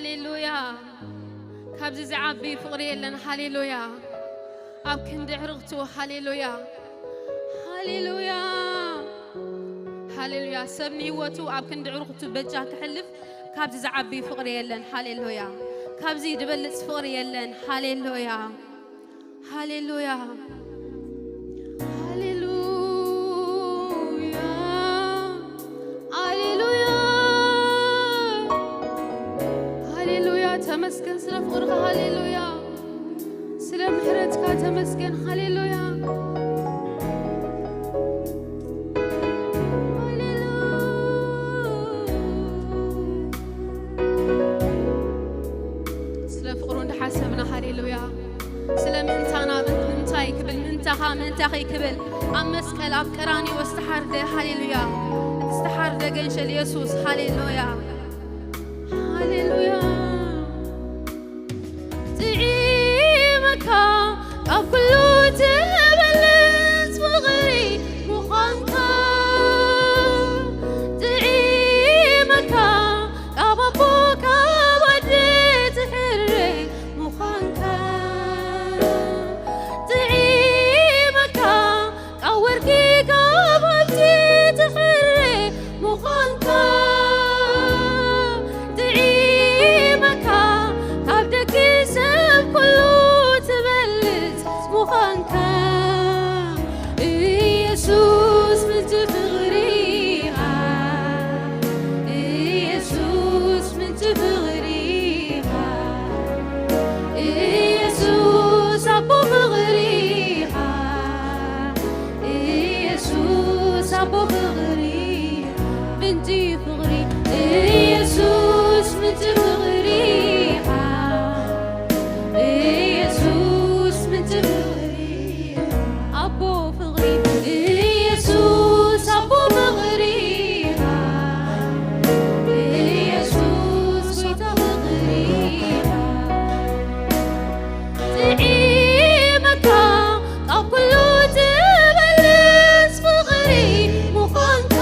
ሃሌሉያ። ካብዚ ዝዓቢ ፍቕሪ የለን። ሃሌሉያ። ኣብ ክንዲ ዕርቕቱ። ሃሌሉያ። ሃሌሉያ። ሃሌሉያ። ሰብ ንህይወቱ ኣብ ክንዲ ዕርቕቱ በጃ ክሕልፍ ካብዚ ዝዓቢ ፍቕሪ የለን። ሃሌሉያ። ካብዚ ዝበልጽ ፍቕሪ የለን። ሃሌሉያ። ሃሌሉያ። ሃሌሉያ። ሃሌሉያ። ሃሌሉያ። ተመስገን ስለ ፍቕርኻ። ሃሌሉያ። ስለ ምሕረትካ ተመስገን። ሃሌሉያ። ሃሌሉያ። ስለ ፍቕሩ እንዳሓሰብና። ሃሌሉያ። ስለ ምእንታና ምእንታይ ክብል፣ ምእንታኻ ምእንታኺ ክብል ኣብ መስቀል ኣብ ቀራንዮ ዝተሓርደ። ሃሌሉያ። እቲ ዝተሓርደ ገንሸል የሱስ። ሃሌሉያ። ሃሌሉያ። ጥዒመካ ካብ ኩሉ ትበልጽ ፍቕሪ ምዃንካ። ጥዒመካ ካብ ኣቦ ካብ ኣደ ትሕረ ምዃንካ። ጥዒመካ ካብ ወርቂ ካብ ሃብቲ ትሕረ ምዃንካ። ጥዒመካ ካብ ደቂ ሰብ ኩሉ ትበልጽ ምዃንካ። ኢየሱስ ምንጪ ፍቕሪ ኢኻ። ኢየሱስ ምንጪ ፍቕሪ ኢኻ። ኢየሱስ ኣቦ ፍቕሪ ኢኻ። ኢየሱስ ኣቦ ፍቕሪ፣ ምንጪ ፍቕሪ። ኢየሱስ ምንጪ ፍቕሪ ኢኻ። ኢየሱስ ምንጪ ፍቕሪ፣ ኣቦ ፍቕሪ። ኢየሱስ ኣቦ ፍቕሪ ኢኻ። ኢየሱስ ጎይታ ፍቕሪ ኢኻ። ጥዒመካ ካብ ኩሉ ትበልጽ ፍቕሪ ምዃንካ።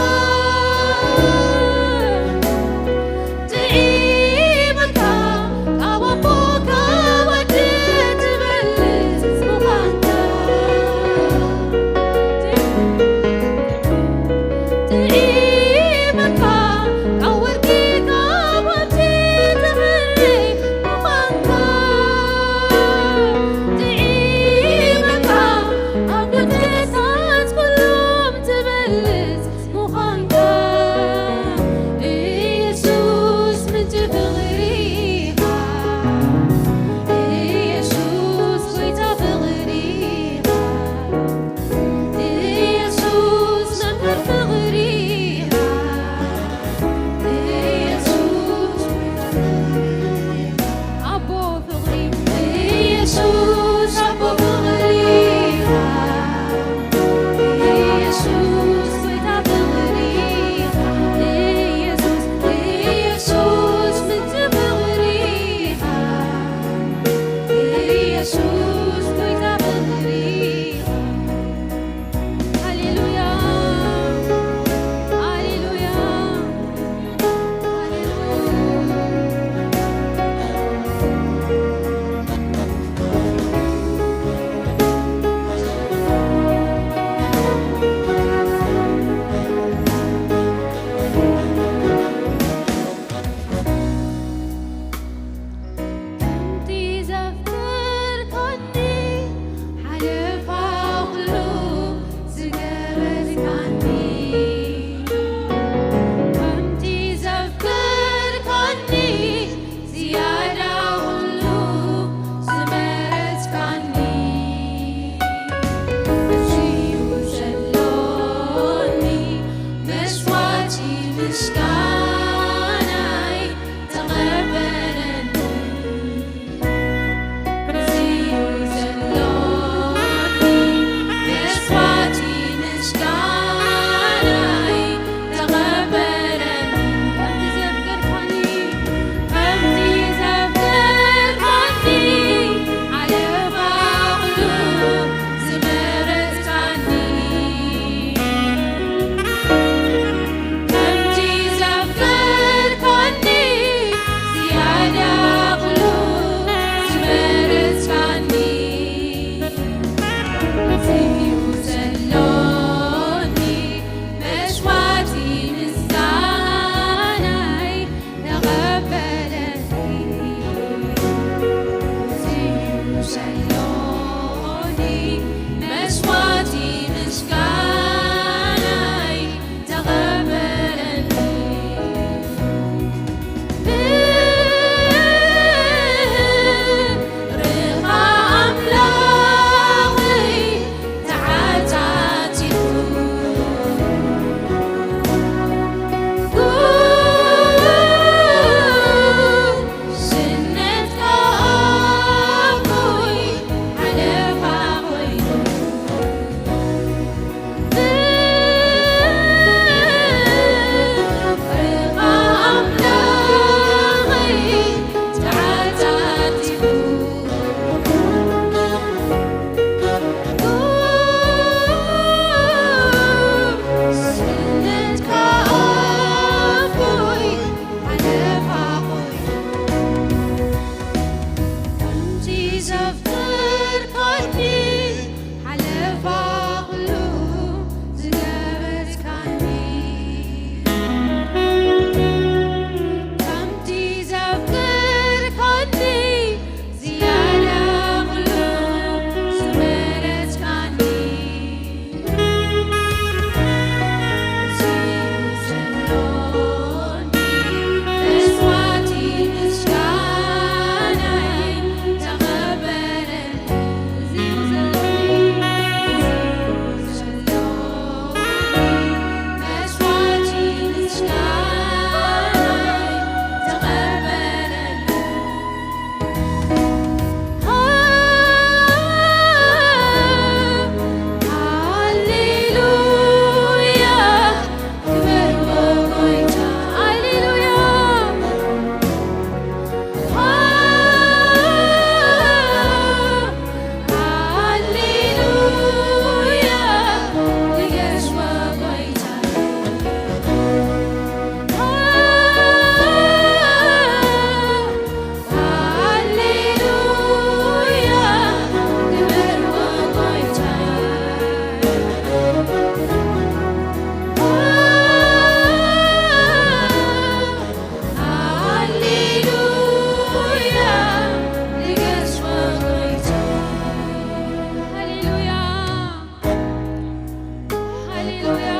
ሃሌሉያ፣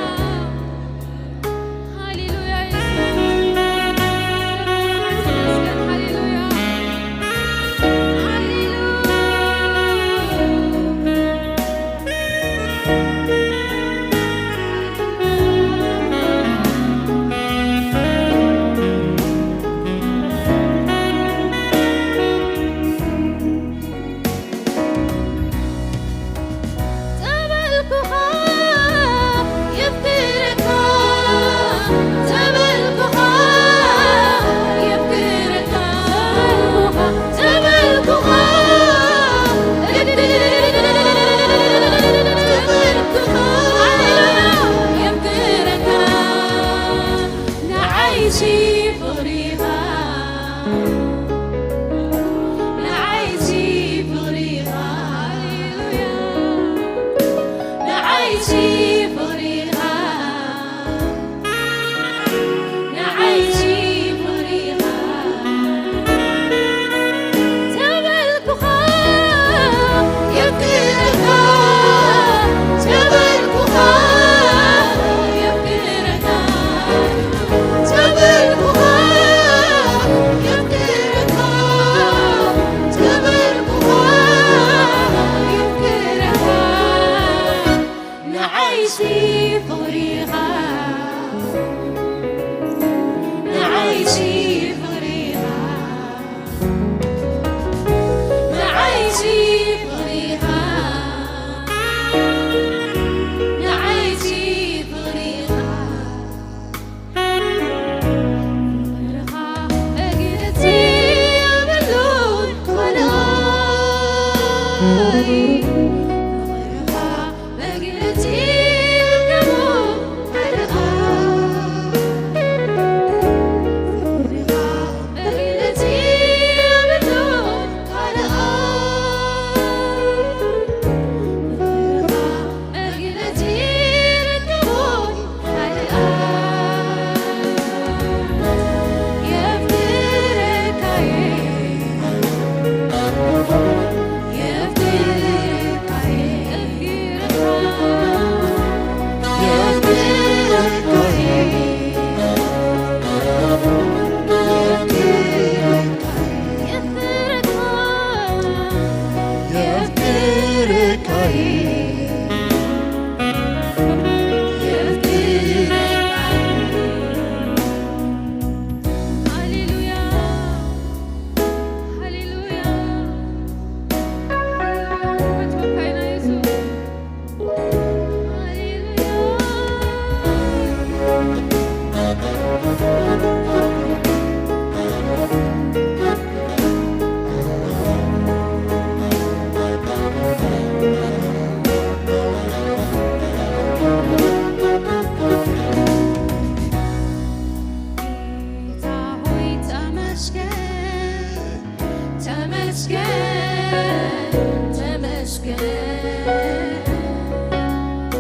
ሃሌሉያ፣ ኢየሱስ። ሃሌሉያ፣ ሃሌሉያ፣ ሃሌሉያ። ጸበልኩኻ የፍቅረካ፣ ጸበልኩኻ የፍቅረካ፣ ጸበልኩኻ የፍቅረካ፣ ጸበልኩኻ የፍቅረካ፣ ንዓይሲ ፍቕሪኻ፣ ንዓይሲ ፍቕሪኻ፣ ሃሌሉያ፣ ንዓይሲ ፍቕሪኻ፣ ንዓይሲ ፍቕሪኻ፣ ተበልኩኻ የፍቅረካ፣ ተበልኩኻ የፍቅረካ፣ ተበልኩኻ የፍቅረካ፣ ተበልኩኻ የፍቅረካ፣ ንዓይሲ ፍቕሪኻ፣ ንዓይሲ ፍቕሪኻ፣ ንዓይሲ ፍቕሪኻ፣ ንዓይሲ ፍቕሪኻ፣ ፍቕርኻ መግለጺ የብሉን ካልኣይ፣ ፍቕርኻ መግለጺ የብሉን ካልኣይ፣ ፍቕርኻ መግለጺ የብሉን ካልኣይ፣ ፍቕርኻ መግለጺ የብሉን ካልኣይ፣ የፍቅረካየ፣ የፍቅረካየ፣ የፍቅረካየ፣ የፍቅረካየ፣ የፍቅረካየ፣ የፍቅረካየ። ሃሌሉያ፣ ሃሌሉያ፣ ሃሌሉያ፣ ክብረት ወካይና የሱስ። ጌታ ሆይ ተመስገን፣ ተመስገን፣ ተመስገን።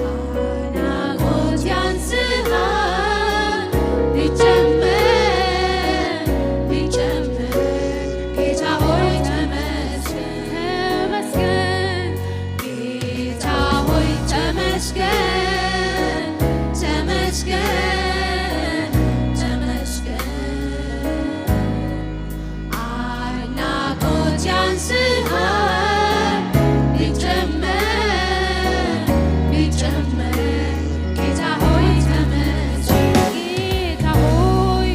ኣድናቆት ያንስሃል ቢጨምር፣ ቢጨምር። ጌታ ሆይ ተመስገን፣ ተመስገን። ጌታ ሆይ ተመስገን፣ ተመስገን፣ ተመስገን። አድናቆት ያንስሃል ቢጨመር፣ ቢጨመር። ጌታ ሆይ ተመስገን፣ ጌታ ሆይ፣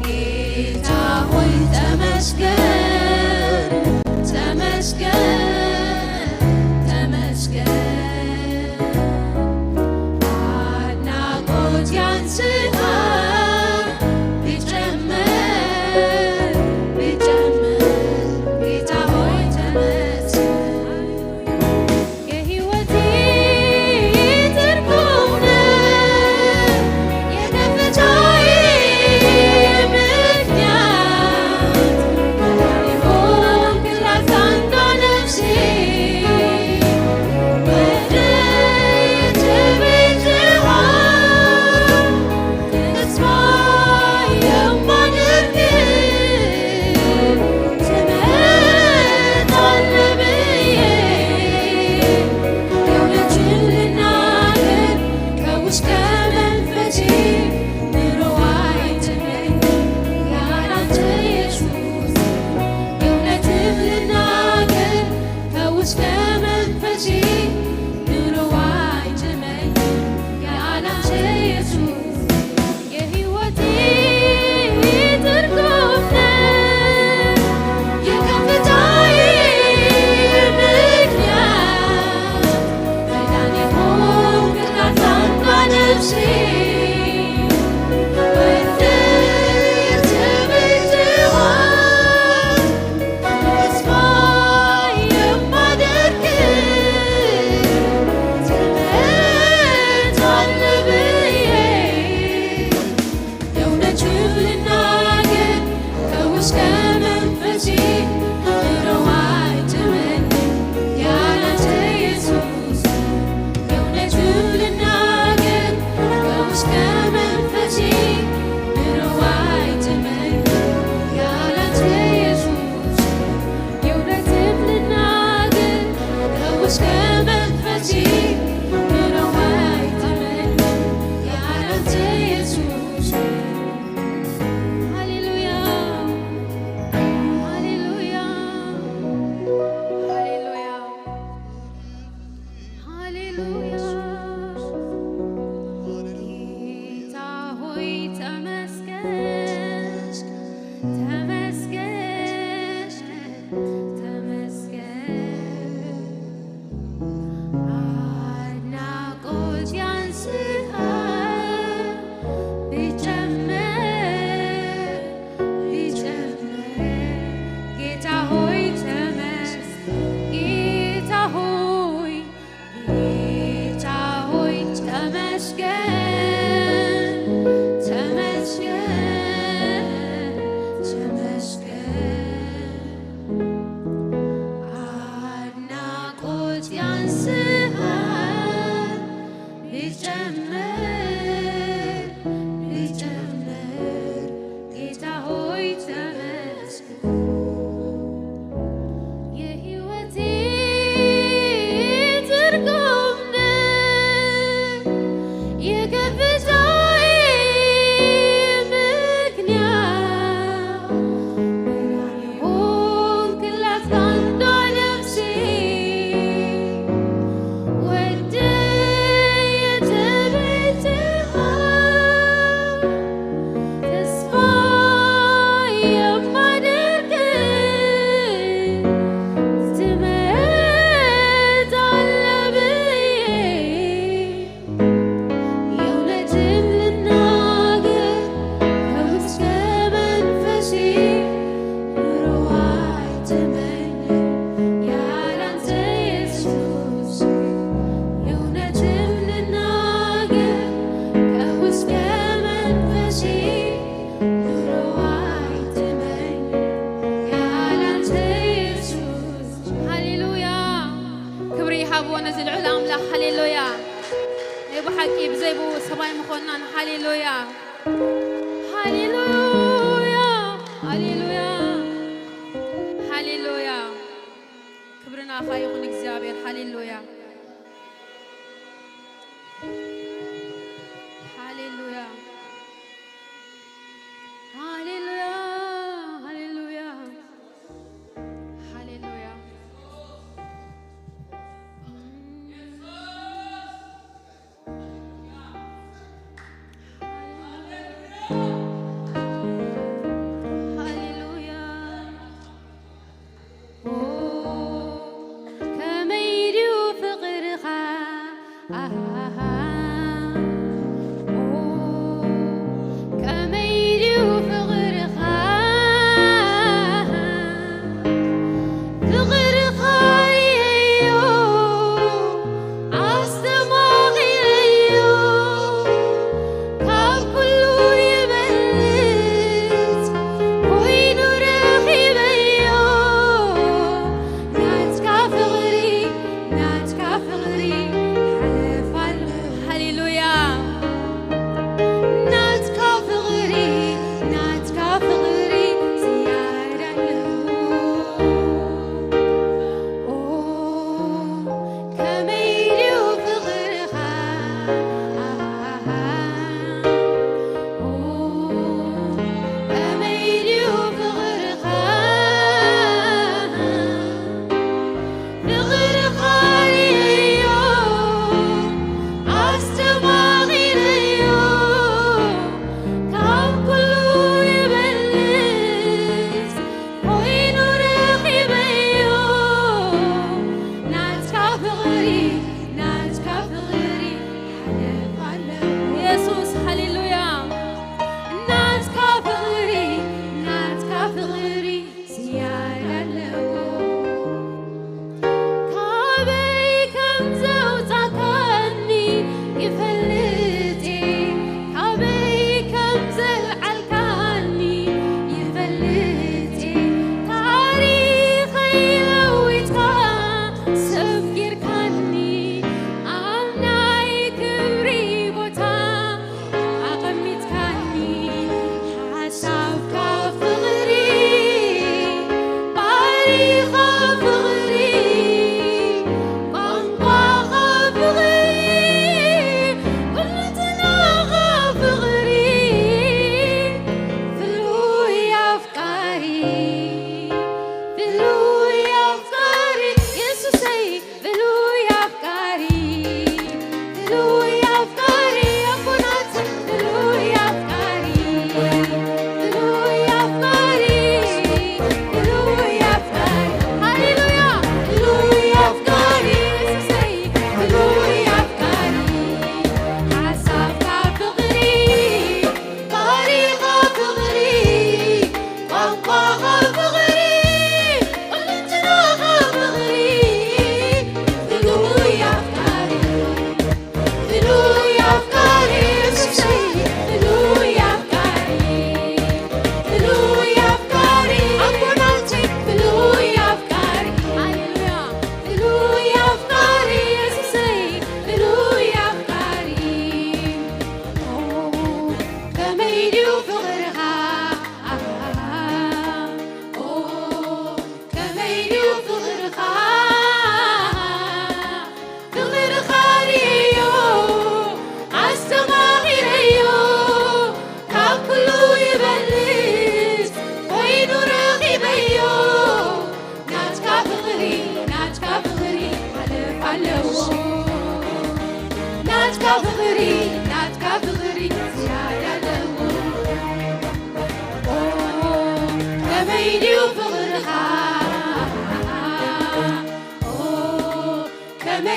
ጌታ ሆይ ተመስገን፣ ተመስገን፣ ተመስገን። አድናቆት ያንስ እስከ መንፈሴ ምረዋይ ትመኝ ያላንተ ኢየሱስ፣ እውነትም ልናገር ከውስጠ መንፈሴ ምረዋይ ትመኝ ያላንተ ኢየሱስ። የህይወቴ ትርጉም ነህ፣ የከፍታዬ ምክንያት፣ መዳን የሆንክላት አንዷ ነፍሴ፣ ወደህ ትምትሆን ተስፋ የማደርግ ትመጣለህ ብዬ የእውነቱን ልናገር ከውስጠ መንፈሴ ምረዋይ ትመኝ ያላንተ ኢየሱስ። የእውነቱን ልናገር ከውስጠ መንፈሴ ምረዋይ ትመኝ ያላንተ ኢየሱስ። የእውነትም ልናገር ከውስጠ መንፈሴ ምረዋይ ትመኝ ያላንተ ኢየሱስ። ሃሌሉያ፣ ሃሌሉያ፣ ሃሌሉያ፣ ሃሌሉያ። ጌታ ሆይ ተመስገን፣ ተመስገን፣ ተመስገን። አድናቆት ያንስሃል ቢጨመር፣ ቢጨመር። ጌታ ሆይ ተመስገን፣ ጌታ ሆይ፣ ጌታ ሆይ ተመስገን፣ ተመስገን፣ ተመስገን። አድናቆት ያንስሃል ቢጨመር፣ ቢጨመር። ጌታ ሆይ ተመስገን። የህይወቴ ትርጉም ነህ፣ የከፍታዬ ምክንያት፣ መዳን የሆንክላት አንዷ ነፍሴ፣ ወደህ የተቤዥሃት ተስፋ የማደርግ ትመጣለህ ብዬ የእውነትም ልናገር ከውስጠ መንፈሴ ምረዋይ ትመኝ ያላንተ ኢየሱስ። የእውነትም ልናገር ከውስጠ መንፈሴ ሃሌሉያ። ክብሪ ይሃብዎ ነዚ ልዑል ኣምላኽ። ሃሌሉያ። ናይ ብሓቂ ብዘይ ብኡ ሰብኣይ ምኾንናን። ሃሌሉያ። ሃሌሉያ። ሃሌሉያ። ሃሌሉያ። ክብሪ ናኻ ይኹን እግዚኣብሔር። ሃሌሉያ። ሃሌሉያ። ሃሌሉያ፣ ሃሌሉያ፣ ሃሌሉያ። ሃሌሉያ። ኦ፣ ከመይ ድዩ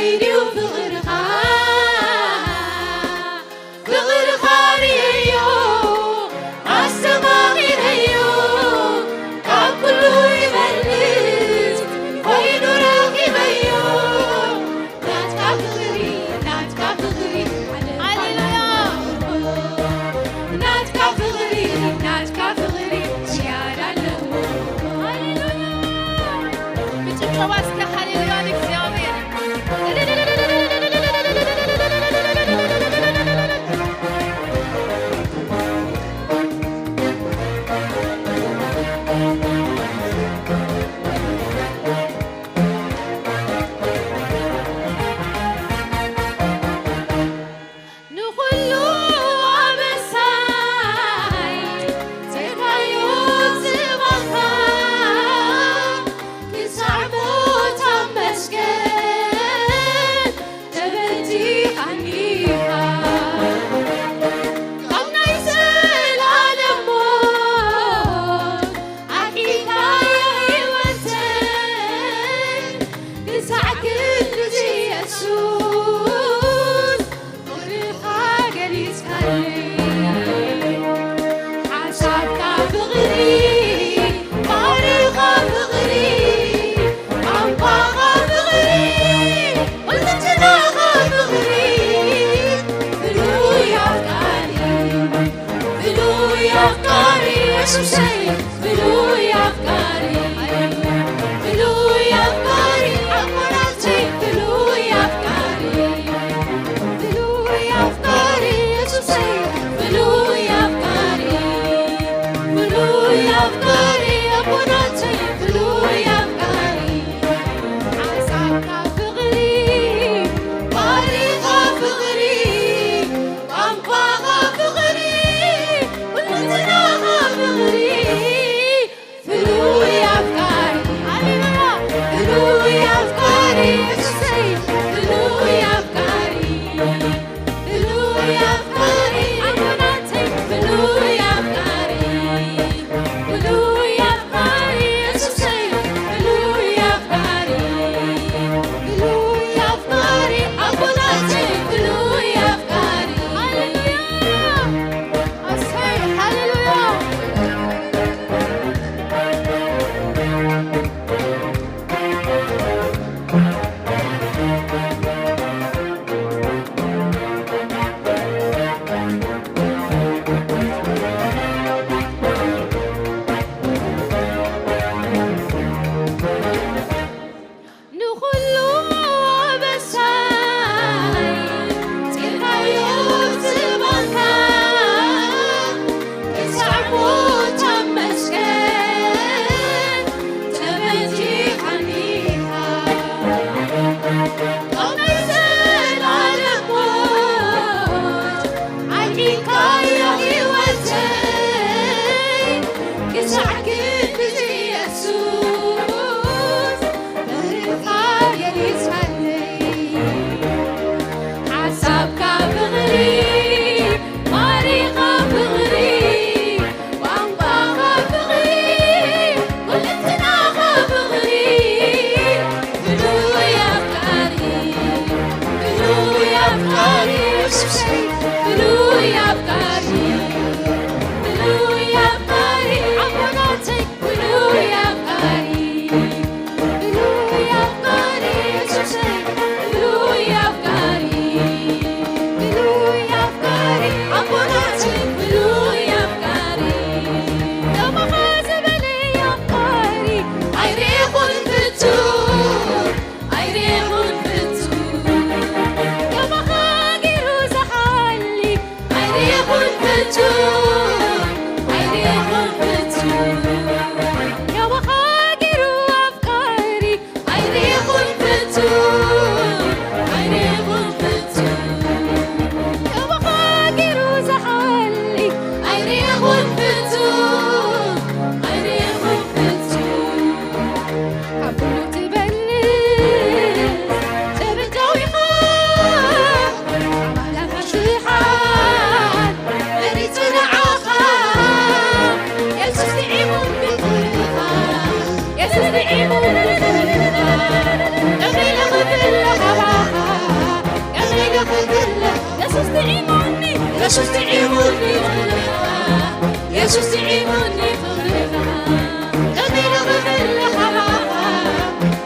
እዩ ፍቕርኻ፣ ፍቕርኻ ርእየዮ፣ ኣስተማቒረዮ፣ ካብ ኩሉ ይበልጽ ኮይኑ ረኺበዮ። ናትካ ፍቕሪ፣ ናትካ ፍቕሪ፣ ሃሌሉያ። ናትካ ፍቕሪ፣ ናትካ ፍቕሪ ዝያዳ ኣለዎ። ሃሌሉያ። ብጭብጨባ እስከ ሃሌሉያ ንእግዚኣብሔር። ንኹሉ ኣበሳይ ዘርካዮ ዝባንካ ክሳዕ ሞት ኣብ መስቀል ተበቲኻኒ ኢኻ። ካብ ናይ ዘላለም ሞት ኣድሒንካዮ ህይወተይ። ክሳዕ ክንድዚ የሱስ ፍቕርኻ ገሊጽካለይ። ሓሳብካ ፍቕሪ፣ ባህርኻ ፍቕሪ፣ ቋንቋኻ ፍቕሪ፣ ኩልንትናኻ ፍቕሪ፣ ፍሉይ ኣፍቃሪ፣ ፍሉይ ኣፍቃሪ የሱሰይ፣ ፍሉይ ኣፍቃሪ፣ ፍሉይ ኣፍቃሪ ኣቦናተይ፣ ፍሉይ ኣፍቃሪ፣ ፍሉይ ኣፍቃሪ የሱሰይ፣ ፍሉይ ኣፍቃሪ፣ ፍሉይ ኣፍቃሪ ኣቦናተይ፣ ፍሉይ ኣፍቃሪ። ሓሳብካ ፍቕሪ፣ ባህሪኻ ፍቕሪ፣ ቋንቋኻ ፍቕሪ፣ ኩልንትናኻ ፍቕሪ፣ ፍሉይ ኣፍቃሪ፣ ሃሌሉያ፣ ፍሉይ ኣፍቃሪ፣ የሱሰይ፣ ፍሉይ ኣፍቃሪ፣ ፍሉይ ኣፍቃሪ፣ ኣቦናተይ፣ ፍሉይ ኣፍቃሪ፣ ፍሉይ ኣፍቃሪ፣ የሱሰይ፣ ፍሉይ ኣፍቃሪ፣ ፍሉይ ኣፍቃሪ፣ ኣቦናተይ፣ ፍሉይ ኣፍቃሪ፣ ሃሌሉያ። ኣሰይ፣ ሃሌሉያ። ንኹሉ ኣበሳይ ጺርካዮ ዝባንካ፣ ክሳዕ ሞት ኣብ መስቀል ተበቲኻኒ ኢኻ። ካብ ናይ ዘላለም ሞት ኣድሒንካዮ ህይወተይ፣ ክሳዕ ክንድዚ የሱስ ፍቕርኻ ገሊጽካለይ። ሓሳብካ ፍቕሪ፣ ባህሪኻ ፍቕሪ፣ ቋንቋኻ ፍቕሪ፣ ኩልንትናኻ ፍቕሪ፣ ፍሉይ ኣፍቃሪ፣ ፍሉይ ኣፍቃሪ፣ የሱሰይ፣ ፍሉይ ኣፍቃሪ፣ ፍሉይ ኣፍቃሪ፣ ኣቦናተይ፣ ፍሉይ ኣፍቃሪ፣ ፍሉይ ኣፍቃሪ፣ የሱሰይ፣ ፍሉይ ኣፍቃሪ፣ ፍሉይ ኣፍቃሪ፣ ኣቦናተይ፣ ፍሉይ ኣፍቃሪ፣ ከማኻ ዝበለ ኣፍቃሪ ኣይረኹን ፍጹም፣ ኣይረኹን ፍጹም፣ ከማኻ ገይሩ ዝሓሊ ኣይረኹን ፍጹም፣ ኣይረኹን ፍጹም፣ ከማኻ ገይሩ ኣፍቃሪ ኣይረኹን ፍጹም፣ ኣይረኹን ፍጹም፣ ከማኻ ገይሩ ዝሓሊ ኣይረኹን ፍጹም፣ ኣይረኹን ፍጹም። ካብ ኩሉ ትበልጽ ጥበብ ዳዊኻ፣ ኣምላኽ ሽሓት መሪጽና የሱስ ጥዒሙኒ ፍቕርኻ፣ የሱስ ጥዒሙኒ ፍቕርኻ፣ ከመይ ኢለ ክፍለ ካባኻ፣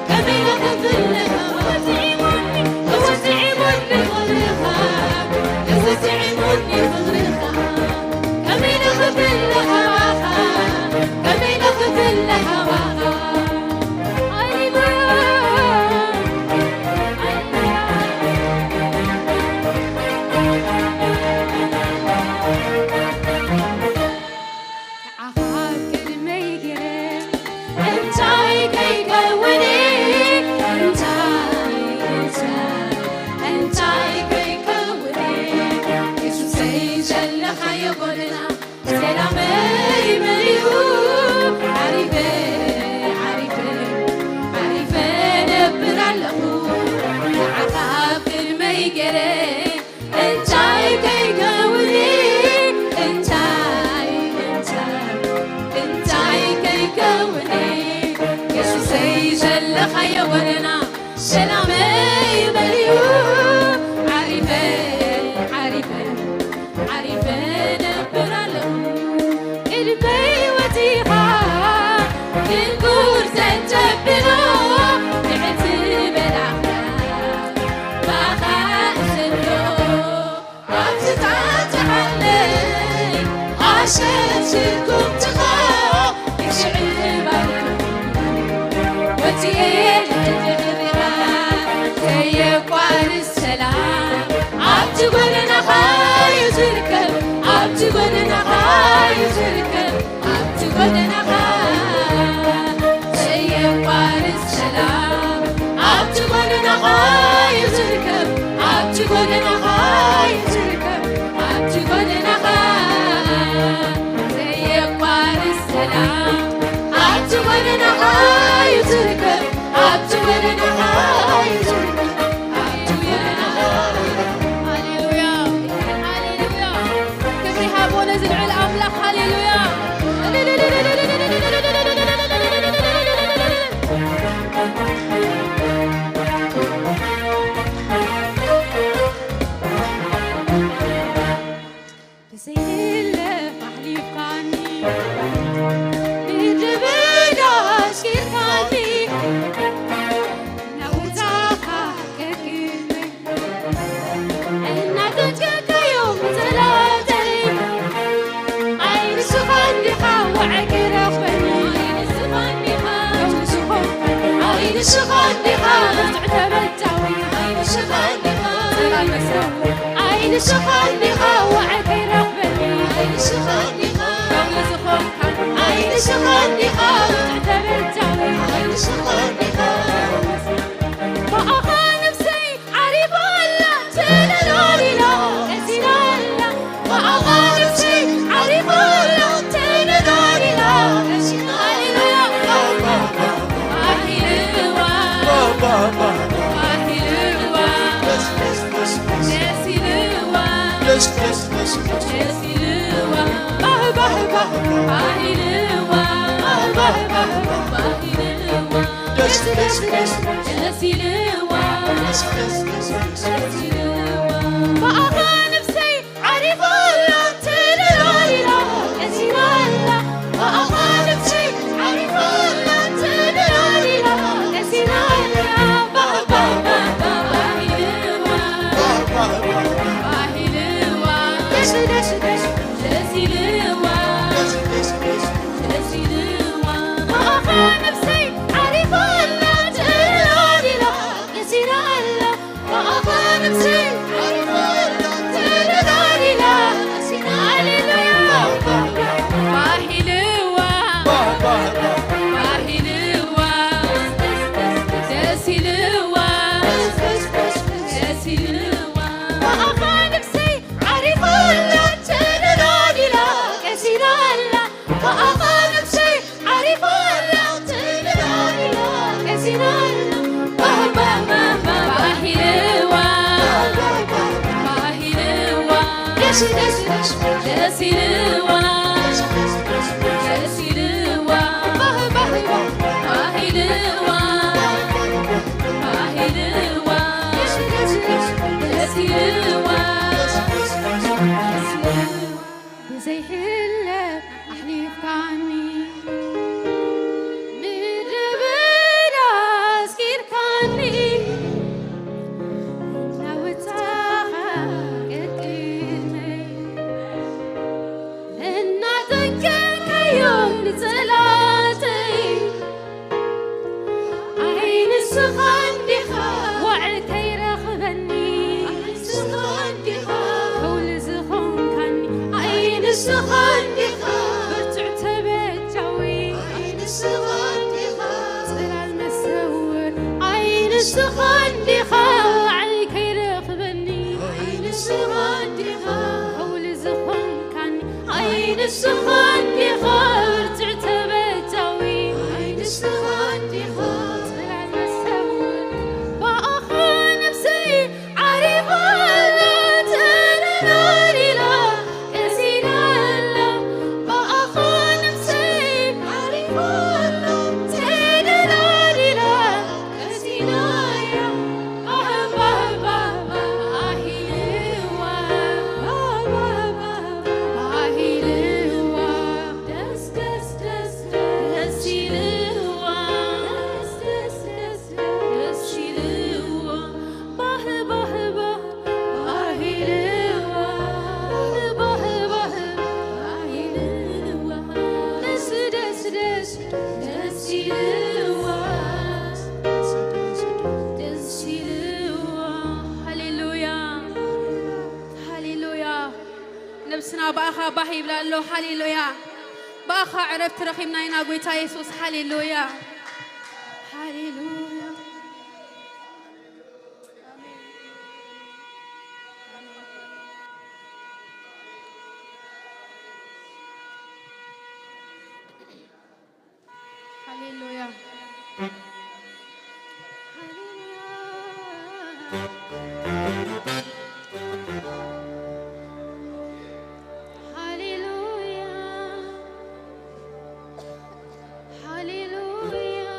ከመይ ኢለ ክፍለ ካባኻ፣ ጥዒሙኒ፣ የሱስ ጥዒሙኒ ፍቕርኻ፣ የሱስ ጥዒሙኒ ፍቕርኻ፣ ከመይ ኢለ ክፍለ ካባኻ፣ ከመይ ኢለ ክፍለ ካባኻ። ሃሌሉያ። ንዓኻ ኣብ ቅድመይ ገይረ እንታይ ከይከውን፣ እንታይ፣ እንታይ፣ እንታይ ከይከውን፣ የሱሰይ ዘለኻዮ ጎደና ሰላመይ መሊኡ ዓሪፈ፣ ዓሪፈ፣ ዓሪፈ ነብር ኣለኹ ንዓኻ ኣብ ቅድመይ ገይረ እንታይ ከይከውን እንታይ እንታይ እንታይ ከይከውን የሱሰይ ዘለኻዮ ጎደና ሰላመይ መሊኡ ዓሪፈ ዓሪፈ ዓሪፈ ነብር ኣለኹ ቅድመይ ወጺኻ ድንጉር ዘንተብሎ ንዕቲ በላኽያ ባኻ እሰሎ ኣብቲ ታተዓለይ ኣሸትኩም ትኻ ይስዕባልኩም ወጺኤ ንድሕሪኻ ከየቋርስ ሰላም ኣብቲ ጎደናኻ እዩ ዝርከብ ኣብቲ ጎደናኻ እዩ ዝርከብ ኣብቲ ጎደናኻ ዘየቋርጽ ሰላም ኣብቲ ጎደናኻ እዩ ዝርከብ ኣብቲ ጎደናኻ እዩ ዝርከብ ኣብቲ ጎደናኻ ዘየቋርጽ ሰላም ኣብቲ ጎደናኻ እዩ ዝርከብ ኣብቲ ጎደናኻ እዩ ዝርከብ ኣብቲ ጎደናኻ ሃሌሉያ ሃሌሉያ ክብሪ ሃቦ ነዚ ልዑል ኣምላኽ ሃሌሉያ ብዘይለ ኣሕሊፍካኒ ምድሪ በዳ ኣስጊርካኒ ናውታኻ ከክመ እናተንከካዮም ጸላተይ ኣይንስኻ እንዲኻ ወዐ ክረኽበኒ ኣይንስኻ እንዲኻ ኣይንስኻ እንዲኻ ብርቱዕ ተበታዊ ኣይንስኻ እንዲኻ ጸላመሰው ኣይንስኻ እንዲኻ ወዐ ክረኽበኒ ኣይንስኻ እንዲኻ ከምኡ ዝኾንካ ኣይንስኻ እንዲኻ ብርቱዕ ተበታዊ ኣይንስኻ እንዲኻ ብኣኻ ነፍሰይ ዓሪፋ ኣላ ተደላዲላ ቀሲና ኣላ ብኣኻ ነፍሰይ ዓሪፋ ኣላ ተደላዲላ ቀሲና ኣላ ሃሌሉያ ባሂልዋ ባሂልዋ ደስ ኢልዋ ደስ ደስ ደስ ደስ ደስ ኢልዋ ባህ ባህ ባህ ባህ ኢልዋ ባህ ባህ ባህ ባህ ኢልዋ ደስ ደስ ደስ ደስ ኢልዋ ደስ ደስ ደስ ደስ ኢልዋ ብኣኻ ነፍሰይ ዓሪፋ ኣላ ተደላዲላ ቀሲና ኣላ ብኣኻ ነፍሰይ ዓሪፋ ኣላ ተደላዲላ ቀሲና ኣላ ባህ ባህ ባህ ባህ ኢልዋ ባህ ባህ ባህ ባህ ኢልዋ ደስ ደስ ደስ ደስ ኢልዋ ደስ ደስ ደስ ደስ ኢልዋ ብኣኻ ነፍሰይ ዓሪፋ ኣላ ተደላዲላ ቀሲና ኣላ ብኣኻ ነፍሰይ ዓሪፋ ኣላ ተደላዲላ ቀሲና ሃሌሉያ ባሂልዋ ባሂልዋ ደስ ኢልዋ ደስ ኢልዋ ብኣኻ ነፍሰይ ዓሪፋ ኣላ ተደላዲላ ቀሲና ኣላ ብኣኻ ነፍሰይ ዓሪፋ ኣላ ተደላዲላ ቀሲና ኣላ ባህ ባህ ባህ ባህ ባሂልዋ ባሂልዋ ደስ ደስ ደስ ደስ ኢልዋ ደስ ኢልዋ ባህ ባህ ባህ ባሂልዋ ባሂልዋ ደስ ደስ ደስ ደስ ኢልዋ ዘይሕለፍ ኣሕሊፍካኒ፣ ምድረ በዳ ኣስጊርካኒ፣ ናውታኻ ቅድመይ እናጠንቀካዮም ንጸላተይ። ኣይ ንስኻ እንዲኻ ዋዕል ከይረኽበኒ፣ ኣይ ንስኻ እንዲኻ ከውሊ ዝኾንካኒ፣ ኣይ ንስኻ እንዲኻ ብርቱዕ ተበጃዊ፣ ኣይ ንስኻ እንዲኻ ጽላል መሰውር፣ ኣይ ንስኻ እንዲኻ ዋዕል ከይረኽበኒ፣ ኣይ ንስኻ እንዲኻ ከውሊ ዝኾንካኒ፣ ኣይ ንስኻ እንዲኻ ብርቱዕ ተበጃዊ፣ ኣይ ንስኻ እንዲኻ ጽላል መሰውር። ብኣኻ ነፍሰይ ዓሪፋ ኣላ፣ ተደላዲላ፣ ቀሲና ኣላ። ብኣኻ ነፍሰይ ዓሪፋ ኣላ፣ ተደላዲላ፣ ቀሲና እያ። ደስ ኢልዋ፣ ደስ ኢልዋ፣ ሃሌሉያ፣ ሃሌሉያ። ነብስና ብኣኻ ባህ ይብላ ኣሎ። ሃሌሉያ። ብኣኻ ዕረፍቲ ረኺብና ኢና፣ ጎይታ የሱስ። ሃሌሉያ፣ ሃሌሉያ። ሃሌሉያ፣ ሃሌሉያ፣ ሃሌሉያ፣ ሃሌሉያ።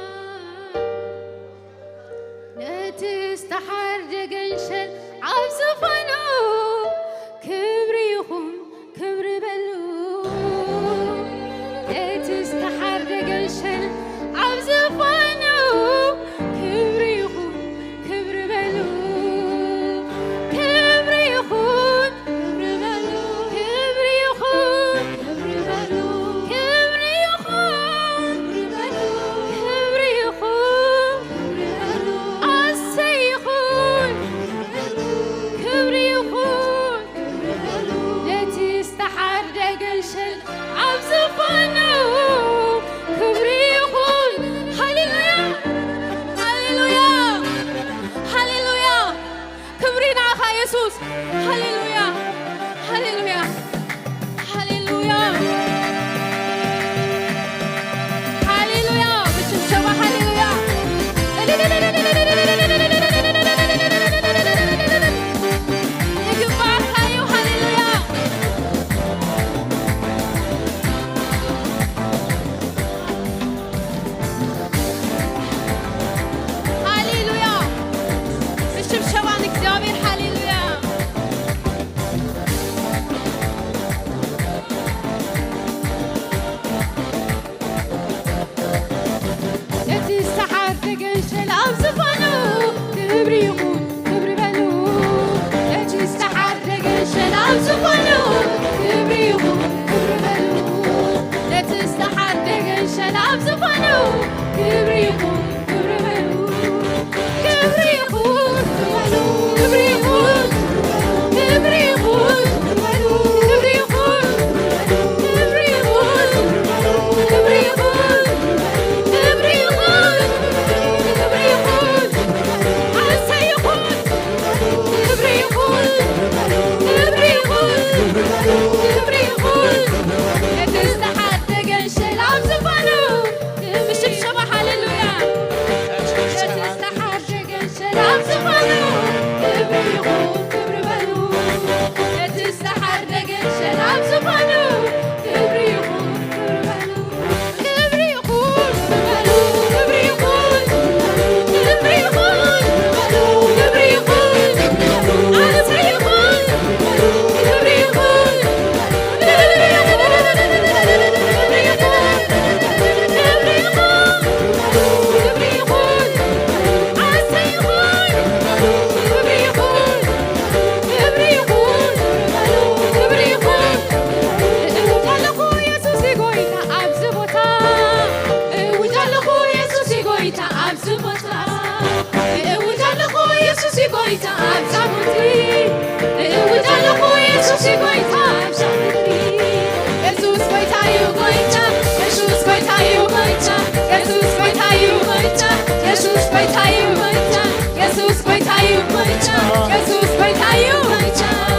የሱስ ጎይታ እዩ።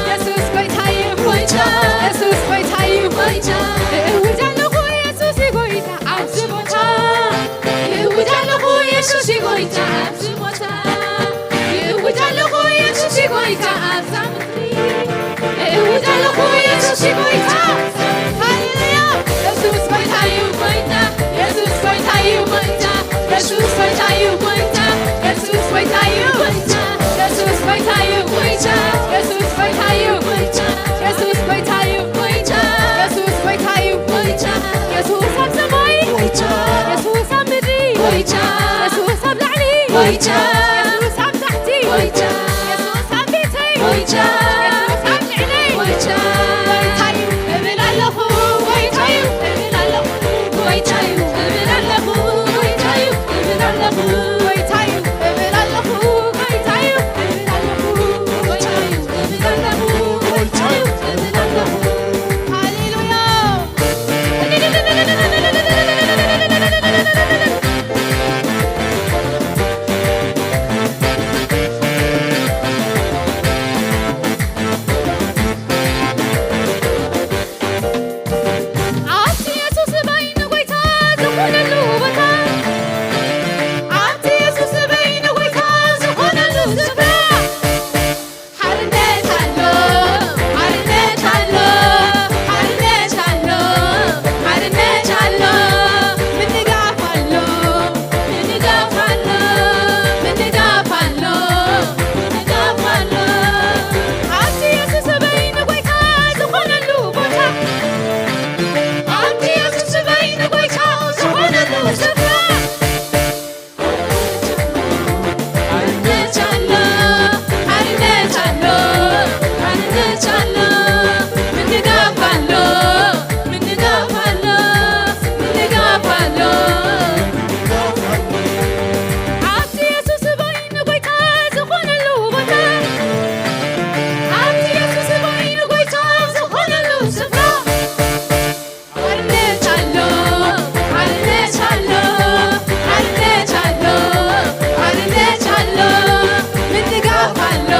የሱስ ጎይታ እዩ። የሱስ ጎይታ እዩ። እእውጅ ኣለኹ የሱስ እዩ ጎይታ ኣብዚ ቦታ። እእውጅ ኣለኹ የሱስ እዩ ጎይታ ኣብዚ ቦታ። እእውጅ ኣለኹ የሱስ እዩ ጎይታ ኣብዛ ምድሪ። እእውጅ ኣለኹ የሱስ እዩ ጎይታ። ሃሌሉያ። የሱስ ጎይታ እዩ ጎይታ። የሱስ ጎይታ እዩ ጎይታ። የሱስ ጎይታ እዩ ጎይታ። የሱስ ጎይታ እዩ ጎይታ። የሱስ ጎይታ እዩ ጎይታ። የሱስ ጎይታ እዩ ጎይታ። የሱስ ጎይታ እዩ ጎይታ። የሱስ ጎይታ እዩ ጎይታ። የሱስ ኣብ ሰማይ ጎይታ። የሱስ ኣብ ምድሪ ጎይታ። የሱስ ኣብ ላዕሊ ጎይታ። የሱስ ኣብ ታሕቲ ጎይታ። የሱስ ኣብ ቤተይ ጎይታ። የሱስ ኣብ ልዕለይ ጎይታ። ጎይታ እዩ እብል ኣለኹ። ጎይታ እዩ እብል ኣለኹ። ጎይታ እዩ እብል ኣለኹ። ጎይታ እዩ እብል ኣለኹ። ጎይታ እዩ እብል ኣለኹ። ጎይታ እዩ እብል ኣለኹ። ጎይታ እዩ እብል ኣለኹ። ጎይታ እዩ እብል ኣለኹ። ሃሌሉያ። ኣብቲ የሱስ በይኑ ጎይታ ዝኾነሉ ቦታ፣ ኣብቲ የሱስ በይኑ ጎይታ ዝኾነሉ ስፍራ፣ ሓርነት ኣሎ፣ ሓርነት ኣሎ፣ ሓርነት ኣሎ፣ ሓርነት ኣሎ፣ ምንጋፍ ኣሎ፣ ምንጋፍ ኣሎ፣ ምንጋፍ ኣሎ፣ ምንጋፍ ኣሎ። ኣብቲ የሱስ በይኑ ጎይታ ዝኾነሉ ቦታ፣ ኣብቲ የሱስ በይኑ ጎይታ ዝኾነሉ ስፍራ፣ ሓርነት ኣሎ፣ ሓርነት ኣሎ፣ ሓርነት ኣሎ፣ ምንጋፍ ኣሎ፣ ምንጋፍ ኣሎ፣ ምንጋፍ ኣሎ። ኣብቲ የሱስ በይኑ ጎይታ ዝኾነሉ ቦታ፣ ኣብቲ የሱስ በይኑ ጎይታ ዝኾነሉ ስፍራ፣ ሓርነት ኣሎ፣ ሓርነት ኣሎ፣ ሓርነት ኣሎ፣ ሓርነት ኣሎ፣ ምንጋፍ ኣሎ፣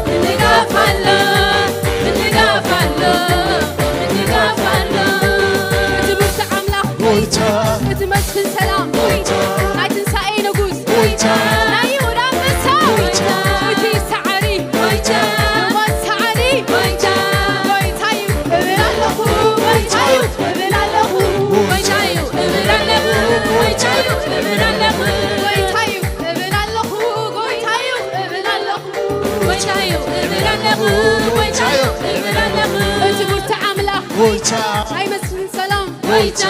ምንጋፍ ኣሎ፣ ምንጋፍ ኣሎ፣ ምንጋፍ ኣሎ። እቲ ብርቱዕ ኣምላኽ፣ ጎይታ፣ እቲ መስፍን ሰላም፣ ጎይታ፣ ናይ ትንሳኤ ንጉስ፣ ጎይታ፣ ናይ ይሁዳ ኣንበሳ፣ ጎይታ፣ እቲ ሰዓሪ፣ ጎይታ፣ ሞት ሰዓሪ፣ ጎይታ፣ ጎይታ እዩ እብል ኣለኹ፣ ጎይታ እዩ እብል ኣለኹ፣ ጎይታ እዩ እብል ኣለኹ፣ ጎይታ እዩ እብል ኣለኹ፣ ጎይታ እዩ እብል ኣለኹ፣ ጎይታ እዩ እብል ኣለኹ፣ ጎይታ እዩ እብል ኣለኹ፣ ጎይታ እዩ እብል ኣለኹ። እቲ ብርቱዕ ኣምላኽ፣ ጎይታ፣ ናይ መስፍን ሰላም፣ ጎይታ፣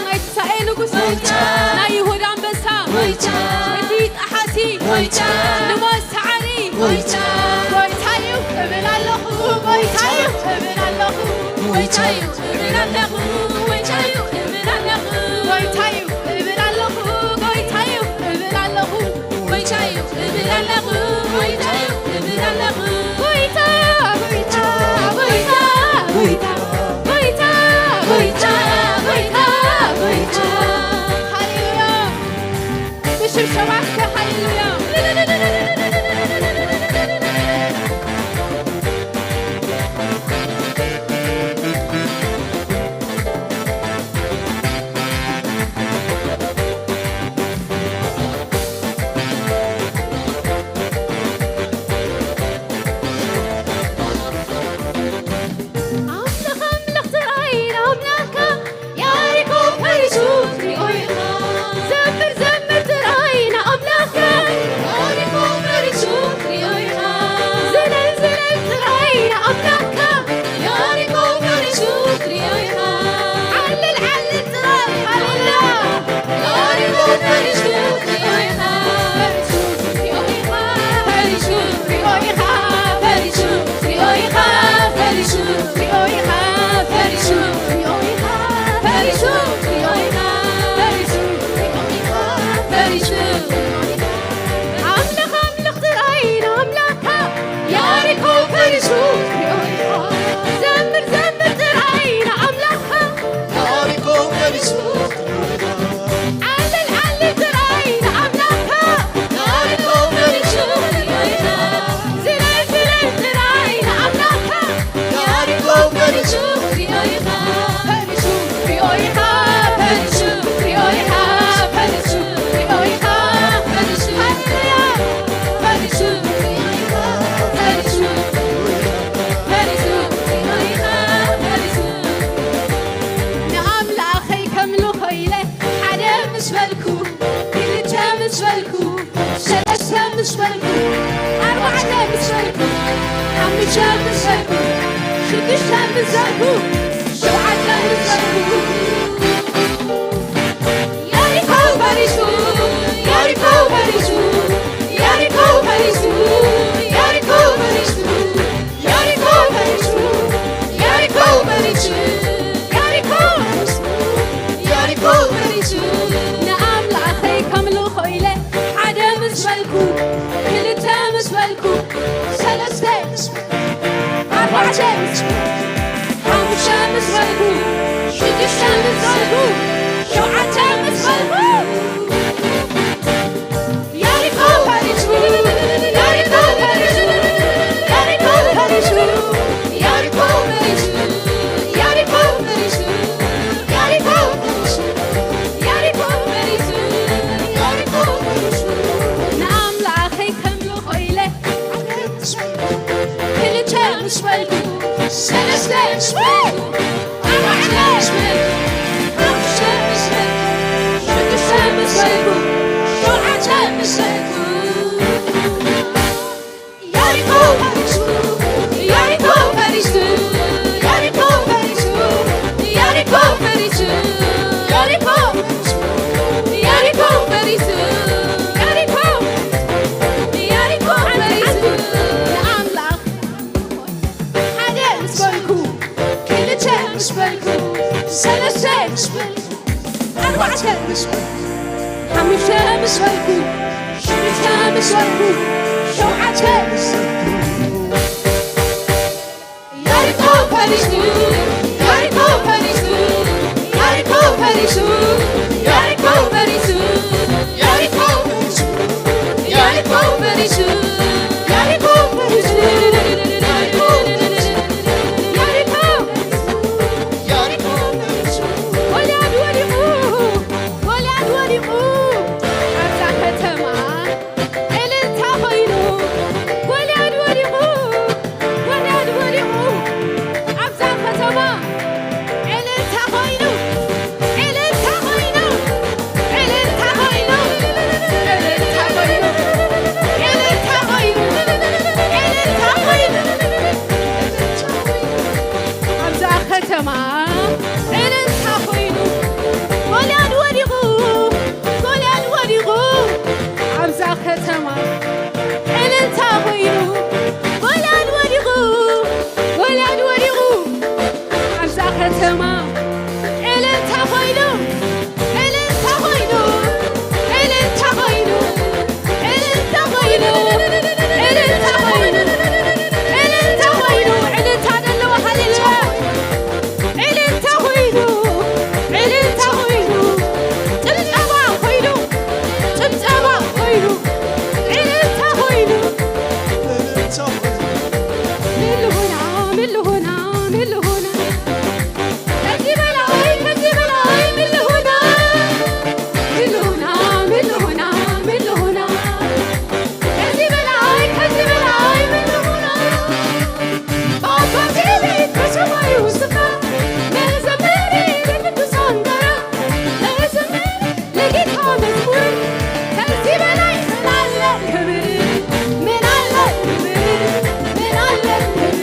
ናይ ትንሳኤ ንጉስ፣ ጎይታ፣ ናይ ይሁዳ ኣንበሳ፣ ጎይታ፣ እቲ ጠሓሲ፣ ጎይታ፣ ንሞት ሰዓሪ፣ ጎይታ፣ ጎይታ እዩ እብል ኣለኹ፣ ጎይታ እዩ እብል ኣለኹ፣ ጎይታ እዩ እብል ኣለኹ፣ ጎይታ እዩ እብል ኣለኹ፣ ጎይታ እዩ እብል ኣለኹ፣ ጎይታ እዩ እብል ኣለኹ፣ ጎይታ እዩ እብል ኣለኹ፣ ጎይታ እዩ እብል ኣለኹ። ጎይታ፣ ጎይታ፣ ጎይታ፣ ጎይታ፣ ጎይታ፣ ጎይታ፣ ጎይታ፣ ጎይታ። ሃሌሉያ። ብሽብሸባ እስከ ሃሌሉያ። ዘርጉ፣ ሸውዓተ ምስ ዘርጉ። የሪኮ ፈሪሱ፣ የሪኮ ፈሪሱ፣ የሪኮ ፈሪሱ፣ የሪኮ ፈሪሱ፣ የሪኮ ፈሪሱ፣ የሪኮ ፈሪሱ፣ የሪኮ ፈሪሱ፣ የሪኮ ፈሪሱ። ንኣምላኸይ ከምልኾ ኢለ ሓደ ምስ በልኩ፣ ክልተ ምስ በልኩ፣ ሰለስተ ምስ በልኩ፣ ኣርባዕተ ምስ በልኩ፣ ሓሙሽተ ምስ በልኩ፣ ሽዱሽተ ምስ በልኩ፣ ሸውዓተ ምስ በልኩ፣ የሪኮ ፈሪሱ፣ የሪኮ ፈሪሱ፣ የሪኮ ፈሪሱ፣ የሪኮ ፈሪሱ፣ የሪኮ ፈሪሱ፣ የሪኮ ፈሪሱ፣ የሪኮ ፈሪሱ፣ የሪኮ ፈሪሱ። ንኣምላኸይ ከምልኾ ኢለ ክልተ ምስ በልኩ፣ ሰለስተ ምስ በልኩ፣ ኣርባዕተ ምስ በልኩ፣ ሓሙሽተ ምስ በልኩ፣ ሽዱሽተ ምስ በልኩ፣ ሸውዓተ ምስ በልኩ፣ የሪኮ ፈሪሱ፣ የሪኮ ፈሪሱ፣ የሪኮ ፈሪሱ፣ የሪኮ ፈሪሱ፣ የሪኮ ፈሪሱ፣ የሪኮ ፈሪሱ፣ የሪኮ፣ የሪኮ ፈሪሱ። ንኣምላኽ ሓደ ምስ በልኩ፣ ክልተ ምስ በልኩ፣ ሰለስተ ምስ በልኩ፣ ኣርባዕተ ምስ በልኩ፣ ሓሙሽተ ምስ በልኩ፣ ሽዱሽተ ምስ በልኩ፣ ሸውዓተ ምስ በልኩ፣ የሪኮ ፈሪሱ፣ የሪኮ ፈሪሱ፣ የሪኮ ፈሪሱ፣ የሪኮ ፈሪሱ፣ የሪኮ ፈሪሱ፣ የሪኮ ፈሪሱ፣ የሪኮ ፈሪሱ፣ የሪኮ ፈሪሱ፣ የሪኮ ፈሪሱ። ጎልያድ ወዲቑ፣ ጎልያድ ወዲቑ፣ ኣብዛ ከተማ እልልታ ኮይኑ፣ ጎልያድ ወዲቑ፣ ጎልያድ ወዲቑ፣ ኣብዛ ከተማ እልልታ ኮይኑ፣ እልልታ ኮይኑ፣ እልልታ ኮይኑ፣ እልልታ ኮይኑ፣ እልልታ ኮይኑ፣ እልልታ ኮይኑ፣ ኣብዛ ከተማ እልልታ ኮይኑ፣ ጎልያድ ወዲቑ፣ ጎልያድ ወዲቑ፣ ኣብዛ ከተማ እልልታ ኮይኑ፣ ጎልያድ ወዲቑ፣ ጎልያድ ወዲቑ፣ ኣብዛ ከተማ እልልታ ኮይኑ፣ እልልታ ኮይኑ፣ እልልታ ኮይኑ፣ እልልታ ኮይኑ፣ እልልታ ኮይኑ፣ እልልታ ኮይኑ፣ እልልታ ዘለዎ ሃሌሉያ። እልልታ ኮይኑ፣ እልልታ ኮይኑ፣ ጭብጨባ ኮይኑ፣ ጭብጨባ ኮይኑ፣ እልልታ ኮይኑ። እልልታ ኮይኑ። ምን ልሆና፣ ምን ልሆና፣ ምን ልሆና? ከዚህ በላይ፣ ከዚህ በላይ ምን ልሆና? ምን ልሆና፣ ምን ልሆና፣ ምን ልሆና? ከዚህ በላይ፣ ከዚህ በላይ ምን ልሆና? በአባቴ ቤት በሰማዩ ስፍራ መዘመሬ ለቅዱሳን ጋራ መዘመሬ ለጌታ መዝሙር ከዚህ በላይ ምን አለ ክብር? ምን አለ ክብር? ምን አለ ክብር?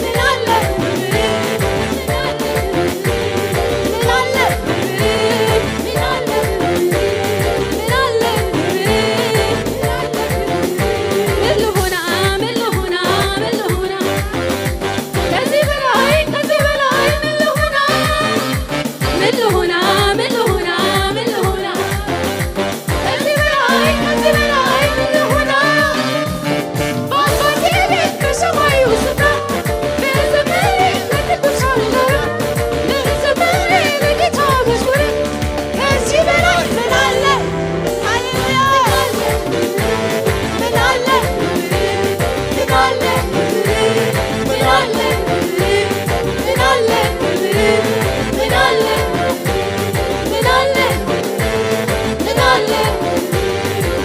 ምን አለ ክብር? ምን አለ ክብር? ምን አለ ክብር? ምን አለ ክብር? ምን ልሆና? ምን ልሆና? ምን ልሆና? ከዚህ በላይ፣ ከዚህ በላይ ምን ልሆና? ምን ልሆና? ምን ልሆና? ምን ልሆና? ከዚህ በላይ፣ ከዚህ በላይ ምን ልሆና? በአባቴ ቤት በሰማዩ ስፍራ መዘመሬ ለቅዱሳን ጋራ መዘመሬ ለጌታ መዝሙር ከዚህ በላይ ምን አለ? ሃሌሉያ! ምን አለ? ምን አለ? ምን አለ? ምን አለ? ምን አለ? ምን አለ? ምን አለ?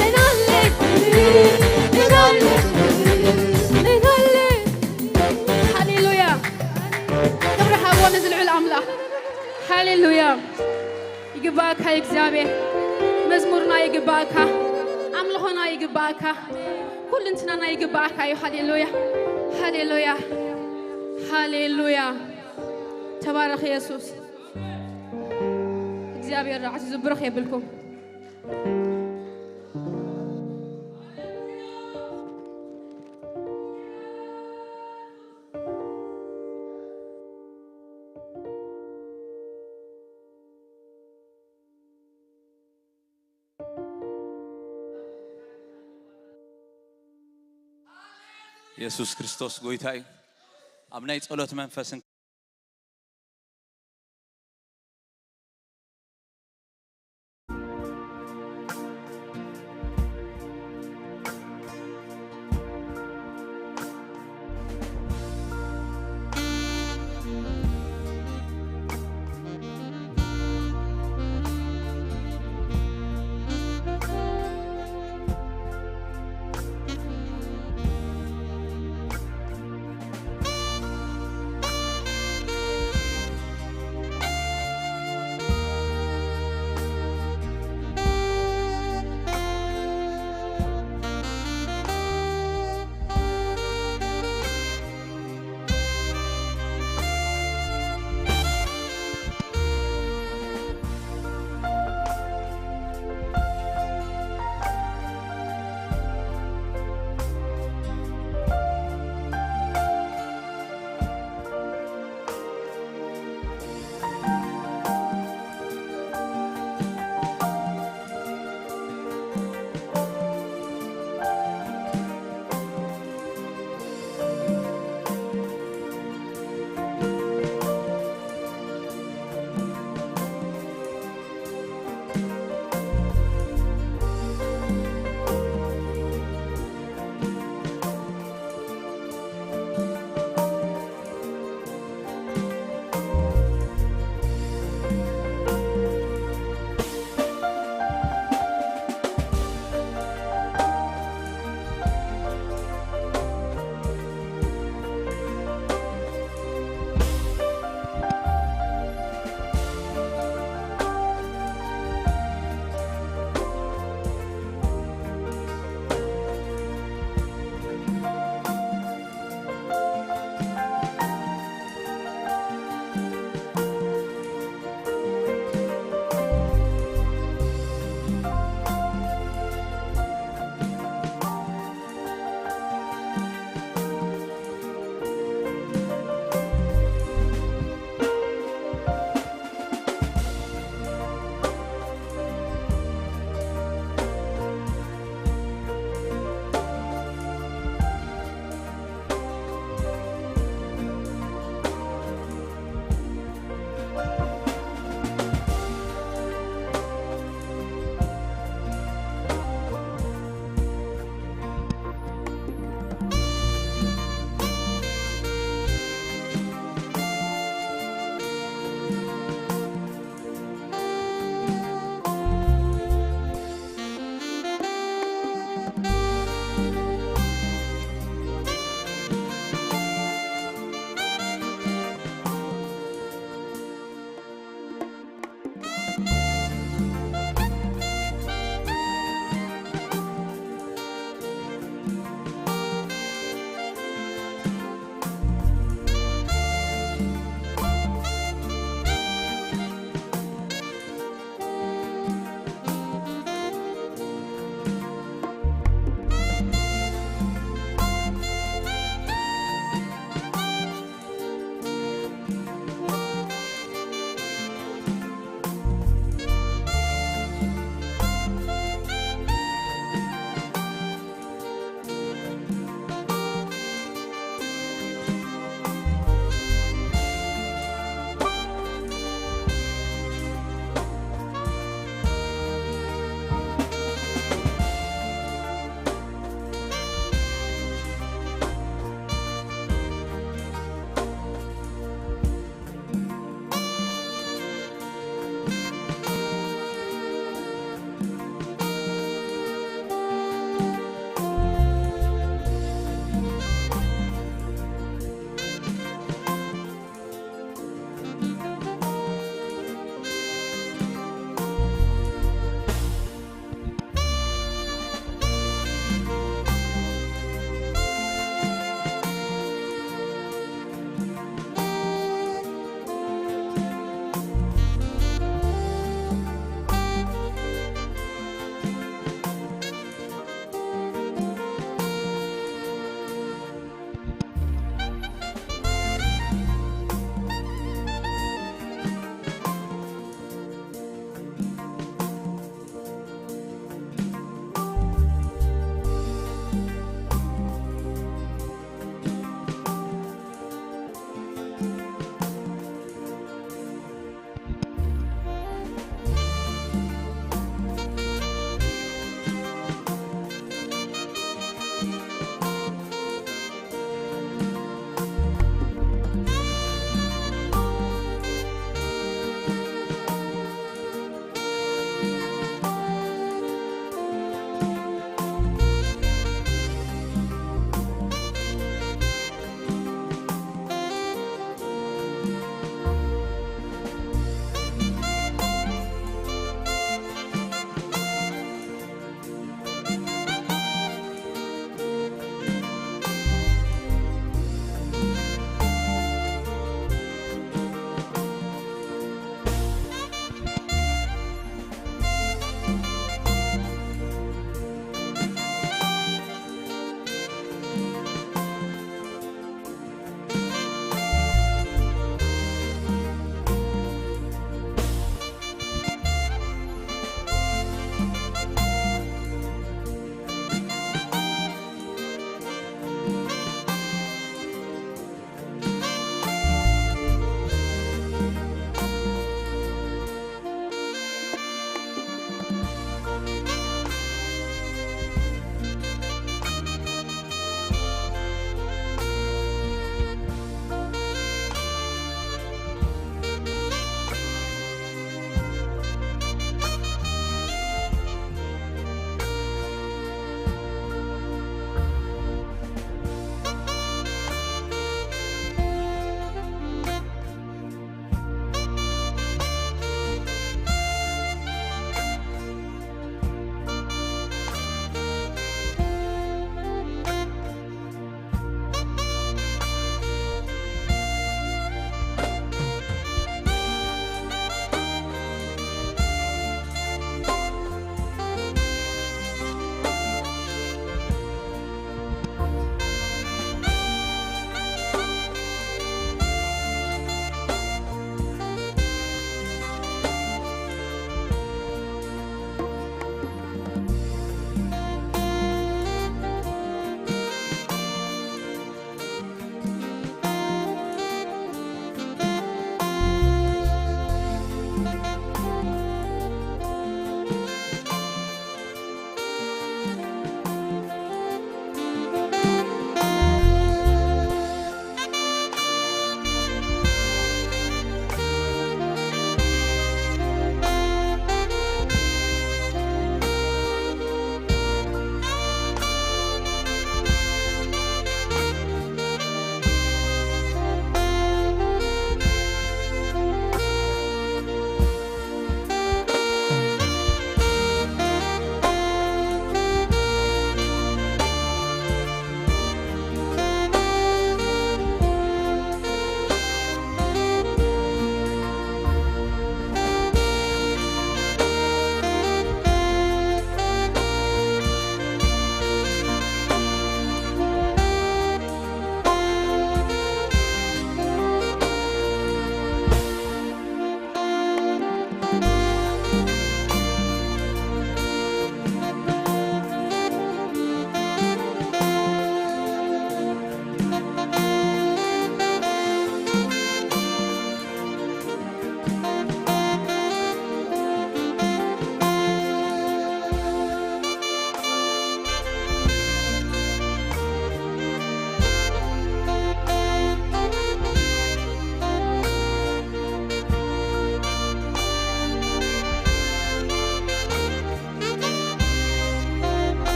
ምን አለ? ምን አለ? ምን አለ? ሃሌሉያ! ክብሪ ሃቦ ነዚ ልዑል ኣምላኽ። ሃሌሉያ! ይግባእካ እዩ እግዚኣብሔር። መዝሙርና ይግባእካ፣ ኣምልኾና ይግባእካ፣ ኩልንትናና ይግባእካ እዩ። ሃሌሉያ፣ ሃሌሉያ። ሃሌሉያ። ተባረኽ የሱስ። እግዚኣብሔር ርዓት ዝብርኽ የብልኩም። የሱስ ክርስቶስ ጎይታ እዩ። ኣብ ናይ ጸሎት መንፈስ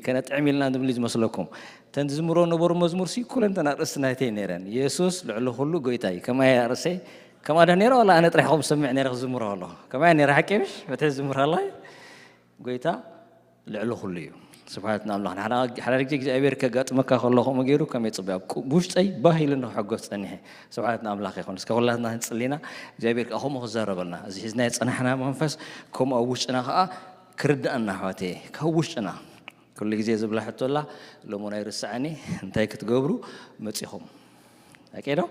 ከነጥዕም ኢልና ንብል ዝመስለኩም። እተን ዝዝምሮ ነበሩ መዝሙር ሲ ኩለን እተን ኣርእስቲ ናይተይ ነይረን። የሱስ ልዕሊ ኩሉ ጎይታ እዩ። ከማይ ኣርእሰይ ከምኣ ዶ ነይረ ዋላ ኣነ ጥራሕ ከም ዝሰምዕ ነይረ ክዝምሮ ከለኹ? ከማይ ነይረ ሓቂ ምሽ? በቲ ዝዝምር ሃላይ ጎይታ ልዕሊ ኩሉ እዩ። ስብሓት ንኣምላኽ። ንሓደ ግዜ እግዚኣብሔር ከጋጥመካ ከሎ ከምኡ ገይሩ ከመይ ጽቡቅ። ኣብ ቁ-፣ ውሽጠይ ባህ ኢሉ ንክሕጎስ ጸኒሐ። ስብሓት ንኣምላኽ ይኹን። እስከ ኩላትና ክንጽሊና እግዚኣብሔር ከኣ ከምኡ ክዛረበልና። እዚ ሒዝናዮ ዝጸናሕና መንፈስ ከምኡ ኣብ ውሽጥና ከኣ ክርድኣና ኣሕዋተየ። ካብ ውሽጥና። ኩሉ ግዜ ዝብላ ሕቶ ኣላ፣ ሎሚ ናይ ርስዓኒ፣ እንታይ ክትገብሩ መጺኹም? ኣቄ ዶ?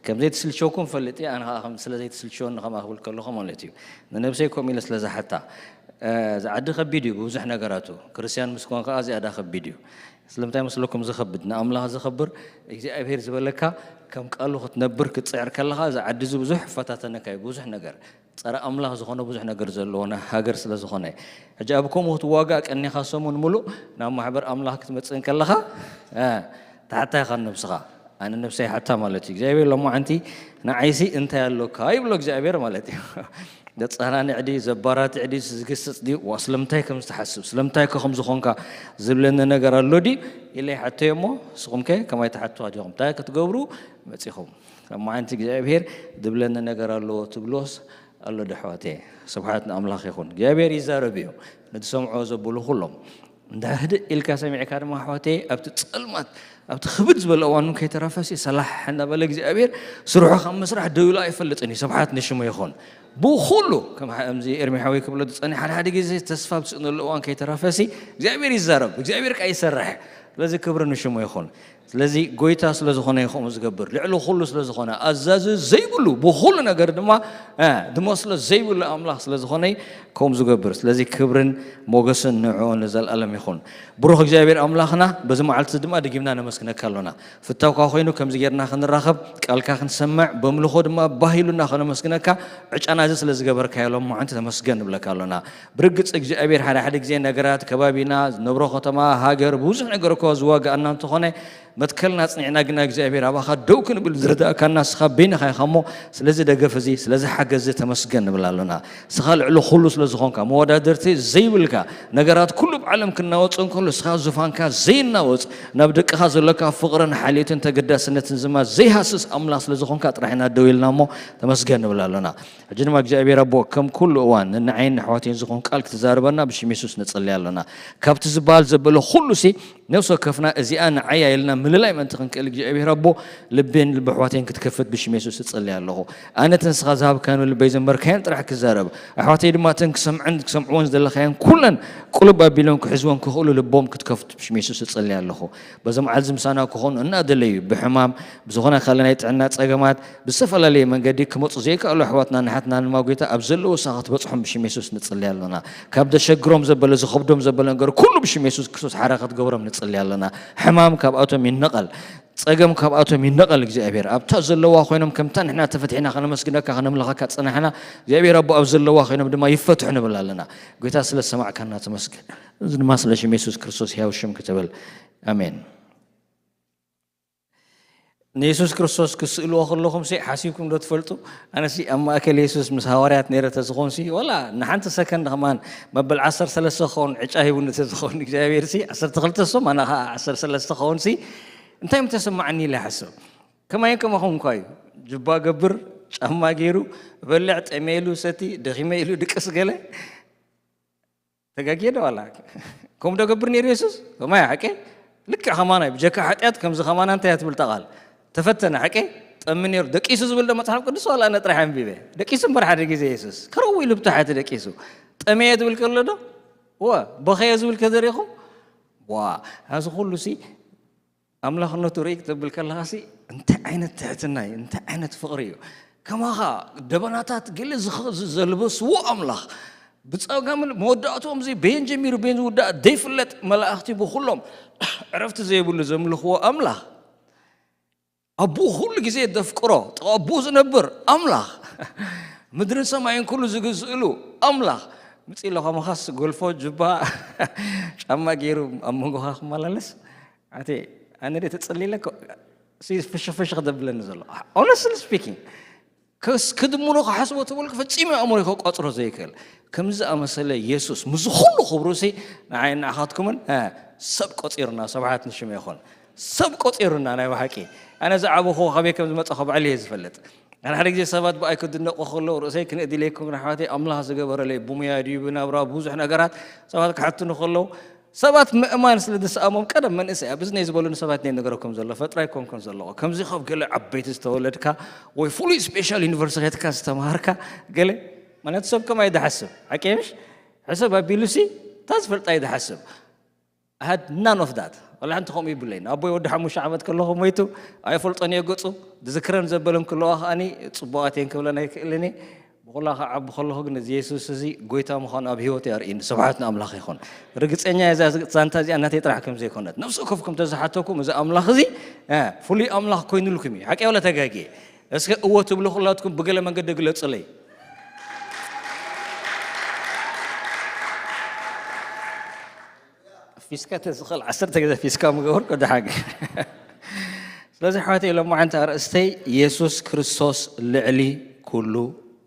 ከም ዘይትስልቸውኩም ፈልጥ እየ፣ ኣነ ከኣ ከም ስለ ዘይትስልቸወኒ ከምኣ ክብል ከለኹ ማለት እዩ። ንነብሰይ ከምኡ ኢለ ስለ ዝሓታ፣ እ፣ እዚ ዓዲ ከቢድ እዩ ብብዙሕ ነገራቱ። ክርስትያን ምስ ኮንካ ከኣ ዝያዳ ከቢድ እዩ። ስለምንታይ መስለኩም ዝኸብድ? ንኣምላኽ ዘኸብር እግዚኣብሔር ዝበለካ ከም ቃሉ ክትነብር ክትጽዕር ከለኻ፣ እዚ ዓዲ እዚ ብዙሕ ይፈታተነካ እዩ፣ ብዙሕ ነገር። ጸረ ኣምላኽ ዝኾነ ብዙሕ ነገር ዘለዎ ና-፣ ሃገር ስለ ዝኾነ። ሕጂ ኣብ ከምኡ ክትዋጋእ ቀኒኻ ሰሙን ምሉእ ናብ ማሕበር ኣምላኽ ክትመጽእ እንከለኻ፣ እ፣ ትሓታ ኢኻ ንነብስኻ። ኣነ ነብሰይ ሓታ ማለት እዩ። እግዚኣብሔር ሎማዓንቲ ንዓይሲ እንታይ ኣሎካ ይብሎ እግዚኣብሔር ማለት እዩ። ዘጸናንዕ ድዩ፣ ዘባራትዕ ድዩ፣ ዝግስጽ ድዩ፣ ዋ ስለምንታይ ከም ዝተሓስብ፣ ስለምንታይ ከ ከም ዝኾንካ ዝብለኒ ነገር ኣሎ ድዩ ኢለ ይሓተዮ እሞ፣ ንስኹም ከ ከማይ ትሓትዋ ዲኹም? እንታይ ክትገብሩ መጺኹም? ሎማዓንቲ እግዚኣብሔር ዝብለኒ ነገር ኣለዎ ትብሎስ ኣሎ ዶ ኣሕዋተየ? ስብሓት ንኣምላኽ ይኹን። እግዚኣብሔር ይዛረብ እዩ። ንዝሰምዖ ዘብሉ ኩሎም። እንድሕር ህድእ ኢልካ ሰሚዕካ ድማ ኣሕዋተየ ኣብቲ ጸልማት፣ ኣብቲ ክብድ ዝበለ እዋን እውን ከይተረፈሲ ሰላሕ እናበለ እግዚኣብሔር ስርሑ ካብ ምስራሕ ደው ኢሉ ኣይፈልጥን እዩ። ስብሓት ንሽሙ ይኹን። ብኹሉ ከም ሓ-፣ ከምዚ ኤርሚ ሓወይ ክብሎ ዝጸንሕ ሓደ ሓደ ግዜ ተስፋ ኣብ ዝስእነሉ እዋን ከይተረፈሲ እግዚኣብሔር ይዛረብ። እግዚኣብሔር ከኣ ይሰርሕ። ስለዚ ክብሪ ንሽሙ ይኹን። ስለዚ ጎይታ ስለ ዝኾነ እዩ ከምኡ ዝገብር። ልዕሊ ኩሉ ስለ ዝኾነ፣ ኣዛዚ ዘይብሉ፣ ብኹሉ ነገር ድማ፣ እ፣ ዝመስሎ ዘይብሉ ኣምላኽ ስለ ዝኾነ እዩ ከምኡ ዝገብር። ስለዚ ክብርን ሞገስን ንዕኡ ንዘለኣለም ይኹን። ብሩኽ እግዚኣብሔር ኣምላኽና፣ በዚ መዓልቲ ድማ ደጊምና ነመስግነካ ኣሎና። ፍታውካ ኮይኑ ከምዚ ጌርና ክንራኸብ፣ ቃልካ ክንሰምዕ፣ በምልኾ ድማ ባህ ኢሉና ከነመስግነካ፣ ዕጫና እዚ ስለ ዝገበርካዮ ሎማዓንቲ ተመስገን ንብለካ ኣሎና። ብርግጽ እግዚኣብሔር ሓደ ሓደ ግዜ ነገራት ከባቢና፣ ዝነብሮ ከተማ፣ ሃገር፣ ብዙሕ ነገር እኮ ዝዋግኣና እንተኾነ፣ መትከልና ኣጽኒዕና ግና እግዚኣብሔር ኣባኻ ደው ክንብል ዝርዳእካና ንስኻ በይንኻ ኢኻ እሞ፣ ስለዚ ደገፍ እዚ፣ ስለዚ ሓገዝ እዚ ተመስገን ንብል ኣሎና። ንስኻ ልዕሊ ኩሉ ስለ ዝኾንካ፣ መወዳድርቲ ዘይብልካ፣ ነገራት ኩሉ ብዓለም ክናወጽ እንከሎ፣ ንስኻ ዙፋንካ ዘይናወጽ፣ ናብ ደቅኻ ዘሎካ ፍቕርን ሓልዮትን ተገዳስነትን ድማ ዘይሃስስ ኣምላኽ ስለ ዝኾንካ ጥራሕ ኢና ደው ኢልና እሞ፣ ተመስገን ንብል ኣሎና። ሕጂ ድማ እግዚኣብሔር ኣቦ፣ ከም ኩሉ እዋን ንዓይን ንኣሕዋተይን ዝኾን ቃል ክትዛረበና ብሽም የሱስ ንጽሊ ኣሎና። ካብቲ ዝበሃል ዘበለ ኩሉ ሲ፣ ነፍሲ ወከፍና እዚኣ ንዓያ ኢልና ምልላይ ምእንቲ ክንክእል እግዚኣብሔር ኣቦ፣ ልቤን ልቢ ኣሕዋተይን ክትከፍት ብሽም የሱስ እጽሊ ኣለኹ። ኣነ እቲ ንስኻ ዝሃብካኒ ልበይ ዘንበርካየን ጥራሕ ክዛረብ፣ ኣሕዋተይ ድማ እተን ክሰምዐን ክሰምዕወን ዝደለኻየን ኩለን ቁልብ ኣቢሎም ክሕዝወን ክኽእሉ ልቦም ክትከፍት ብሽም የሱስ እጽሊ ኣለኹ። በዚ መዓልቲ ምሳና ክኾኑ እናደለዩ ብሕማም፣ ብዝኾነ ካልእ ናይ ጥዕና ጸገማት፣ ብዝተፈላለየ መንገዲ ክመጹ ዘይከኣሉ ኣሕዋትና ንሓትና ድማ ጎይታ ኣብ ዘለዎ ሳኻ ክትበጽሖም ብሽም የሱስ ንጽሊ ኣሎና። ካብ ዘሸግሮም ዘበለ፣ ዝኸብዶም ዘበለ ነገር ኩሉ ብሽም የሱስ ክርስቶስ ሓራ ክትገብሮም ንጽሊ ኣሎና። ሕማም ካብኣቶም ይነቐል። ጸገም ካብኣቶም ይነቐል እግዚኣብሔር። ኣብታ ዘለዋ ኮይኖም ከምታ ንሕና ተፈቲሕና ከነመስግነካ ከነምልኸካ ጸናሕና እግዚኣብሔር ኣቦ ኣብ ዘለዋ ኮይኖም ድማ ይፈትሑ ንብል ኣለና። ጎይታ ስለ ዝሰማዕካና ተመስገን። እዚ ድማ ስለ ሽም የሱስ ክርስቶስ ሕያው ሽም ክትብል። ኣሜን። ንየሱስ ክርስቶስ ክትስእልዎ ከለኹም ሲ ሓሲብኩም ዶ ትፈልጡ? ኣነሲ ኣብ ማእከል የሱስ ምስ ሃዋርያት ነይረ ተዝኾንሲ፣ ወላ ንሓንቲ ሰከንድ ከማን መበል ዓሰርተ ሰለስተ ክኸውን ዕጫ ሂቡኒ ተዝኸውን እግዚኣብሔር ሲ ዓሰርተ ክልተ ሶም ኣነ ኸዓ ዓሰርተ ሰለስተ ክኸውን ሲ እንታይ ምተሰማዓኒ ኢለ ይሓስብ። ከማይን ከማኹም እኳ እዩ። ጁባ ገብር፣ ጫማ ገይሩ፣ በልዕ፣ ጠሜ ኢሉ ሰቲ፣ ደኺመ ኢሉ ድቅስ ገለ። ተጋግየ ዶ ዋላ? ከምኡ ዶ ገብር ነይሩ የሱስ? ከማይ ሓቂ? ልክዕ ከማና እዩ። ብጀካ ሓጢኣት ከምዚ ከማና እንታይ እያ ትብል እታ ቃል? ተፈተነ ሓቂ? ጠሚ ነይሩ። ደቂሱ ዝብል ዶ መጽሓፍ ቅዱስ ዋላ ኣነ ጥራሕ ኣንቢበ? ደቂሱ እምበር ሓደ ግዜ የሱስ። ከረው ኢሉ ብታሕቲ ደቂሱ። ጠመየ ዝብል ከሎ ዶ? ወ፣ በኸየ ዝብል ከዘሪኹም? ዋ፣ እዚ ኩሉ ሲ ኣምላኽነቱ ርእይ ክትብል ከለኻሲ እንታይ ዓይነት ትሕትና እዩ፣ እንታይ ዓይነት ፍቕሪ እዩ። ከማኻ ደበናታት ገለ ዝኸ-፣ ዝ-፣ ዘልበስዎ ኣምላኽ፣ ብጸጋምን መወዳእትኦም እዚ በየን ጀሚሩ በየን ዝውዳእ ዘይፍለጥ መላእኽቲ ብኹሎም ዕረፍቲ ዘይብሉ ዘምልኽዎ ኣምላኽ፣ ኣቦኡ ኩሉ ግዜ ዘፍቅሮ፣ ጥቓ ኣቦኡ ዝነብር ኣምላኽ፣ ምድርን ሰማይን ኩሉ ዝግዝእሉ ኣምላኽ፣ ምጽእ ኢሎ ከማኻስ ጎልፎ፣ ጁባ፣ ጫማ ገይሩ ኣብ መንጎኻ ክመላለስ፣ ኣቲ፣ ኣነ ድየ ተጸሊለ ኮ-፣ ሲ-፣ ፍሽኽ ፍሽኽ ዘብለኒ ዘሎ? Honestly speaking፣ ክስ ክድምሮ ክሓስቦ ተበልኩ ፈጺሙ ኣእምሮ ክቆጽሮ ዘይክእል ከምዚ ኣመሰለ የሱስ ምስዚ ኩሉ ክብሩሲ ንዓይ ንዓኻትኩምን እ፣ ሰብ ቆጺሩና። ስብሓት ንሽሙ ይኹን። ሰብ ቆጺሩና ናይ ብሓቂ። ኣነ ዝዓበኹ ካበይ ከም ዝመጻኹ ባዕለይ እየ ዝፈልጥ። ኣነ ሓደ ግዜ ሰባት ብኣይ ክድነቑ ከለዉ ርእሰይ ክንእድ ኢለይኩም ግን ኣሕዋተይ ኣምላኽ ዝገበረለይ ብሙያ ድዩ ብናብራ ብዙሕ ነገራት ሰባት ክሓትኑ ከለዉ ሰባት ምእማን ስለ ዝሰኣሞም ቀደም መንእሰይ ኣብ እዝነይ ዝበሉኒ ሰባት ናይ ነገረኩም ዘሎ ፈጥራይ ኮንኩን ዘለኹ ከምዚ ካብ ገለ ዓበይቲ ዝተወለድካ ወይ ፍሉይ ስፔሻል ዩኒቨርሲቲ ከድካ ዝተምሃርካ ገለ ማለት ሰብ ከማይ ዝሓስብ ሓቂ ምሽ ሕሰብ ኣቢሉሲ እታ ዝፈልጣ እዩ ዝሓስብ I had none of that ወላ ሓንቲ ከምኡ ይብለይን ኣቦይ ወዲ ሓሙሽተ ዓመት ከለኹ ሞይቱ ኣይፈልጦን እየ ገፁ ዝዝክረን ዘበለን ክለዋ ከዓኒ ፅቡቓት እየን ክብለን ኣይክእልን እየ ብኹላ ክዓቢ ከለኹ ግን እዚ የሱስ እዚ ጎይታ ምዃኑ ኣብ ህይወት የርእኒ ስብሓት ንኣምላኽ ይኹን ርግፀኛ እየ እዛ ዛንታ እዚኣ ናተይ ጥራሕ ከም ዘይኮነት ነፍሲ ወከፍኩም ተዝሓተኩም እዚ ኣምላኽ እዚ እ፣ ፍሉይ ኣምላኽ ኮይኑልኩም እዩ ሓቂ ወላ ተጋጊ እስከ እወ ትብሉ ኩላትኩም ብገለ መንገዲ ግለጹለይ ፊስካ ተዝኽእል ዓሰርተ ግዜ ፊስካ ምገበርኩ ድሓቂ ስለዚ ኣሕዋተይ ሎማዓንቲ ኣርእስተይ የሱስ ክርስቶስ ልዕሊ ኩሉ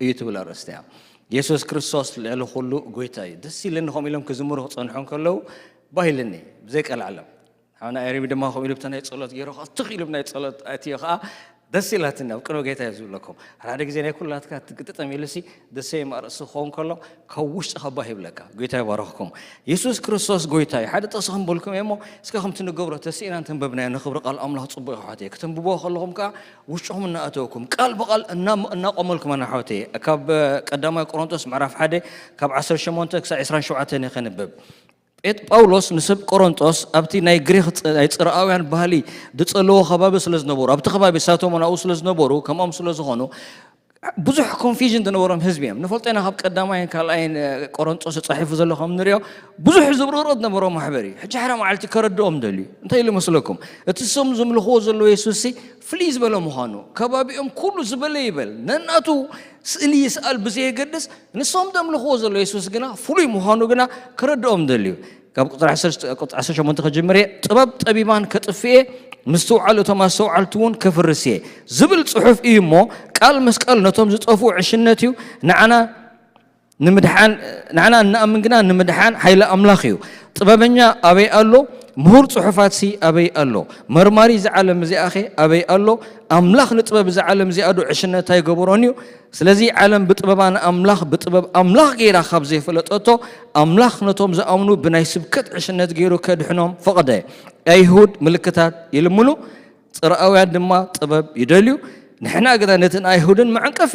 እዩ ትብል ኣርእስቲ እያ የሱስ ክርስቶስ ልዕሊ ኩሉ ጎይታ እዩ ደስ ኢለኒ ከምኡ ኢሎም ክዝምሩ ክፀንሑ እንከለዉ ባህ ኢልኒ ብዘይ ቀልዓለም ሓውና ኤሪሚ ድማ ከምኡ ኢሉ ብቲ ናይ ፀሎት ገይሩ ከዓ ትኽ ኢሉ ናይ ፀሎት ኣትዮ ከዓ ደስ ኢላትኒ ኣብ ቅድሚ ጌታ እዩ ዝብለኩም ሓደ ግዜ ናይ ኩላትካ ትግጥጠም ኢሉሲ ደሰይ ማርእሲ ክኸውን ከሎ ካብ ውሽጢ ከባህ ይብለካ ጎይታ ይባረኽኩም የሱስ ክርስቶስ ጎይታ እዩ ሓደ ጥቕሲ ክንበልኩም እየ እሞ እስከ ከምቲ ንገብሮ ተስኢና እንተንበብናዮ ንኽብሪ ቃል ኣምላኽ ፅቡቅ ይሕዋት እየ ክትንብቦ ከለኹም ከዓ ውሽጥኹም እናኣተወኩም ቃል ብቃል እናቆመልኩም ኣናሕዋት እየ ካብ ቀዳማይ ቆሮንቶስ ምዕራፍ ሓደ ካብ ዓሰርተ ሸሞንተ ክሳብ ዕስራን ሸውዓተን እየ ከንብብ ጴጥ ጳውሎስ ንሰብ ቆሮንጦስ ኣብቲ ናይ ግሪክ ናይ ጽርኣውያን ባህሊ ዝጸለዎ ከባቢ ስለ ዝነበሩ ኣብቲ ከባቢ ሳቶም ናብኡ ስለ ዝነበሩ ከምኦም ስለ ዝኾኑ ብዙሕ ኮንፊዥን ዝነበሮም ህዝቢ እዮም ንፈልጦ ኢና ካብ ቀዳማይን ካልኣይን ቆሮንጦስ ተጻሒፉ ዘሎ ከም ንሪኦ ብዙሕ ዝብርቕርቕ ዝነበሮ ማሕበር እዩ ሕጂ ሓደ መዓልቲ ከረድኦም ደልዩ እንታይ ኢሉ መስለኩም እቲ ስም ዝምልኽዎ ዘለዎ የሱስ ፍልይ ዝበለ ምዃኑ ከባቢኦም ኩሉ ዝበለ ይበል ነናቱ ስእሊ ይስኣል ብዘየገድስ ንሶም ዘምልኽዎ ዘሎ የሱስ ግና ፍሉይ ምዃኑ ግና ክረድኦም ደልዩ ካብ ቁፅሪ ዓሰርተ ሸሞንተ ክጅምር እየ ጥበብ ጠቢባን ከጥፍእ እየ ምስትውዓል እቶም ኣስተውዓልቲ እውን ከፍርስ እየ ዝብል ፅሑፍ እዩ እሞ ቃል ምስ ቃል ነቶም ዝጠፍኡ ዕሽነት እዩ ንዓና ንምድሓን ንዓና እንኣምን ግና ንምድሓን ሓይሊ ኣምላኽ እዩ ጥበበኛ ኣበይ ኣሎ ምሁር ፅሑፋትሲ ኣበይ ኣሎ መርማሪ እዚ ዓለም እዚኣኸ ኣበይ ኣሎ ኣምላኽ ንጥበብ እዚ ዓለም እዚኣ ዶ ዕሽነት ኣይገበሮን እዩ ስለዚ ዓለም ብጥበባ ንኣምላኽ ብጥበብ ኣምላኽ ገይራ ካብ ዘይፈለጠቶ ኣምላኽ ነቶም ዝኣምኑ ብናይ ስብከት ዕሽነት ገይሩ ከድሕኖም ፈቐደ ኣይሁድ ምልክታት ይልምኑ ፅርኣውያን ድማ ጥበብ ይደልዩ ንሕና ግና ነቲ ንኣይሁድን መዕንቀፊ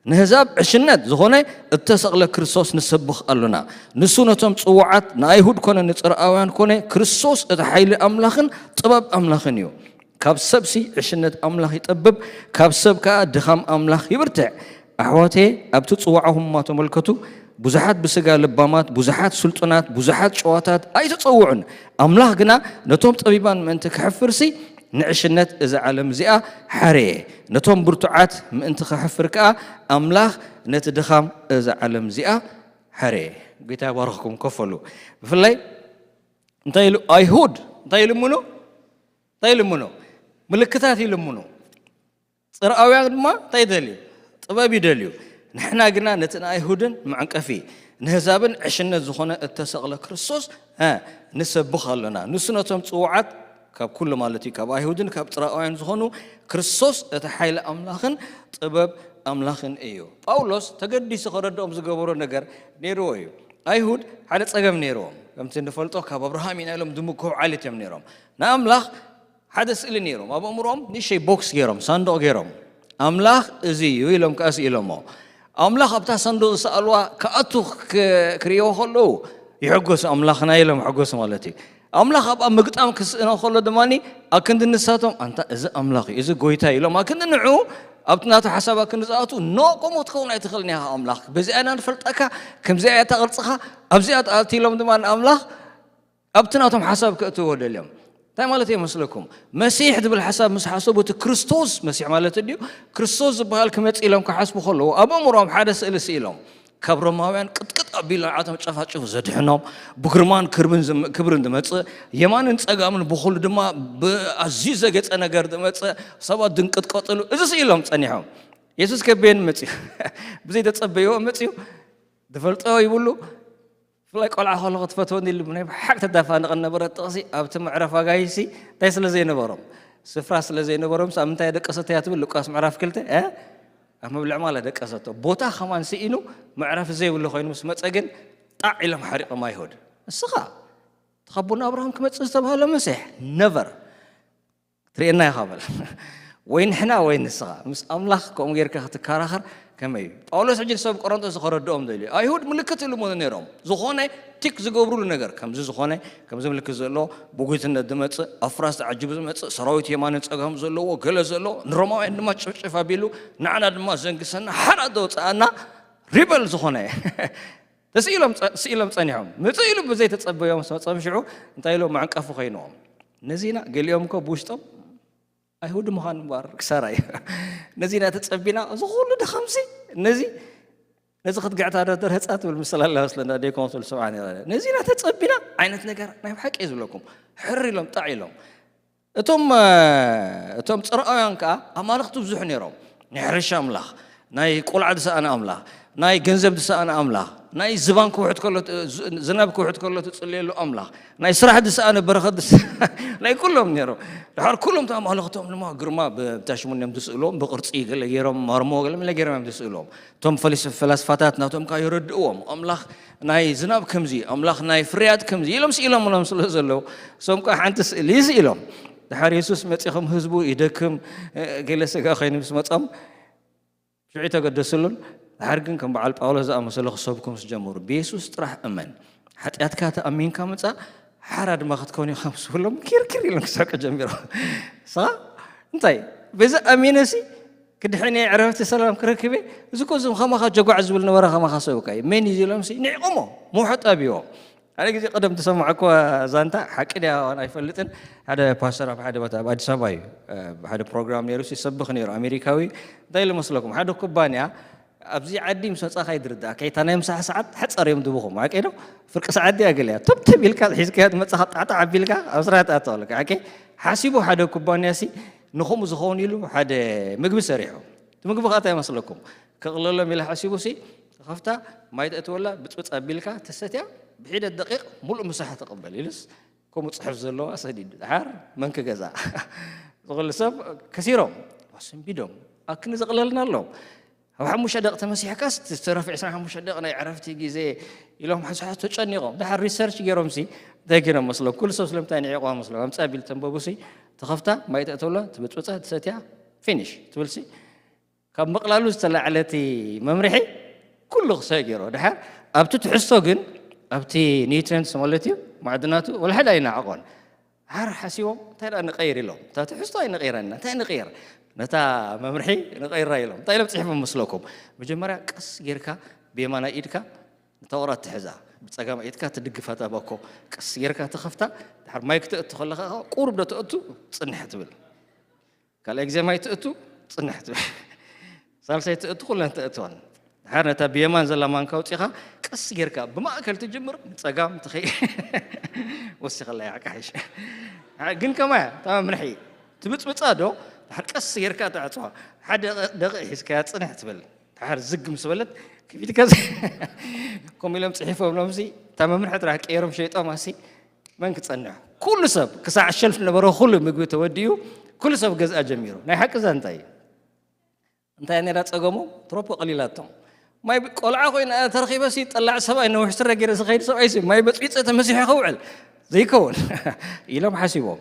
ንህዛብ ዕሽነት ዝኾነ እተሰቕለ ክርስቶስ ንሰብኽ ኣሎና። ንሱ ነቶም ጽዉዓት ንኣይሁድ ኮነ ንጽርኣውያን ኮነ ክርስቶስ እቲ ሓይሊ ኣምላኽን ጥበብ ኣምላኽን እዩ። ካብ ሰብሲ ዕሽነት ኣምላኽ ይጠብብ፣ ካብ ሰብ ከኣ ድኻም ኣምላኽ ይብርትዕ። ኣሕዋተየ ኣብቲ ጽዋዕኹም እማ ተመልከቱ። ብዙሓት ብስጋ ለባማት፣ ብዙሓት ስልጡናት፣ ብዙሓት ጨዋታት ኣይተጸውዑን። ኣምላኽ ግና ነቶም ጠቢባን ምእንቲ ከሕፍርሲ ንዕሽነት እዛ ዓለም እዚኣ ሓረየ። ነቶም ብርቱዓት ምእንቲ ከሕፍር ከኣ ኣምላኽ ነቲ ድኻም እዛ ዓለም እዚኣ ሓረየ። ጎይታ ይባርኽኩም። ከፈሉ። ብፍላይ እንታይ ኢሉ? ኣይሁድ እንታይ ይልምኑ? እንታይ ይልምኑ? ምልክታት ይልምኑ። ጽርኣውያን ድማ እንታይ ይደልዩ? ጥበብ ይደልዩ። ንሕና ግና ነቲ ንኣይሁድን መዕንቀፊ ንህዛብን ዕሽነት ዝኾነ እተሰቕለ ክርስቶስ እ፣ ንሰብኽ ኣሎና። ንሱ ነቶም ጽዉዓት ካብ ኩሉ ማለት እዩ፣ ካብ ኣይሁድን ካብ ጽርኣውያን ዝኾኑ ክርስቶስ እቲ ሓይሊ ኣምላኽን ጥበብ ኣምላኽን እዩ። ጳውሎስ ተገዲሱ ከረድኦም ዝገበሮ ነገር ነይርዎ እዩ። ኣይሁድ ሓደ ጸገም ነይርዎም። ከምቲ ንፈልጦ ካብ ኣብርሃም ኢና ኢሎም ዝምክሑ ዓሌት እዮም ነይሮም። ንኣምላኽ ሓደ ስእሊ ነይሮም ኣብ ኣእምሮኦም ንእሽተይ ቦክስ ገይሮም ሳንዱቕ ገይሮም ኣምላኽ እዚ እዩ ኢሎም ከኣ ስኢሎሞ ኣምላኽ ኣብታ ሳንዱቕ ዝሰኣልዋ ክኣቱ ክርእይዎ ከለዉ ይሕጎሱ ኣምላኽና ኢሎም ሕጎሱ ማለት እዩ ኣምላኽ ኣብኣ ምግጣም ክስእኖ ከሎ ድማ ኣክንዲ ንሳቶም ኣንታ እዚ ኣምላኽ እዩ እዚ ጎይታ እዩ ኢሎም ኣክንዲ ንዑ ኣብቲ ናቱ ሓሳብ ኣክንዲ ዝኣቱ ኖ ከምኡ ክትኸውን ኣይትኽእልን ኢኻ ኣምላኽ በዚኣ ኢና ንፈልጠካ ከምዚኣ እያ እታ ቅርፅኻ ኣብዚኣ ትኣቱ ኢሎም ድማ ንኣምላኽ ኣብቲ ናቶም ሓሳብ ከእትዎ ደልዮም እንታይ ማለት እየ መስለኩም መሲሕ ዝብል ሓሳብ ምስ ሓሰቡ እቲ ክርስቶስ መሲሕ ማለት ድዩ ክርስቶስ ዝበሃል ክመፅ ኢሎም ክሓስቡ ከለዉ ኣብ ኣእምሮም ሓደ ስእሊ ስኢሎም ካብ ሮማውያን ቅጥቅጥ ኣቢሉ ንዓቶም ጨፋጭፉ ዘድሕኖም ብግርማን ክብርን ዝመፅእ የማንን ፀጋምን ብኩሉ ድማ ብኣዝዩ ዘገፀ ነገር ዝመፅእ ሰባት ድንቅጥቀጥሉ እዚ ስኢሎም ፀኒሖም የሱስ ከበየን መፅዩ? ብዘይ ተፀበይዎ መፅዩ። ዝፈልጦ ይብሉ። ብፍላይ ቆልዓ ከሎ ክትፈትወኒ ኢሉ ናይ ብሓቂ ተዳፋንቕ ነበረ ጥቕሲ። ኣብቲ መዕረፍ ኣጋይሲ እንታይ ስለ ዘይነበሮም፣ ስፍራ ስለ ዘይነበሮም ኣብ ምንታይ ደቀሰቶ እያ ትብል? ሉቃስ ምዕራፍ ክልተ ኣብ መብልዕ ማለ ደቀሰቶ። ቦታ ከማን ስኢኑ፣ መዕረፊ ዘይብሉ ኮይኑ ምስ መፀ ግን ጣዕ ኢሎም ሓሪቖም ኣይሁድ። እስኻ እቲ ካብ ኣቦና ኣብርሃም ክመፅእ ዝተባህለ መሲሕ ነቨር ትርእየና ኢኻ በል። ወይ ንሕና ወይ ንስኻ ምስ ኣምላኽ ከምኡ ጌርካ ክትከራኸር ከመይ እዩ? ጳውሎስ ሕጂ ሰብ ቆሮንቶስ ከረድኦም ደልዩ። ኣይሁድ ምልክት ይልምኑ ነይሮም፣ ዝኾነ ቲክ ዝገብሩሉ ነገር፣ ከምዚ ዝኾነ፣ ከምዚ ምልክት ዘለዎ፣ ብጉይትነት ዝመጽእ፣ ኣፍራስ ተዓጂቡ ዝመጽእ፣ ሰራዊት የማንን ጸጋም ዘለዎ፣ ገለ ዘለዎ፣ ንሮማውያን ድማ ጭፍጭፍ ኣቢሉ፣ ንዓና ድማ ዘንግሰና፣ ሓራ ዘውፅኣና፣ ሪበል ዝኾነ። ተስኢሎም ጸ- ስኢሎም ጸኒሖም። ምጽእ ኢሉ ብዘይተጸበዮም ምስ መጸም ሽዑ እንታይ ኢሎም? ማዕንቀፊ ኮይንዎም። ነዚና ገሊኦም እኮ ብውሽጦም ኣይሁድ ምዃን እምበር ክሳራ እዩ። ነዚና ተጸቢና፣ እዚ ኩሉ ድኻምሲ፣ ነዚ ነዚ ክትግዕታ ዶ ደረጻ ትብል ምስላ ኣላ መስለና ደይኮን ትብል ስምዓ ነይራ። ነዚና ተጸቢና ዓይነት ነገር ናይ ብሓቂ እየ ዝብለኩም። ሕር ኢሎም ጣዕ ኢሎም። እቶም እቶም ጽርኣውያን ከኣ ኣማልኽቲ ብዙሕ ነይሮም። ናይ ሕርሻ ኣምላኽ፣ ናይ ቆልዓ ዝሰኣነ ኣምላኽ፣ ናይ ገንዘብ ዝሰኣነ ኣምላኽ፣ ናይ ዝባን ክውሕድ ከሎ ት- ዝ- ዝናብ ክውሕድ ከሎ ትጽልየሉ ኣምላኽ፣ ናይ ስራሕ ዝሰኣነ በረኸት ዝሰ- ናይ ኩሎም ነይሮም። ድሓር ኩሎም እቶም ኣማልኽቶም ድማ ግርማ ብታሽሙን እዮም ዝስእልዎም፣ ብቕርጺ ገለ ገይሮም፣ ማርሞ ገለ መለ ገይሮም እዮም ዝስእልዎም። እቶም ፈሊስ- ፈላስፋታት ናቶም ከኣ የረድእዎም። ኣምላኽ ናይ ዝናብ ከምዚ፣ ኣምላኽ ናይ ፍርያት ከምዚ ኢሎም ስኢሎምሎም ስለ ዘለዉ፣ እሶም ከኣ ሓንቲ ስእሊ ስኢሎም። ድሓር የሱስ መጺኹም ህዝቡ ይደክም፣ እ፣ ገለ ስጋ ኮይኑ ምስ መጾም ሽዑ ተገደስሉን። ድሓር ግን ከም በዓል ጳውሎስ ዝኣመሰሉ ክሰብኩ ምስ ጀመሩ፣ ብየሱስ ጥራሕ እመን፣ ሓጢኣትካ ተኣሚንካ ምጻእ፣ ሓራ ድማ ክትከውን ኢኻ ምስ በሎም፣ ኪርኪር ኢሎም ክስሕቁ ጀሚሮም። ሳ እንታይ በዚ ኣሚነሲ ክድሕን እየ፣ ዕረፍቲ ሰላም ክረክብ እየ። እዚ እኮ እዞም ከማኻ ጀጓዕ ዝብል ነበረ፣ ከማኻ ሰብካ እዩ። መን እዩ ኢሎምሲ ንዒቖሞ፣ ምውሖጥ ኣብይዎም። ሓደ ግዜ ቀደም ዝሰማዕኩዋ ዛንታ ሓቂ ድያ ኣይፈልጥን። ሓደ ፓስተር ኣብ ሓደ ቦታ ኣብ ኣዲስ ኣበባ እዩ፣ ኣብ ሓደ ፕሮግራም ነይሩ፣ ይሰብኽ ነይሩ፣ ኣሜሪካዊ። እንታይ ኢሉ መስለኩም? ሓደ ኩባንያ ኣብዚ ዓዲ ምስ መጻኻ ይድርዳእ፣ ከይታ ናይ ምሳሕ ሰዓት ሓጸር እዮም ድብኹም፣ ሓቂ ዶ? ፍርቂ ሰዓት ድያ ገለ እያ። ተብተብ ኢልካ ሒዝካዮ መጻኻ ጣዕጣዕ ኣቢልካ ኣብ ስራሕ ትኣቱ ኣለካ። ሓቂ ሓሲቡ ሓደ ኩባንያ ሲ ንኹም ዝኸውን ኢሉ ሓደ ምግቢ ሰሪሑ። እቲ ምግቢ ከኣ እንታይ መስለኩም? ከቕለሎም ኢለ ሓሲቡ ሲ፣ ተኸፍታ፣ ማይ ተእትወላ፣ ብጽብጽ ኣቢልካ ተሰትያ፣ ብሒደት ደቂቕ ሙሉእ ምሳሕ ትቕበል ኢሉስ፣ ከምኡ ጽሑፍ ዘለዋ ሰዲዱ። ድሓር መን ክገዛ? ዝቕሉ ሰብ ከሲሮም፣ ኣሰንቢዶም፣ ኣክኒ ዘቕለልና ኣለዎም። ኣብ ሓሙሽተ ደቂቕ ተመሲሕካስ፣ ዝተረፈ ዕስራን ሓሙሽተ ደቂቕ ናይ ዕረፍቲ ግዜ ኢሎም ሓሳብ ተጨኒቖም። ድሓር ሪሰርች ገይሮም ሲ፣ እንታይ ገይሮም መስሎም? ኩሉ ሰብ ስለምንታይ ንዒቕዋ መስሎም? ኣምጻ ቢል ተንበቡ ሲ፣ ተኸፍታ፣ ማይ ተእተውላ፣ ትብጥብጻ፣ ትሰትያ፣ ፊኒሽ ትብል ሲ። ካብ ምቕላሉ ዝተላዕለ እቲ መምርሒ ኩሉ ክሰ ገይሮ። ድሓር ኣብቲ ትሕዝቶ ግን፣ ኣብቲ ኒውትሪንትስ ማለት እዩ፣ ማዕድናቱ፣ ወላ ሓደ ኣይነዓቖን። ድሓር ሓሲቦም፣ እንታይ ደኣ ንቐይር ኢሎም። እታ ትሕዝቶ ኣይንቐይረና፣ እንታይ ንቐይር? ነታ መምርሒ ንቐይራ ኢሎም። እንታይ ኢሎም ጽሒፎም መስለኩም? መጀመርያ ቀስ ጌርካ ብየማናይ ኢድካ ነታ ወረቐት ትሕዛ፣ ብጸጋማይ ኢድካ ትድግፋ እታ ባኮ። ቀስ ጌርካ ትኸፍታ፣ ድሓር ማይ ክተእቱ ከለኻ ቁሩብ ዶ ተእቱ፣ ጽንሕ ትብል። ካልኣይ ግዜ ማይ ትእቱ፣ ጽንሕ ትብል። ሳልሳይ ትእቱ፣ ኩለን ተእትወን። ድሓር ነታ ብየማን ዘላ ማንካ ኣውጺኻ፣ ቀስ ጌርካ ብማእከል ትጅምር፣ ንጸጋም ትኸይ-፣ ወሲኸላ እያ፣ ሓቂ ሓይሽ። ግን ከማያ፣ እታ መምርሒ፣ ትብጽብጻ ዶ፣ ድሓር ቀስ ጌርካ ተዕጽዋ። ሓደ ደቂቕ ሒዝካያ ጽንሕ ትብል። ድሓር ዝግ ምስ በለት፣ ክፊትካ ዘ-፣ ከምኡ ኢሎም ጽሒፎምሎምሲ፣ እታ መምርሒ ጥራሕ ቀይሮም ሸይጦም ኣሲ፣ መን ክጸንሕ? ኩሉ ሰብ፣ ክሳዕ ሸልፍ ነበረ ኩሉ ምግቢ ተወዲኡ፣ ኩሉ ሰብ ገዝኣ ጀሚሩ። ናይ ሓቂ እዛ እንታይ እዩ? እንታይ ነይራ ጸገሞም? ትሮፖ ቀሊላቶም። ማይ ብ-፣ ቆልዓ ኮይነ ተረኺበሲ፣ ጠላዕ ሰብኣይ፣ ነዊሕ ስረ ገይረ ዝኸይድ ሰብኣይሲ፣ ማይ በጽቢጸ ተመሲሐ ከውዕል ዘይከውን ኢሎም ሓሲቦም።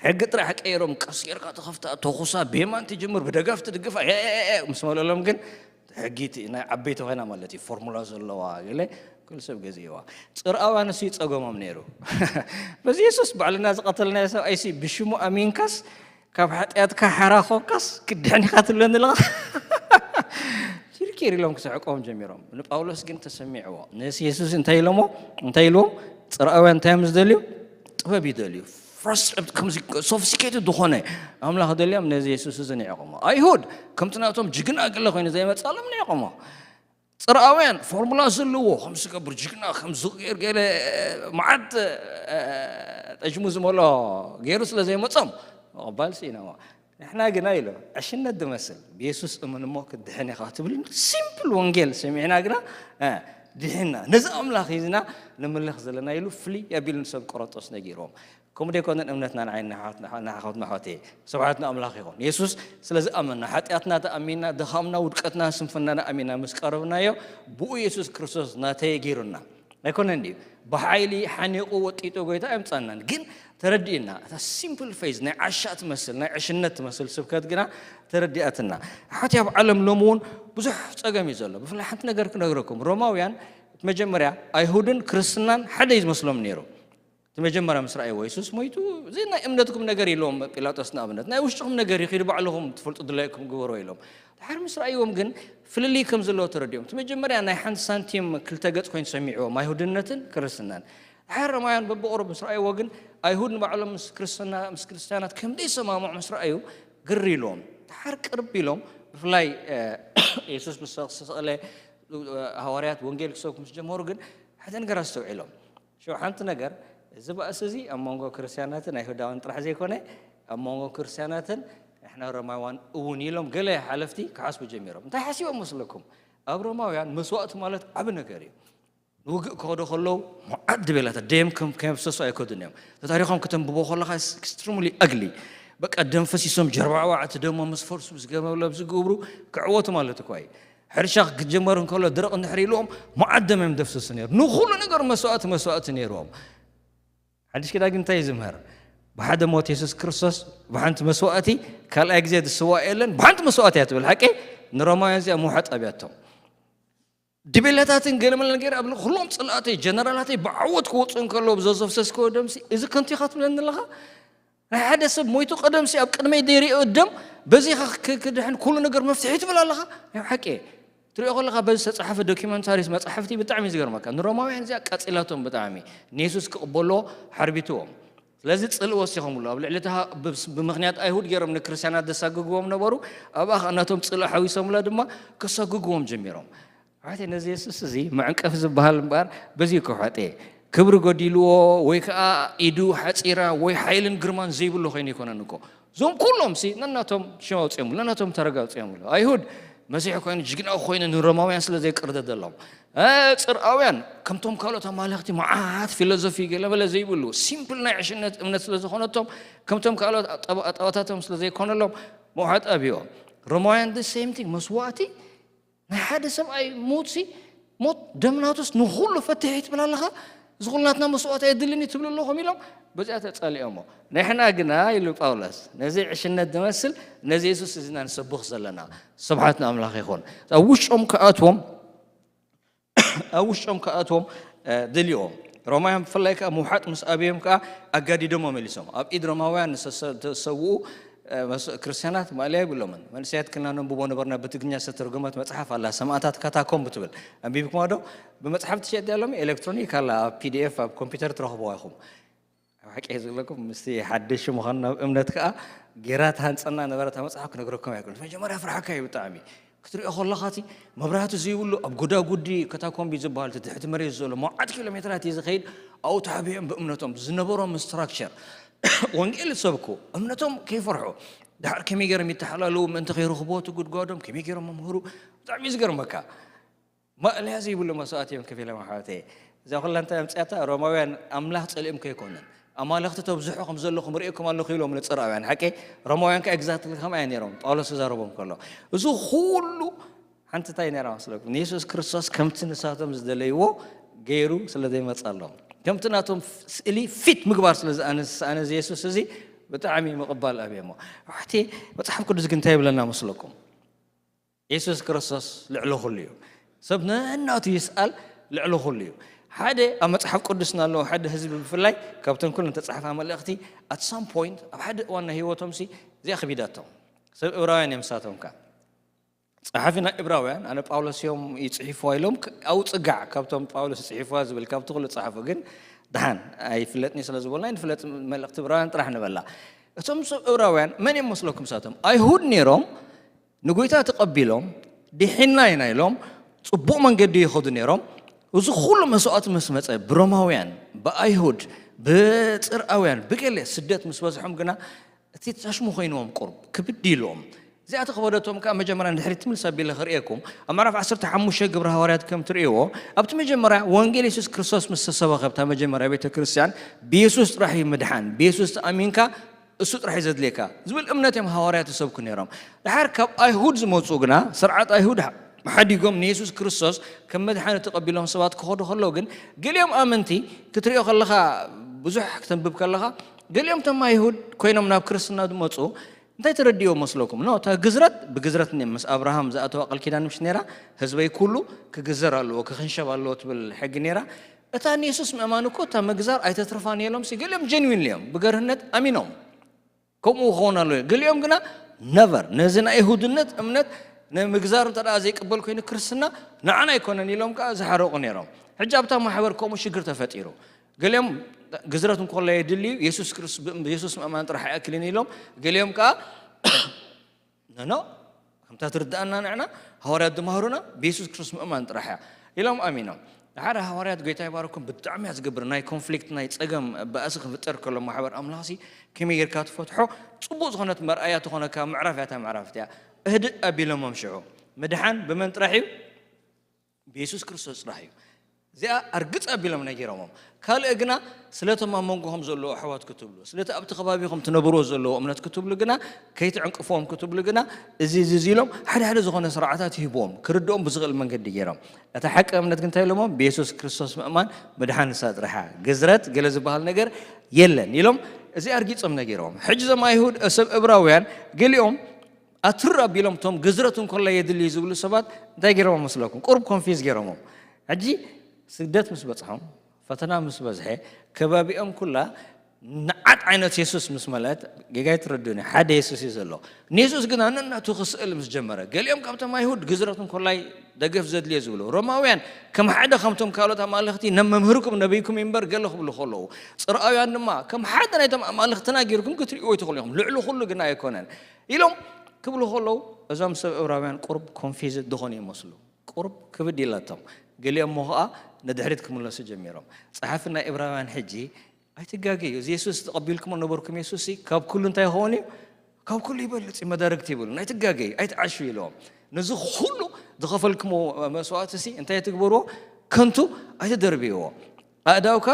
ሕጊ ጥራሕ ቀይሮም፣ ቀስ ጌርካ ተኸፍታ፣ ተኹሳ፣ ብየማን ትጅምር፣ ብደጋፍ ትድግፋ፣ ኤ፣ ኤ፣ ኤ፣ ምስ መለሎም ግን፣ ሕጊ እቲ ናይ ዓበይቲ ኮይና ማለት እዩ፣ ፎርሙላ ዘለዋ፣ ገለ ኩሉ ሰብ ገዚእዋ። ጽርኣውያን እሱ ይጸገሞም ነይሩ። በዚ የሱስ ባዕልና ዝቐተልናዮ ሰብኣይሲ ብሽሙ ኣሚንካስ፣ ካብ ሓጢኣትካ ሓራ ኾንካስ፣ ክድሕን ኢኻ ትብለኒ ኣለኻ? ኪርኪር ኢሎም ክስሕቆም ጀሚሮም። ንጳውሎስ ግን ተሰሚዕዎ። ነዚ የሱስ እንታይ ኢሎሞ? እንታይ ኢልዎም? ጽርኣውያን እንታይ እዮም ዝደልዩ? ጥበብ ይደልዩ። ፍረስ-፣ ከምዚ ሶፊስቲኬትድ ዝኾነ ኣምላኽ ደልዮም ነዚ የሱስ እዚ ንዒቖሞ። ኣይሁድ ከምቲ ናቶም ጅግና ገለ ኮይኑ ዘይመጻሎም ንዒቖሞ። ጽርኣውያን ፎርሙላ ዘለዎ፣ ከም ዝገብር ጅግና፣ ከም ዝገይር ገለ መዓት፣ እ፣ ጠጅሙ ዝመልኦ ገይሩ ስለ ዘይመጾም፣ ምቕባል ስኢኖሞ። ንሕና ግና ኢሎ ዕሽነት ዝመስል ብየሱስ እመን እሞ ክትድሕን ኢኻ ትብል ሲምፕል ወንጌል ሰሚዕና ግና ድሕና ነዚ ኣምላኽ ሒዝና ንምልኽ ዘለና ኢሉ ፍልይ ኣቢሉ ንሰብ ቆሮንጦስ ነጊርዎም። ከምኡ ደይኮነን እምነትና ንዓይ ንሓወትና ሖቴ ስብሓት ንኣምላኽ ይኹን። የሱስ ስለ ዝኣመና ሓጢኣትና ተኣሚና ድኻምና ውድቀትና ስንፍናና ኣሚና ምስ ቀረብናዮ ብኡ የሱስ ክርስቶስ ናተይ ገይሩና ኣይኮነን ድዩ? ብሓይሊ ሓኒቑ ወጢጡ ጎይታ ኣይምጻናን። ግን ተረዲእና እታ ሲምፕል ፌዝ ናይ ዓሻ ትመስል ናይ ዕሽነት ትመስል ስብከት ግና ተረዲኣትና። ሓቲ ኣብ ዓለም ሎም እውን ብዙሕ ጸገም እዩ ዘሎ። ብፍላይ ሓንቲ ነገር ክነግረኩም፣ ሮማውያን መጀመርያ ኣይሁድን ክርስትናን ሓደ እዩ ዝመስሎም ነይሩ። እቲ መጀመርያ ምስ ረኣይዎ የሱስ ሞይቱ፣ እዚ ናይ እምነትኩም ነገር ኢሎም ጲላጦስ ንኣብነት ናይ ውሽጥኹም ነገር ይኺዱ ባዕልኹም ትፈልጡ ድላይኩም ግበሮ ኢሎም። ድሓር ምስ ረኣይዎም ግን ፍልልይ ከም ዘለዎ ተረዲኦም። እቲ መጀመርያ ናይ ሓንቲ ሳንቲም ክልተ ገጽ ኮይኑ ሰሚዕዎም ኣይሁድነትን ክርስትናን። ድሓር ሮማውያን በብቕሩብ ምስ ረኣይዎ ግን ኣይሁድ ንባዕሎም ምስ ክርስትያናት ከም ዘይሰማምዑ ምስ ረኣዩ ግር ኢልዎም። ድሓር ቅርብ ኢሎም ብፍላይ የሱስ ምስ ተሰቕለ ሃዋርያት ወንጌል ክሰብኩ ምስ ጀመሩ ግን ሓደ ነገር ኣስተውዒሎም። ሽዑ ሓንቲ ነገር እዚ ባእሲ እዚ ኣብ መንጎ ክርስትያናትን ኣይሁዳውያን ጥራሕ ዘይኮነ ኣብ መንጎ ክርስትያናትን ንሕና ሮማውያን እውን ኢሎም ገለ ሓለፍቲ ክሓስቡ ጀሚሮም። እንታይ ሓሲቦም መስለኩም? ኣብ ሮማውያን መስዋእቲ ማለት ዓቢ ነገር እዩ። ንውግእ ክኸዱ ከለዉ መዓት ድቤላታት ደም ከም ከየፍሰሱ ኣይከዱን እዮም። ተታሪኾም ከተንብቦ ከለኻ ኤክስትሪምሊ ኣግሊ በቃ ደም ፈሲሶም ጀርባዕባዕ እቲ ደሞ ምስ ፈርሱ ዝገበለ ዝገብሩ ክዕወቱ ማለት እኳ እዩ። ሕርሻ ክጀመር እንከሎ ድርቕ እንድሕር ኢልዎም መዓት ደም እዮም ደፍስሱ ነይሩ። ንኹሉ ነገር መስዋእቲ መስዋእቲ ነይርዎም። ሓድሽ ኪዳን ግን እንታይ እዩ ዝምህር? ብሓደ ሞት የሱስ ክርስቶስ ብሓንቲ መስዋእቲ ካልኣይ ግዜ ዝስዋእ የለን። ብሓንቲ መስዋእቲ እያ ትብል ሓቂ። ንሮማውያን እዚኣ ምውሓጥ ኣብያቶም ድቤላታትን ገለመለ ነገር ኣብ ኩሎም ጽላእተይ ጀነራላተይ ብዓወት ክወፁ እንከለዉ ብዘዘፍሰስከዎ ደምሲ እዚ ከንቱ ኢኻ ትብለኒ ኣለኻ? ናይ ሓደ ሰብ ሞይቱ ቀደምሲ ኣብ ቅድመይ ደይሪኦ ደም በዚ ኢኻ ክ- ክድሕን ኩሉ ነገር መፍትሒ ትብል ኣለኻ? ናይ ሓቂ ትሪኦ ከለኻ በዚ ዝተፃሓፈ ዶኪመንታሪስ መፅሓፍቲ ብጣዕሚ እዩ ዝገርመካ። ንሮማውያን እዚ ኣቃፂላቶም ብጣዕሚ ንየሱስ ክቕበሎ ሓርቢትዎም። ስለዚ ጽልኢ ወሲኾምሉ ኣብ ልዕሊ እታ ብ- ብምኽንያት ኣይሁድ ገይሮም ንክርስትያናት ዘሳግግዎም ነበሩ። ኣብኣ ኸዓ ናቶም ጽልኢ ሓዊሶምላ ድማ ከሳግግዎም ጀሚሮም። ኣሕዋተይ ነዚ የሱስ እዚ መዕንቀፊ ዝበሃል እምበኣር በዚ እኮ ኣሕዋተይ ክብሪ ጎዲልዎ ወይ ከዓ ኢዱ ሓፂራ ወይ ሓይልን ግርማን ዘይብሉ ኮይኑ ኣይኮነን እኮ። እዞም ኩሎም ሲ ነናቶም ሽም ኣውፅኦምሉ ነናቶም ተረጋ ኣውፅኦምሉ። ኣይሁድ መሲሕ ኮይኑ ጅግና ኮይኑ ንሮማውያን ስለ ዘይቅርደደሎም ጽርኣውያን ከምቶም ካልኦት ኣማለኽቲ መዓት ፊሎዞፊ ገለመለ ዘይብሉ ሲምፕል ናይ ዕሽነት እምነት ስለ ዝኾነቶም ከምቶም ካልኦት ኣጠባታቶም ስለ ዘይኮነሎም መውሓጥ ኣብዮም። ሮማውያን the same thing መስዋእቲ ናይ ሓደ ሰብኣይ ሞት ሲ ሞት ደምናቱስ ንኹሉ ፈትሒ ትብል ኣለኻ። እዚ ኩሉ ናትና መስዋእቲ ኣየድልን እዩ ትብሉ ኣለኹም ኢሎም በዚኣ ተጸሊኦሞ። ንሕና ግና ኢሉ ጳውሎስ ነዚ ዕሽነት ዝመስል ነዚ የሱስ እዚና ንሰብኽ ዘለና። ስብሓት ንኣምላኽ ይኹን። ኣብ ውሽጦም ክኣትዎም ኣብ ውሽጦም ክኣትዎም ደልዮም። ሮማውያን ብፍላይ ከዓ ምውሓጥ ምስ ኣብዮም ከዓ ኣጋዲዶሞ መሊሶም ኣብ ኢድ ሮማውያን ዝተሰውኡ ክርስትያናት ማእለያ ይብሎምን። መንእሰያት ክልና ነንብቦ ነበርና ብትግርኛ ዝተተርጎመት መፅሓፍ ኣላ ሰማእታት ካታኮምብ ትብል። ኣንቢብኩማ ዶ? ብመፅሓፍ ትሸጥ ሎም ኤሌክትሮኒክ ኣላ ኣብ ፒዲኤፍ ኣብ ኮምፒውተር ትረኽብዋ ኢኹም። ኣብ ሓቂ ዝብለኩም ምስቲ ሓደሽ ምዃንና ኣብ እምነት ከዓ ጌራ ትሃንፀና ነበረ እታ መፅሓፍ ክነግረኩም ኣይክእልን። መጀመርያ ፍርሓካ እዩ ብጣዕሚ ክትሪኦ ከለኻ እቲ መብራህቲ ዘይብሉ ኣብ ጎዳጉዲ ከታኮምቢ ዝበሃል እቲ ትሕቲ መሬት ዘሎ መውዓት ኪሎ ሜትራት እዩ ዝኸይድ። ኣብኡ ተሓቢኦም ብእምነቶም ዝነበሮም ስትራክቸር ወንጌል ዝሰብኩ እምነቶም ከይፈርሑ ድሓር ከመይ ገይሮም ይተሓላለዉ ምእንቲ ከይረኽብዎ እቲ ጉድጓዶም ከመይ ገይሮም መምህሩ ብጣዕሚ እዩ ዝገርመካ። ማእለያ ዘይብሉ መስዋእቲ እዮም ከፊሎም ኣሕዋተይ። እዛ ኩላ እንታይ ኣምፅኣታ? ሮማውያን ኣምላኽ ፀሊኦም ከይኮኑን ኣማለኽቲ ተብዝሑ ከም ዘለኹም ርእየኩም ኣለኹ ኢሎም ንፅርኣውያን ሓቂ። ሮማውያን ከ ኤግዛክትሊ ከምኣ ነይሮም ጳውሎስ ዝዛረቦም ከሎ እዚ ኩሉ ሓንቲ እንታይ ነይራ መስለኩም? ንየሱስ ክርስቶስ ከምቲ ንሳቶም ዝደለይዎ ገይሩ ስለ ዘይመፀሎም ከምቲ ናቶም ስእሊ ፊት ምግባር ስለ ዝኣነስ ኣነ እዚ የሱስ እዚ ብጣዕሚ ምቕባል ኣብየሞ። ኣሕዋተይ መፅሓፍ ቅዱስ ግን እንታይ ይብለና መስለኩም? የሱስ ክርስቶስ ልዕሊ ኩሉ እዩ። ሰብ ነናቱ ይስኣል ልዕሊ ኩሉ እዩ። ሓደ ኣብ መፅሓፍ ቅዱስና ኣለዉ ሓደ ህዝቢ ብፍላይ ካብተን ኩለን ተፃሕፋ መልእኽቲ at some point ኣብ ሓደ እዋን ናይ ህይወቶም ሲ እዚኣ ከቢዳቶም ሰብ እብራውያን እዮም ንሳቶም ከ ጸሓፊ ናይ እብራውያን ኣነ ጳውሎስ እዮም ይጽሒፍዋ ኢሎም ኣብኡ ጽጋዕ ካብቶም ጳውሎስ ይጽሒፍዋ ዝብል ካብቲ ኩሉ ጸሓፉ ግን ደሓን ኣይፍለጥኒ ስለ ዝበልና ንፍለጥ መልእኽቲ እብራውያን ጥራሕ ንበላ። እቶም ሰብ እብራውያን መን እዮም መስለኩም ንሳቶም? ኣይሁድ ነይሮም ንጎይታ ተቐቢሎም ድሒንና ኢና ኢሎም ጽቡቕ መንገዲ ይኸዱ ነይሮም። እዚ ኩሉ መስዋእቲ ምስ መጸ ብሮማውያን ብኣይሁድ ብጽርኣውያን ብገለ ስደት ምስ በዝሖም ግና እቲ ተሽሙ ኮይንዎም ቁርብ ክብድ ኢልዎም። እዚኣ ተኸበደቶም ከኣ መጀመርያ ንድሕሪት ትምልስ ኣቢለ ክርእየኩም። ኣብ ምዕራፍ ዓሰርተ ሓሙሽተ ግብሪ ሃዋርያት ከም ትርእይዎ፣ ኣብቲ መጀመርያ ወንጌል የሱስ ክርስቶስ ምስ ተሰበኸ፣ ኣብታ መጀመርያ ቤተ ክርስቲያን ብየሱስ ጥራሕ እዩ ምድሓን፣ ብየሱስ ተኣሚንካ እሱ ጥራሕ እዩ ዘድልየካ ዝብል እምነት እዮም ሃዋርያት ዝሰብኩ ነይሮም። ድሓር ካብ ኣይሁድ ዝመጹ ግና፣ ስርዓት ኣይሁድ ሓዲጎም ንየሱስ ክርስቶስ ከም መድሓኒ ተቐቢሎም ሰባት ክኸዱ ከለዉ ግን፣ ገሊኦም ኣመንቲ ክትሪኦ ከለኻ፣ ብዙሕ ክተንብብ ከለኻ፣ ገሊኦም እቶም ኣይሁድ ኮይኖም ናብ ክርስትና ዝመጹ እንታይ ተረዲኦ መስለኩም? ኖ፣ እታ ግዝረት ብግዝረት ነ-፣ ምስ ኣብርሃም ዝኣተዋ ቃል ኪዳን ምሽ ነይራ፣ ህዝበይ ኩሉ ክግዘር ኣለዎ፣ ክኽንሸብ ኣለዎ ትብል ሕጊ ነይራ። እታ ንየሱስ ምእማን እኮ እታ ምግዛር ኣይተትርፋን እዮም። ሲ ገሊኦም ጀንዊን እዮም፣ ብገርህነት ኣሚኖም ከምኡ ክኸውን ኣለዎ። ገሊኦም ግና ነቨር፣ ነዚ ናይ ይሁድነት እምነት ንምግዛር እንተ ደኣ ዘይቅበል ኮይኑ ክርስትና ንዓና ኣይኮነን ኢሎም ከኣ ዝሓረቑ ነይሮም። ሕጂ ኣብታ ማሕበር ከምኡ ሽግር ተፈጢሩ። ገሊኦም ግዝረት እንኮሎ የድልዩ፣ የሱስ ክርስ-፣ ብ-፣ የሱስ ምእማን ጥራሕ ኣይኣክልን ኢሎም። ገሊኦም ከኣ፣ "ኖ፣ ኖ፣ ከምታ ትርድኣና ንዕና ሃዋርያት ዝመሃሩና ብየሱስ ክርስቶስ ምእማን ጥራሕ እያ" ኢሎም ኣሚኖም። ሓደ ሃዋርያት፣ ጎይታ ይባርኩም፣ ብጣዕሚ እያ ዝገብር። ናይ ኮንፍሊክት፣ ናይ ጸገም ባእሲ ክፍጠር ከሎ ማሕበር ኣምላኽሲ ከመይ ጌርካ ትፈትሖ? ጽቡቕ ዝኾነት መርኣያ ትኾነካ ምዕራፍ እያ፣ እታ ምዕራፍ እቲኣ። እህድእ ኣቢሎሞም ሽዑ። ምድሓን ብመን ጥራሕ እዩ? ብየሱስ ክርስቶስ ጥራሕ እዩ። እዚኣ ኣርግጽ ኣቢሎም ነጊሮሞም። ካልእ ግና ስለቶም ኣብ መንጎኹም ዘለዉ ኣሕዋት ክትብሉ፣ ስለቲ ኣብቲ ከባቢኹም ትነብርዎ ዘለዉ እምነት ክትብሉ ግና፣ ከይትዕንቅፍዎም ክትብሉ ግና፣ እዚ፣ እዚ፣ እዚ ኢሎም ሓደ ሓደ ዝኾነ ስርዓታት ይህብዎም፣ ክርድኦም ብዝኽእል መንገዲ ገይሮም። እታ ሓቂ እምነት ግን እንታይ ኢሎሞም? ብየሱስ ክርስቶስ ምእማን ምድሓን ንሳ ጥራሕ እያ። ግዝረት ገለ ዝበሃል ነገር የለን ኢሎም፣ እዚ ኣርጊጾም ነጊሮም። ሕጂ እዞም ኣይሁድ፣ ሰብ እብራውያን፣ ገሊኦም ኣትር ኣቢሎም እቶም ግዝረት እንኮላ የድሊ ዝብሉ ሰባት እንታይ ገይሮም መስለኩም? ቁሩብ ኮንፊዝ ገይሮሞም። ሕጂ ስግደት ምስ በጽሖም፣ ፈተና ምስ በዝሐ፣ ከባቢኦም ኩላ ንዓት ዓይነት የሱስ ምስ መለአት፣ ጌጋ ኣይትረድኡኒ፣ ሓደ የሱስ እዩ ዘሎ። ንየሱስ ግና ነናቱ ክስእል ምስ ጀመረ፣ ገሊኦም ካብቶም ኣይሁድ ግዝረት እንኮላይ ደገፍ ዘድልዮ ዝብሉ፣ ሮማውያን ከም ሓደ ከምቶም ካልኦት ኣማልኽቲ፣ "ነም መምህርኩም ነቢይኩም እዩ እምበር" ገለ ክብሉ ከለዉ፣ ጽርኣውያን ድማ "ከም ሓደ ናይቶም ኣማልኽትና ጌርኩም ክትርእይዎ ኣይትኽእሉ ኢኹም፣ ልዕሊ ኩሉ ግና ኣይኮነን" ኢሎም ክብሉ ከለዉ፣ እዞም ሰብ እብራውያን ቁሩብ ኮንፊዝድ ዝኾኑ ይመስሉ። ቁሩብ ክብድ ኢላቶም። ገሊኦም እሞ ኸኣ ንድሕሪት ክምለሱ ጀሚሮም። ጸሓፊ ናይ እብራውያን ሕጂ፣ "ኣይትጋገዩ፣ እዚ የሱስ ተቐቢልኩሞ ነበርኩም የሱስሲ ካብ ኩሉ እንታይ ይኸውን እዩ? ካብ ኩሉ ይበልጽ እዩ፣ መዳርግቲ ይበሉ። ኣይትጋገዩ፣ ኣይትዓሹ" ኢልዎም። "ነዚ ኩሉ ዝኸፈልኩሞ መስዋእትሲ እንታይ ኣይትግበርዎ? ከንቱ ኣይትደርብይዎ። ኣእዳውካ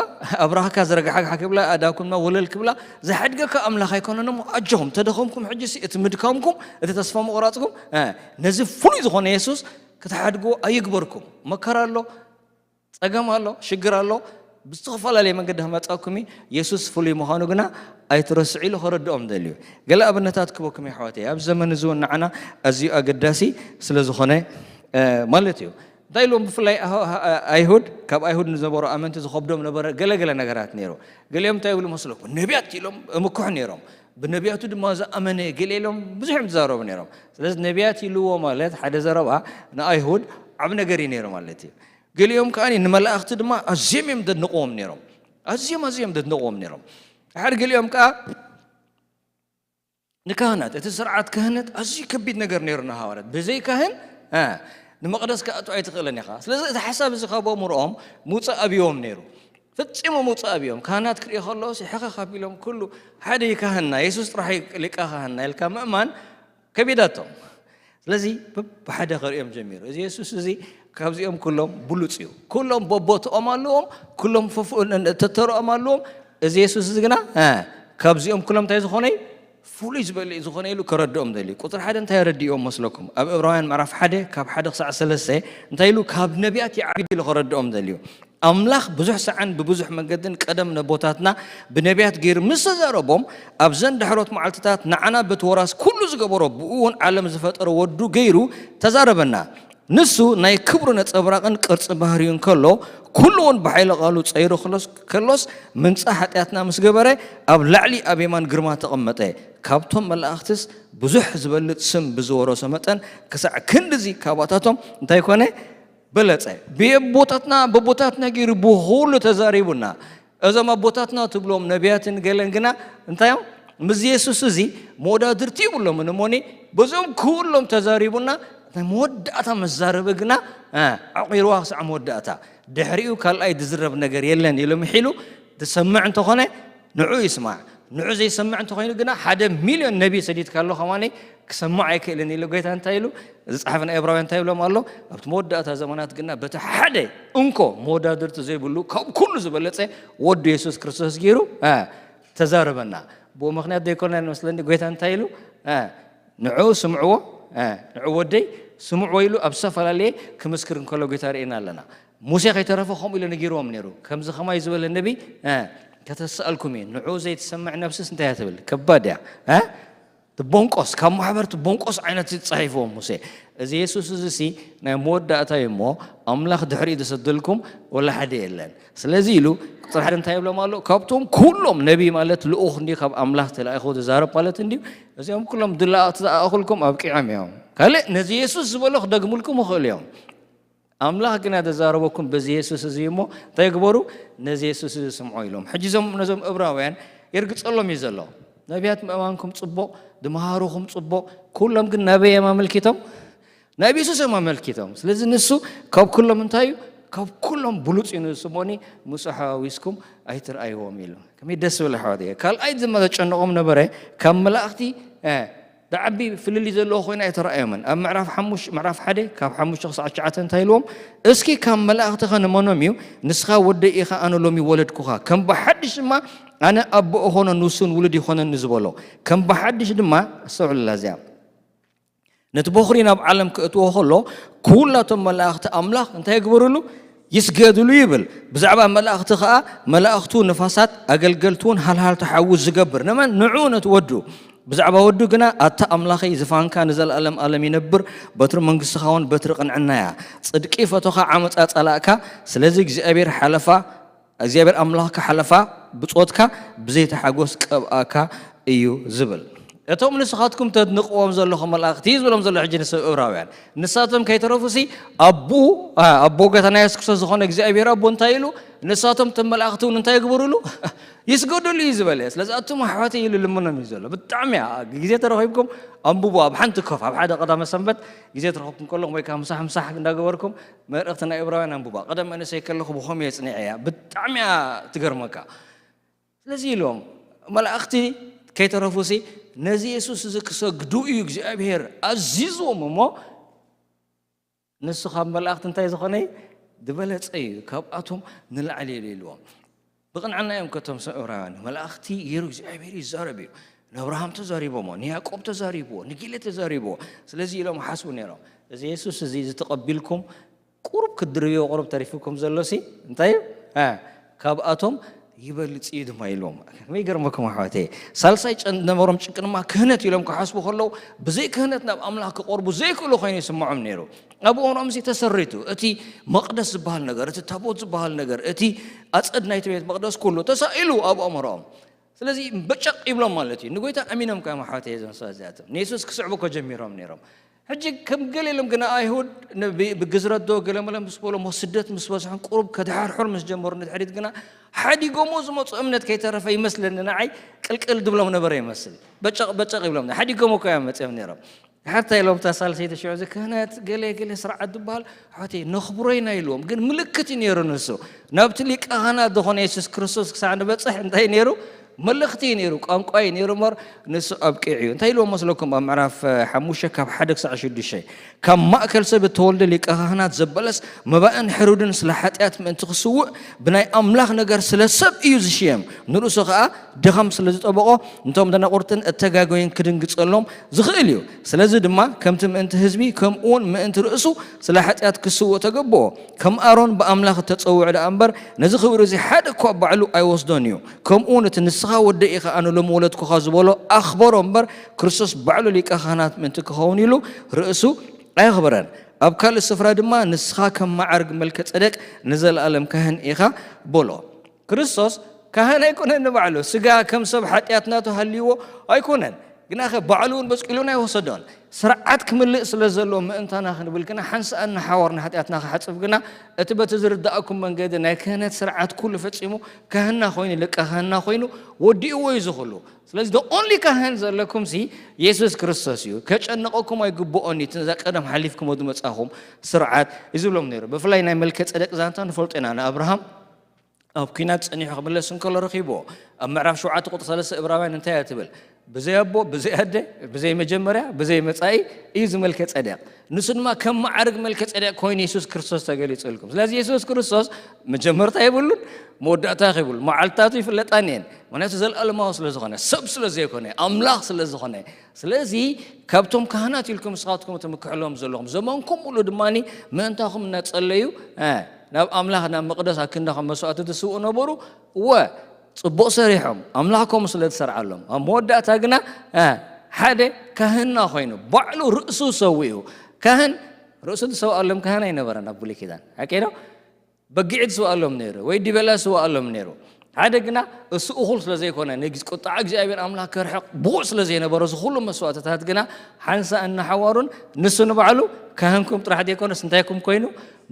ኣብ ራኽካ ዘርጋሕግሓ ክብላ፣ ኣእዳውኩም ድማ ወለል ክብላ፣ ዝሓድገካ ኣምላኽ ኣይኮነን እሞ፣ ኣጆኹም፣ ተደኸምኩም፣ ሕጂሲ እቲ ምድካምኩም፣ እቲ ተስፋ ምቑራጽኩም፣ እ፣ ነዚ ፍሉይ ዝኾነ የሱስ ክትሓድግዎ ኣይግበርኩም። መከራ ኣሎ፣ ጸገም ኣሎ፣ ሽግር ኣሎ፣ ብዝተፈላለየ መንገዲ ክመጻኩም እዩ። የሱስ ፍሉይ ምዃኑ ግና ኣይትረስዑ" ኢሉ ከረድኦም ደልዩ። ገለ ኣብነታት ክበኩም የሕዋተይ፣ ኣብ ዘመን እዚ እውን ንዓና ኣዝዩ ኣገዳሲ ስለ ዝኾነ፣ እ፣ ማለት እዩ። እንታይ ኢልዎም? ብፍላይ ኣህ-፣ ኣህ-፣ ኣይሁድ፣ ካብ ኣይሁድ ንዝነበሩ ኣመንቲ ዝኸብዶም ነበረ ገለ ገለ ነገራት ነይሩ። ገሊኦም እንታይ ይብሉ መስለኩም? ነቢያት ኢሎም እምክሑ ነይሮም። ብነቢያቱ ድማ ዝኣመነ ገለ ኢሎም ብዙሕ እዮም ዝዛረቡ ነይሮም። ስለዚ ነቢያት ኢልዎ ማለት ሓደ ዘረባ ንኣይሁድ ዓብ ነገር እዩ ነይሩ ማለት እዩ። ገሊኦም ከኣ ንመላእኽቲ ድማ ኣዝዮም እዮም ዘድንቕዎም ነይሮም። ኣዝዮም፣ ኣዝዮም ዘድንቕዎም ነይሮም። ሓደ ገሊኦም ከኣ ንካህናት፣ እቲ ስርዓት ክህነት ኣዝዩ ከቢድ ነገር ነይሩ ንሃዋርያት። ብዘይ ካህን፣ እ፣ ንመቕደስ ክትኣቱ ኣይትኽእልን ኢኻ። ስለዚ እቲ ሓሳብ እዚ ካብ ኣእምሮኦም ምውጻእ ኣብዮም ነይሩ። ፈጺሞም ምውጻእ ኣብዮም። ካህናት ክርኢ ከለውሲ ሕኸኽ ኣቢሎም ኩሉ ሓደ እዩ ካህንና፣ የሱስ ጥራሕ እዩ ሊቀ ካህንና ኢልካ ምእማን ከቢዳቶም። ስለዚ በብሓደ ከርእዮም ጀሚሩ። እዚ የሱስ እዚ ካብዚኦም ኩሎም ብሉጽ እዩ። ኩሎም በቦትኦም ኣለዎም፣ ኩሎም ፈፍ-፣ ተተርኦም ኣለዎም። እዚ የሱስ እዚ ግና፣ እ፣ ካብዚኦም ኩሎም እንታይ ዝኾነ እዩ? ፍሉይ ዝበለ እዩ ዝኾነ ኢሉ ከረድኦም ደልዩ። ቁጽሪ ሓደ እንታይ ረድእዎም መስለኩም? ኣብ ዕብራውያን ምዕራፍ ሓደ ካብ ሓደ ክሳዕ ሰለስተ እንታይ ኢሉ? "ካብ ነቢያት ይዓቢ" ኢሉ ከረድኦም ደልዩ። ኣምላኽ ብዙሕ ሰዓን ብብዙሕ መንገድን ቀደም ነቦታትና ብነቢያት ገይሩ ምስ ተዛረቦም፣ ኣብዘን ዳሕሮት መዓልትታት ንዓና በቲ ወራስ ኩሉ ዝገበሮ፣ ብኡ እውን ዓለም ዝፈጠረ ወዱ ገይሩ ተዛረበና። ንሱ ናይ ክብሩ ነጸብራቕን ቅርጺ ባህርዩን ከሎ፣ ኩሉ እውን ብሓይሊ ቃሉ ጸይሩ ከሎስ፣ ከሎስ ምምጻእ ሓጢኣትና ምስ ገበረ፣ ኣብ ላዕሊ ኣብ የማን ግርማ ተቐመጠ። ካብቶም መላእኽትስ ብዙሕ ዝበልጽ ስም ብዝወረሶ መጠን፣ ክሳዕ ክንድዚ ካባታቶም እንታይ ኮነ? በለጸ። ብየቦታትና፣ በቦታትና ገይሩ ብኹሉ ተዛሪቡና። እዞም ኣቦታትና ትብሎም ነቢያትን ገለን ግና እንታይ እዮም? ምስ የሱስ እዚ መወዳድርቲ ይብሎምን እሞኒ፣ በዞም ኩሎም ተዛሪቡና፣ ናይ መወዳእታ መዛረቢ ግና፣ እ፣ ዓቑርዋ ክሳዕ መወዳእታ። ድሕሪኡ ካልኣይ ዝዝረብ ነገር የለን ኢሉ ምሒሉ ዝሰምዕ እንተኾነ ንዑ ይስማዕ። ንዑ ዘይሰምዕ እንተኾይኑ ግና ሓደ ሚልዮን ነቢ ሰዲድካ ኣሎ ከማነይ ክሰምዕ ኣይክእልን ኢሉ ጌታ እንታይ ኢሉ ዝጸሓፈ ናይ ዕብራውያን እንታይ ይብሎም ኣሎ ኣብቲ መወዳእታ ዘመናት ግና በቲ ሓደ እንኮ መወዳድርቲ ዘይብሉ ካብ ኩሉ ዝበለጸ ወዱ የሱስ ክርስቶስ ገይሩ ተዛረበና። ብኡ ምኽንያት ዘይኮነ መስለኒ ጌታ እንታይ ኢሉ ንዑ ስምዕዎ ንዑ ወደይ ስምዕዎ ኢሉ ኣብ ዝተፈላለየ ክምስክር እንከሎ ጌታ ርኢና ኣለና። ሙሴ ከይተረፈ ከምኡ ኢሉ ነጊርዎም ነይሩ። ከምዚ ከማይ ዝበለ ነቢይ ከተስኣልኩም እየ፣ ንዑ ዘይትሰምዕ ነብስስ እንታይ እያ ትብል? ከባድ እያ። ትቦንቆስ፣ ካብ ማሕበር ትቦንቆስ ዓይነት እዩ ተጻሒፍዎም ሙሴ። እዚ የሱስ እዚ ሲ ናይ መወዳእታ እዩ እሞ ኣምላኽ ድሕሪኡ ዝሰደልኩም ወላ ሓደ የለን። ስለዚ ኢሉ ቁፅሪ ሓደ እንታይ ይብሎም ኣሎ? ካብቶም ኩሎም ነቢይ ማለት ልኡኽ እንዲ ካብ ኣምላኽ ተላኢኹ ዝዛረብ ማለት እንዲ እዚኦም ኩሎም ድላእቲ ዝኣእኹልኩም ኣብቂዖም እዮም። ካልእ ነዚ የሱስ ዝበሎ ክደግሙልኩም ይኽእሉ እዮም። ኣምላኽ ግና ዘዛረበኩም በዚ የሱስ እዚ እሞ እንታይ ግበሩ? ነዚ የሱስ እዚ ስምዖ ኢሎም። ሕጂ እዞም ነዞም እብራውያን የርግጸሎም እዩ ዘሎ። ነቢያት ምእማንኩም ጽቡቕ፣ ድምሃሩኹም ጽቡቕ፣ ኩሎም ግን ናበይ እዮም ኣመልኪቶም? ናብ የሱስ እዮም ኣመልኪቶም። ስለዚ ንሱ ካብ ኩሎም እንታይ እዩ? ካብ ኩሎም ብሉጽ እዩ ንሱ እሞኒ ምስኡ ሓዋዊስኩም ኣይትርኣይዎም ኢሉ። ከመይ ደስ ዝብል ኣሕዋት እየ። ካልኣይ ድማ ዘጨነቖም ነበረ ካብ መላእኽቲ ዝዓቢ ፍልልይ ዘለዎ ኮይና ኣይተራእዮምን። ኣብ ምዕራፍ ሓሙሽ ምዕራፍ ሓደ ካብ ሓሙሽተ ክሳዕ ትሽዓተ እንታይ ኢልዎም? እስኪ ካብ መላእኽትኸ ንመኖም እዩ ንስኻ ወደይ ኢኻ ኣነ ሎሚ ወለድኩኻ፣ ከም ብሓድሽ ድማ ኣነ ኣቦ እኾኖ ንሱን ውሉድ ይኾነኒ ዝበሎ ከም ብሓድሽ ድማ ኣስተውዕሉላ እዚኣ ነቲ በኹሪ ናብ ዓለም ክእትዎ ከሎ ኩላቶም መላእኽቲ ኣምላኽ እንታይ ይግበሩሉ? ይስገድሉ ይብል። ብዛዕባ መላእኽቲ ኸኣ መላእኽቱ ንፋሳት ኣገልገልቲ እውን ሃልሃልቲ ሓዊ ዝገብር ንመን ንዑ ነቲ ወዱ ብዛዕባ ወዱ ግና ኣታ ኣምላኸይ ዝፋንካ ንዘለኣለም ኣለም ይነብር በትሪ መንግስትኻ እውን በትሪ ቅንዕና እያ ጽድቂ ፈቶኻ ዓመፃ ጸላእካ ስለዚ እግዚኣብሔር ሓለፋ እግዚኣብሔር ኣምላኽካ ሓለፋ ብጾትካ ብዘይቲ ሓጎስ ቀብኣካ እዩ ዝብል። እቶም ንስኻትኩም ተድንቕዎም ዘለኹም መላእኽቲ እዩ ዝብሎም ዘሎ ሕጂ ንሰብ እብራውያን። ንሳቶም ከይተረፉሲ ኣቡ ኣቦ ጎይታና የሱስ ክርስቶስ ዝኾነ እግዚኣብሔር ኣቦ እንታይ ኢሉ ንሳቶም እቶም መላእኽቲ እውን እንታይ ይግበሩሉ ይስገዱሉ እዩ ዝበለ። ስለዚ ኣቱም ኣሕዋተይ ኢሉ ልምኖም እዩ ዘሎ። ብጣዕሚ እያ ግዜ ተረኺብኩም ኣንብቡ። ኣብ ሓንቲ ኮፍ ኣብ ሓደ ቀዳመ ሰንበት ግዜ ተረኺብኩም ከለኹም ወይ ከዓ ምሳሕ ምሳሕ እንዳገበርኩም መልእኽቲ ናይ እብራውያን ኣንብባ። ቀደም መንእሰይ ከለኹ ብኸምኡ እየ ጽኒዐያ። ብጣዕሚ እያ ትገርመካ። ስለዚ ኢሎም መላእኽቲ ከይተረፉሲ ነዚ የሱስ እዚ ክሰግዱ እዩ እግዚኣብሔር ኣዚዝዎም እሞ ንሱ ካብ መላእኽቲ እንታይ ዝኾነ ዝበለጸ እዩ፣ ካብኣቶም ንላዕሊ እዩ ኢልዎም። ብቕንዕና እዮም ከቶም ሰብ እብራውያን መላእኽቲ ገይሩ እግዚኣብሔር ይዛረብ እዩ። ንኣብርሃም ተዛሪቦሞ፣ ንያዕቆብ ተዛሪብዎ፣ ንጌለ ተዛሪብዎ። ስለዚ ኢሎም ሓስቡ ነይሮም እዚ የሱስ እዚ ዝተቐቢልኩም ቁሩብ ክትድርብዮ ቁሩብ ተሪፉኩም ዘሎ ሲ እንታይ እዩ? እ፣ ካብኣቶም ይበልጽ እዩ ድማ ኢልዎም። ከመይ ይገርመኩም ኣሕዋተይ። ሳልሳይ ጨን ነበሮም ጭንቂ ድማ ክህነት ኢሎም ክሓስቡ ከለዉ ብዘይ ክህነት ናብ ኣምላኽ ክቐርቡ ዘይክእሉ ኮይኑ ይስምዖም ነይሩ። ኣብ እዋኖም እዚ ተሰሪቱ እቲ መቕደስ ዝበሃል ነገር እቲ ታቦት ዝበሃል ነገር እቲ ኣጸድ ናይቲ ቤት መቕደስ ኩሉ ተሳኢሉ ኣብ ኣእምሮኦም። ስለዚ በጨቕ ይብሎም ማለት እዩ። ንጎይታ ኣሚኖም ከ ኣሕዋተይ እዞም ሰባት እዚኣቶም ንየሱስ ክስዕቡ እኮ ጀሚሮም ነይሮም። ሕጂ ከም ገለ ኢሎም ግና ኣይሁድ ብግዝረት ዶ ገለመለ ምስ በሎ ሞ ስደት ምስ በዝሖም ቁሩብ ከድሓርሑር ምስ ጀመሩ ንድሕሪት ግና ሓዲጎሞ ዝመፁ እምነት ከይተረፈ ይመስለኒ ንዓይ ቅልቅል ድብሎም ነበረ ይመስል። በጨቕ በጨቕ ይብሎም ሓዲጎሞ እኮ እዮም መፅኦም ነይሮም። ሓታ ኢሎም እታ ሳልሰይቲ ሽዑ እዚ ክህነት ገለ ገለ ስርዓት ዝበሃል ኣሕዋተይ ነኽብሮ ኢና ኢልዎም። ግን ምልክት እዩ ነይሩ ንሱ ናብቲ ሊቀ ካህናት ዝኾነ የሱስ ክርስቶስ ክሳዕ ንበፅሕ እንታይ ነይሩ? መልእኽቲ እዩ ነይሩ፣ ቋንቋ እዩ ነይሩ እምበር ንሱ ኣብቂዑ እዩ። እንታይ ኢልዎም መስለኩም? ኣብ ምዕራፍ ሓሙሽተ ካብ ሓደ ክሳዕ ሽዱሽተ ካብ ማእከል ሰብ እተወልደ ሊቀ ካህናት ዘበለስ መባእን ሕሩድን ስለ ሓጢኣት ምእንቲ ክስውእ ብናይ ኣምላኽ ነገር ስለ ሰብ እዩ ዝሽየም፣ ንርእሱ ኸኣ ድኻም ስለ ዝጠበቖ ነቶም ደናቑርትን እተጋገዩን ክድንግጸሎም ዝኽእል እዩ። ስለዚ ድማ ከምቲ ምእንቲ ህዝቢ ከምኡ እውን ምእንቲ ርእሱ ስለ ሓጢኣት ክስውእ ተገብኦ። ከም ኣሮን ብኣምላኽ እተጸውዐ ደኣ እምበር ነዚ ክብሪ እዚ ሓደ እኳ ባዕሉ ኣይወስዶን እዩ። ከምኡ እውን እቲ ንስኻ ወደይ ኢኻ ኣነ ሎሚ ወለድኩኻ ዝበሎ ኣኽበሮ እምበር ክርስቶስ ባዕሉ ሊቀ ካህናት ምእንቲ ክኸውን ኢሉ ርእሱ ኣየኽበረን። ኣብ ካልእ ስፍራ ድማ ንስኻ ከም መዓርግ መልከ ጸደቅ ንዘለኣለም ካህን ኢኻ በሎ። ክርስቶስ ካህን ኣይኮነን ንባዕሉ። ስጋ ከም ሰብ ሓጢኣት ናቱ ሃልይዎ ኣይኮነን። ግናኸ ባዕሉ እውን በጽቂሉን ኣይወሰዶን። ስርዓት ክምልእ ስለ ዘለዎ ምእንታና ክንብል ግና ሓንሳእ እናሓወርና ሓጢኣትና ክሓጽብ ግና እቲ በቲ ዝርዳእኩም መንገዲ ናይ ክህነት ስርዓት ኩሉ ፈጺሙ ካህንና ኮይኑ ሊቀ ካህንና ኮይኑ ወዲእዎ እዩ ዝኽሉ። ስለዚ the only ካህን ዘለኩም ሲ የሱስ ክርስቶስ እዩ። ከጨንቐኩም ኣይግብኦን እዩ። እቲ ነዛ ቀደም ሓሊፍኩሞ ዝመጻኹም ስርዓት እዩ ዝብሎም ነይሩ። ብፍላይ ናይ መልከ ጸደቅ ዛንታ ንፈልጦ ኢና ንኣብርሃም ኣብ ኲናት ጸኒሑ ክምለስ እንከሎ ረኺብዎ። ኣብ ምዕራፍ ሸውዓተ ቁጽሪ ሰለስተ እብራውያን እንታይ እያ ትብል? ብዘይ ኣቦ፣ ብዘይ ኣደ፣ ብዘይ መጀመርያ፣ ብዘይ መጻኢ እዩ ዝመልከ ጸደቕ። ንሱ ድማ ከም መዓርግ መልከ ጸደቕ ኮይኑ የሱስ ክርስቶስ ተገሊጹልኩም። ስለዚ የሱስ ክርስቶስ መጀመርታ የብሉን፣ መወዳእታ የብሉን። መዓልትታቱ ይፍለጣን እየን። ምኽንያቱ ዘለኣለማዊ ስለ ዝኾነ፣ ሰብ ስለ ዘይኮነ፣ ኣምላኽ ስለ ዝኾነ። ስለዚ ካብቶም ካህናት ኢልኩም ንስኻትኩም ትምክሕሎም ዘለኹም፣ ዘመንኩም ሙሉ ድማ ምእንታኹም እናጸለዩ፣ እ፣ ናብ ኣምላኽ ናብ መቕደስ ኣክንዳኹም መስዋእቲ ትስውኡ ነበሩ። እወ፣ ጽቡቕ ሰሪሖም፣ ኣምላኽ ከምኡ ስለ ዝሰርዓሎም። ኣብ መወዳእታ ግና፣ እ፣ ሓደ ካህንና ኮይኑ፣ ባዕሉ ርእሱ ሰዊኡ። ካህን ርእሱ ዝሰውኣሎም ካህን ኣይነበረን ኣብ ብሉይ ኪዳን። ሓቀይ ዶ? በጊዕ ዝስውኣሎም ነይሩ፣ ወይ ዲበላ ዝስውኣሎም ነይሩ። ሓደ ግና እሱ እኹል ስለ ዘይኮነ፣ ንግዝ-፣ ቁጥዓ እግዚኣብሔር ኣምላኽ ከርሕቕ ብቑዕ ስለ ዘይነበሮ፣ እዚ ኩሉ መስዋእትታት ግና ሓንሳእ እናሓዋሩን ንሱ ንባዕሉ ካህንኩም ጥራሕ ዘይኮነስ እንታይኩም ኮይኑ?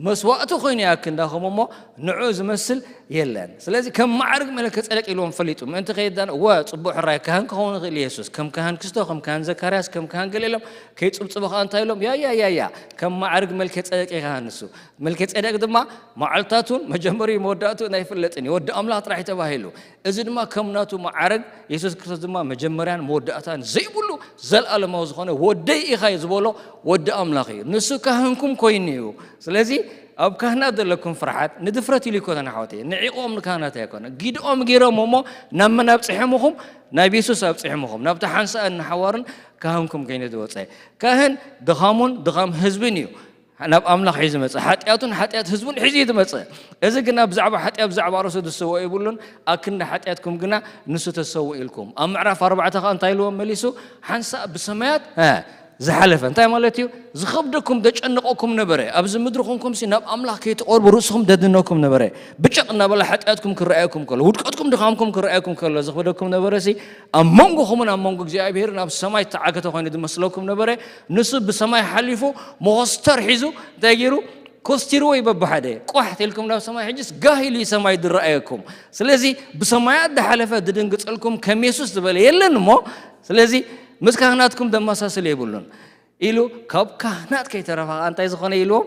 መስዋእቲ ኮይኑ ይኣክንዳኹም እሞ ንዑ ዝመስል የለን። ስለዚ ከም ማዕርግ መልከ ጸደቅ ኢልዎም ፈሊጡ። ምእንቲ ከየዳን፣ እወ፣ ጽቡቕ ሕራይ ካህን ክኸውን ይኽእል ኢየሱስ። ከም ካህን ክስቶ፣ ከም ካህን ዘካርያስ፣ ከም ካህን ገለ ኢሎም ከይጽብጽቡ ከኣ እንታይ ኢሎም? ያ፣ ያ፣ ያ፣ ያ፣ ከም ማዕርግ መልከ ጸደቅ ኢኻ ንሱ። መልከ ጸደቅ ድማ መዓልታቱን መጀመሪኡ መወዳእቱ ናይ ፍለጥን እዩ። ወዲ ኣምላኽ ጥራሕ እዩ ተባሂሉ። እዚ ድማ ከም ናቱ ማዕረግ የሱስ ክርስቶስ ድማ መጀመርያን መወዳእታን ዘይብሉ፣ ዘልኣለማዊ ዝኾነ ወደይ ኢኻ እዩ ዝበሎ ወዲ ኣምላኽ እዩ። ንሱ ካህንኩም ኮይኑ እዩ። ስለዚ ኣብ ካህናት ዘለኩም ፍርሓት ንድፍረት ኢሉ ይኮነን ኣሕዋተይ። ንዒቕኦም ንካህናት ኣይኮነን። ጊድኦም ገይሮም እሞ ናብ መን ኣብጺሖምኹም? ናብ የሱስ ኣብጺሖምኹም። ናብቲ ሓንሳእን ንሓዋሩን ካህንኩም ኮይኑ ዝወጸ። ካህን ድኻሙን ድኻም ህዝብን እዩ ናብ ኣምላኽ ሒዙ ዝመጽእ። ሓጢኣቱን ሓጢኣት ህዝቡን ሒዙ እዩ ዝመጽእ። እዚ ግና ብዛዕባ ሓጢኣት፣ ብዛዕባ ርእሱ ዝሰውኦ የብሉን። ኣክንዲ ሓጢኣትኩም ግና ንሱ ተሰውኡ ኢልኩም። ኣብ ምዕራፍ ኣርባዕተ ከኣ እንታይ ኢልዎም መሊሱ? ሓንሳእ ብሰማያት፣ እ፣ ዝሓለፈ። እንታይ ማለት እዩ? ዝኸብደኩም፣ ዘጨንቐኩም ነበረ። ኣብዚ ምድሪ ኮንኩምሲ ናብ ኣምላኽ ከይትቐርቡ ርእስኹም ደድነኩም ነበረ። ብጨቕ እናበለ ሓጢኣትኩም ክረኣየኩም ከሎ፣ ውድቀትኩም ድኻምኩም ክረኣየኩም ከሎ፣ ዝኸብደኩም ነበረሲ ኣብ መንጎኹምን ኣብ መንጎ እግዚኣብሔርን ኣብ ሰማይ ዝተዓገተ ኮይኑ ዝመስለኩም ነበረ። ንሱ ብሰማይ ሓሊፉ መኾስተር ሒዙ እንታይ ገይሩ? ኮስቲርዎ እዩ በብሓደ። ቋሕ ተልኩም ናብ ሰማይ፣ ሕጅስ ጋህ ኢሉ እዩ ሰማይ ዝረኣየኩም። ስለዚ ብሰማያት ዝሓለፈ ዝድንግጸልኩም ከም የሱስ ዝበለ የለን እሞ፣ ስለዚ ምስ ካህናትኩም ዘመሳስል የብሉን ኢሉ ካብ ካህናት ከይተረፈ ከኣ እንታይ ዝኾነ ኢልዎም?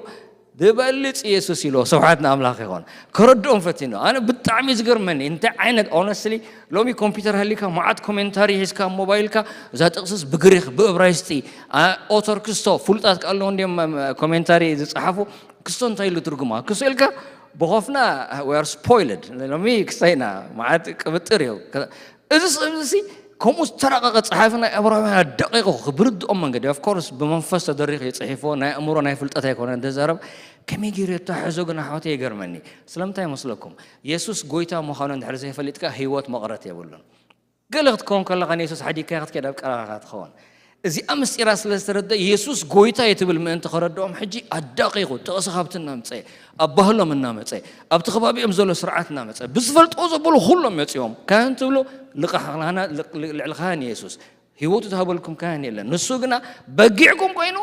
ዝበልጽ የሱስ ኢልዎ። ስብሓት ንኣምላኽ ይኹን። ከረድኦም ፈቲኑ። ኣነ ብጣዕሚ ዝገርመኒ እንታይ ዓይነት፣ ኦነስትሊ፣ ሎሚ ኮምፒውተር ሃሊካ መዓት ኮሜንታሪ ሒዝካ ኣብ ሞባይልካ፣ እዛ ጥቕስስ ብግሪኽ፣ ብእብራይስጢ፣ ኣ፣ ኦተር ክስቶ፣ ፍሉጣት ከኣ ኣለዉ እንድዮም፣ ም፣ ኮሜንታሪ ዝጸሓፉ። ክስቶ እንታይ ኢሉ ትርጉማ? ክስቶ ኢልካ ብኾፍና፣ we are spoiled። ሎሚ ክስታይ ኢና፣ መዓት ቅብጥር እዩ። እዚ ሰብ እዚ ከምኡ ዝተራቐቐ ጸሓፊ ናይ ዕብራውያን ኣዳቒቑ ብርድኦም መንገዲ፣ of course፣ ብመንፈስ ተደሪኹ እዩ ጽሒፍዎ፣ ናይ ኣእምሮ ናይ ፍልጠት ኣይኮነን ዝዛረብ። ከመይ ገይሩ የተሓሕዞ ግን ኣሕዋተይ ይገርመኒ። ስለምንታይ ይመስለኩም? የሱስ ጎይታ ምዃኑ እንድሕር ዘይፈሊጥካ ህይወት መቐረት የብሉን። ገለ ክትከውን ከለኻ ንየሱስ ሓዲግካዮ ክትከይድ ኣብ ቀረባኻ ትኸውን። እዚኣ ምስጢራ ስለ ዝተረድአ የሱስ ጎይታ እዩ ትብል ምእንቲ ከረድኦም ሕጂ ኣዳቒቑ ጥቕሲ ካብቲ እናምጸ፣ ኣብ ባህሎም እናመጸ፣ ኣብቲ ከባቢኦም ዘሎ ስርዓት እናመጸ፣ ብዝፈልጥዎ ዘበሉ ኩሎም መጺኦም። ካህን ትብሉ ልቓሕ ካህና-፣ ልቕ-፣ ልዕሊ ካህን የሱስ። ህይወቱ ዝሃበልኩም ካህን የለን። ንሱ ግና በጊዕኩም ኮይኑ፣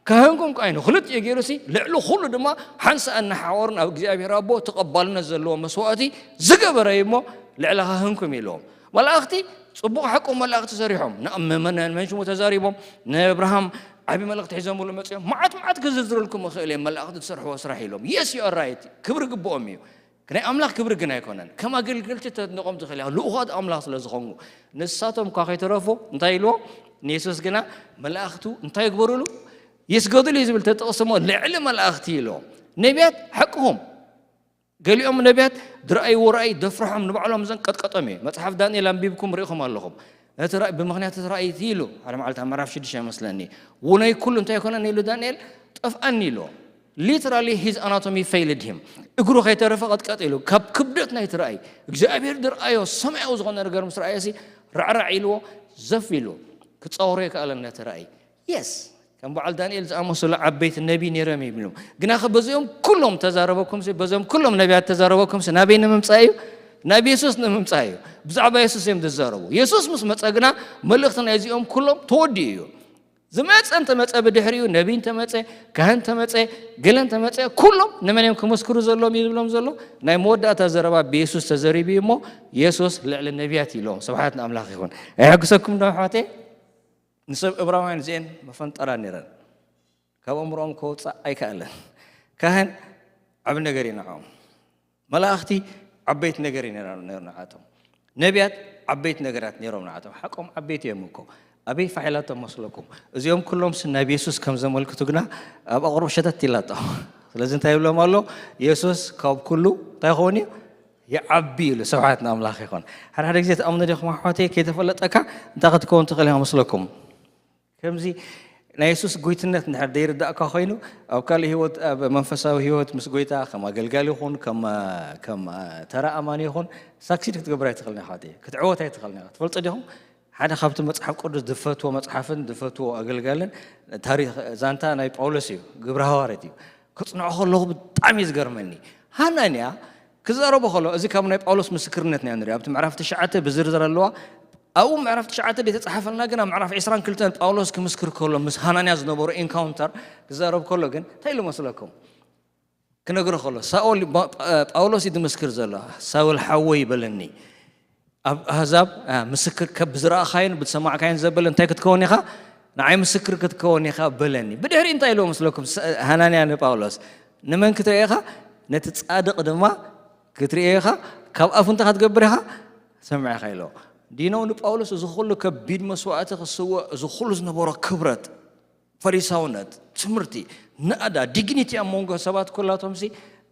ካህንኩም ኮይኑ፣ ክልቲኡ ገይሩሲ፣ ልዕሊ ኩሉ ድማ ሓንሳእ እናሓወሩ ናብ እግዚኣብሔር ኣቦ ተቐባልነት ዘለዎ መስዋእቲ ዝገበረ እዩ እሞ፣ ልዕሊ ካህንኩም ኢልዎም። መላእኽቲ ጽቡቕ ሓቁ መላእኽቲ ሰሪሖም፣ ንኣብ መመ-፣ ንመን ሽሙ ተዛሪቦም፣ ንእብርሃም ዓቢ መልእኽቲ ሒዞምሉ መጺኦም፣ መዓት መዓት ክዝርዝረልኩም እኽእል እየ፣ መላእኽቲ ዝሰርሕዎ ስራሕ ኢሎም። የስ፣ you are right፣ ክብሪ ግብኦም እዩ። ናይ ኣምላኽ ክብሪ ግን ኣይኮነን። ከም ኣገልገልቲ ተድንቖም ትኽእል ኢኻ፣ ልኡኻት ኣምላኽ ስለ ዝኾንኩ። ንሳቶም እኳ ከይተረፉ እንታይ ኢልዎም? ንየሱስ ግና መላእኽቱ እንታይ ይግበሩሉ? ይስገዱሉ እዩ ዝብል ተጠቕሱ እሞ፣ ልዕሊ መላእኽቲ ኢልዎም። ነቢያት ሓቅኹም። ገሊኦም ነቢያት ዝረኣይዎ ራእይ ዘፍርሖም፣ ንባዕሎም ዘንቀጥቀጦም እዩ። መጽሓፍ ዳንኤል ኣንቢብኩም ርኢኹም ኣለኹም። ነቲ ራእይ፣ ብምኽንያት እቲ ራእይ እቲ ኢሉ፣ ሓደ መዓልቲ ኣብ ምዕራፍ ሽዱሽተ ይመስለኒ፣ ውነይ ኩሉ እንታይ ኮነኒ ኢሉ ዳንኤል? ጠፍኣኒ ኢልዎ። Literally his anatomy failed him። እግሩ ከይተረፈ ቀጥቀጥ ኢሉ፣ ካብ ክብደት ናይቲ ራእይ። እግዚኣብሔር ዝረኣዮ ሰማያዊ ዝኾነ ነገር ምስ ረኣየሲ፣ ራዕራዕ ኢልዎ፣ ዘፍ ኢሉ። ክጻወሮ ኣይከኣለን ነቲ ራእይ። የስ፣ ከም በዓል ዳንኤል ዝኣመሰሉ ዓበይቲ ነቢይ ነይሮም እዮም ኢሎም። ግናኸ በዚኦም ኩሎም ተዛረበኩምሲ፣ በዞም ኩሎም ነቢያት ተዛረበኩምሲ፣ ናበይ ንምምጻእ እዩ? ናብ የሱስ ንምምጻእ እዩ። ብዛዕባ የሱስ እዮም ዝዛረቡ። የሱስ ምስ መጸ ግና፣ መልእኽቲ ናይዚኦም ኩሎም ተወዲኡ እዩ። ዝመጸ እንተመጸ፣ ብድሕሪኡ ነቢይ እንተመጸ፣ ካህን እንተመጸ፣ ገለ እንተመጸ፣ ኩሎም ንመን እዮም ክምስክሩ ዘለዎም እዩ ዝብሎም ዘሎ? ናይ መወዳእታ ዘረባ ብየሱስ ተዘሪቡ እዩ እሞ፣ የሱስ ልዕሊ ነቢያት እዩ ኢሎም። ስብሓት ንኣምላኽ ይኹን። ኣየሐጉሰኩም ዶ ኣሕዋተይ? ንሰብ እብራውያን እዚኤን መፈንጠራ ነይረን። ካብ ኣእምሮኦም ከወፅእ ኣይከኣለን። ካህን ዓቢ ነገር እዩ ንዕኦም። መላእኽቲ ዓበይቲ ነገር እዩ ነይሩ ነይሩ ንዓቶም። ነቢያት ዓበይቲ ነገራት ነይሮም ንዓቶም። ሓቆም ዓበይቲ እዮም እኮ። ኣበይ ፋሒላቶም መስለኩም? እዚኦም ኩሎም ስ-፣ ናብ የሱስ ከም ዘመልክቱ ግና ኣብ ኣቕርቡ ሸተት ኢላቶ። ስለዚ እንታይ ይብሎም ኣሎ? የሱስ ካብ ኩሉ እንታይ ይኸውን እዩ? ይዓቢ ኢሉ። ስብሓት ንኣምላኽ ይኹን። ሓደ ሓደ ግዜ ትኣምኑ ዲኹም ኣሕዋተይ? ከይተፈለጠካ እንታይ ክትከውን ትኽእል ኢኻ መስለኩም? ከምዚ ናይ የሱስ ጎይትነት እንድሕር ዘይርዳእካ ኮይኑ፣ ኣብ ካልእ ህይወት፣ ኣብ መንፈሳዊ ህይወት ምስ ጎይታ ከም ኣገልጋሊ ይኹን ከም፣ ከም ተራ ኣማኒ ይኹን ሳክሲድ ክትገብር ኣይትኽእልን ኢኻ። ክትዕወት ኣይትኽእልን ኢኻ። ትፈልጡ ዲኹም? ሓደ ካብቲ መጽሓፍ ቅዱስ ዝፈትዎ መጽሓፍን ዝፈትዎ ኣገልጋልን ታሪኽ ዛንታ ናይ ጳውሎስ እዩ። ግብረ ሃዋርያት እዩ። ክጽንዖ ከለኹ ብጣዕሚ እዩ ዝገርመኒ። ሃናንያ ክዛረቦ ከሎ፣ እዚ ካብ ናይ ጳውሎስ ምስክርነት ኢና ንሪኦ። ኣብቲ ምዕራፍ ትሽዓተ ብዝርዝር ኣለዋ። ኣብኡ ምዕራፍ ትሽዓተ ዘይተጻሓፈልና፣ ግን ኣብ ምዕራፍ ዕስራን ክልተን ጳውሎስ ክምስክር ከሎ፣ ምስ ሃናንያ ዝነበሮ ኢንካውንተር ክዛረብ ከሎ ግን እንታይ ኢሉ መስለኩም? ክነግሮ ከሎ፣ ሳኦል፣ ጳ-፣ ጳውሎስ እዩ ዝምስክር ዘሎ። "ሳውል ሓወይ" በለኒ። ኣብ ኣህዛብ፣ አ፣ ምስክር ከ-፣ ብዝረኣኻዮን ብዝሰማዕካዮን ዘበለ እንታይ ክትከውን ኢኻ? ንዓይ ምስክር ክትከውን ኢኻ በለኒ። ብድሕሪ እንታይ ኢልዎ መስለኩም? ስ-፣ ሃናንያ ንጳውሎስ፣ "ንመን ክትርኢ ኢኻ? ነቲ ጻድቕ ድማ ክትርኢ ኢኻ። ካብ ኣፉ እንታይ ክትገብር ኢኻ? ሰምዕ ኢኻ" ኢልዎ። ዲነው ንጳውሎስ እዚ ኩሉ ከቢድ መስዋእቲ ክስውእ፣ እዚ ኩሉ ዝነበሮ ክብረት፣ ፈሪሳውነት፣ ትምህርቲ፣ ናእዳ፣ ዲግኒቲ ኣብ መንጎ ሰባት ኩላቶምሲ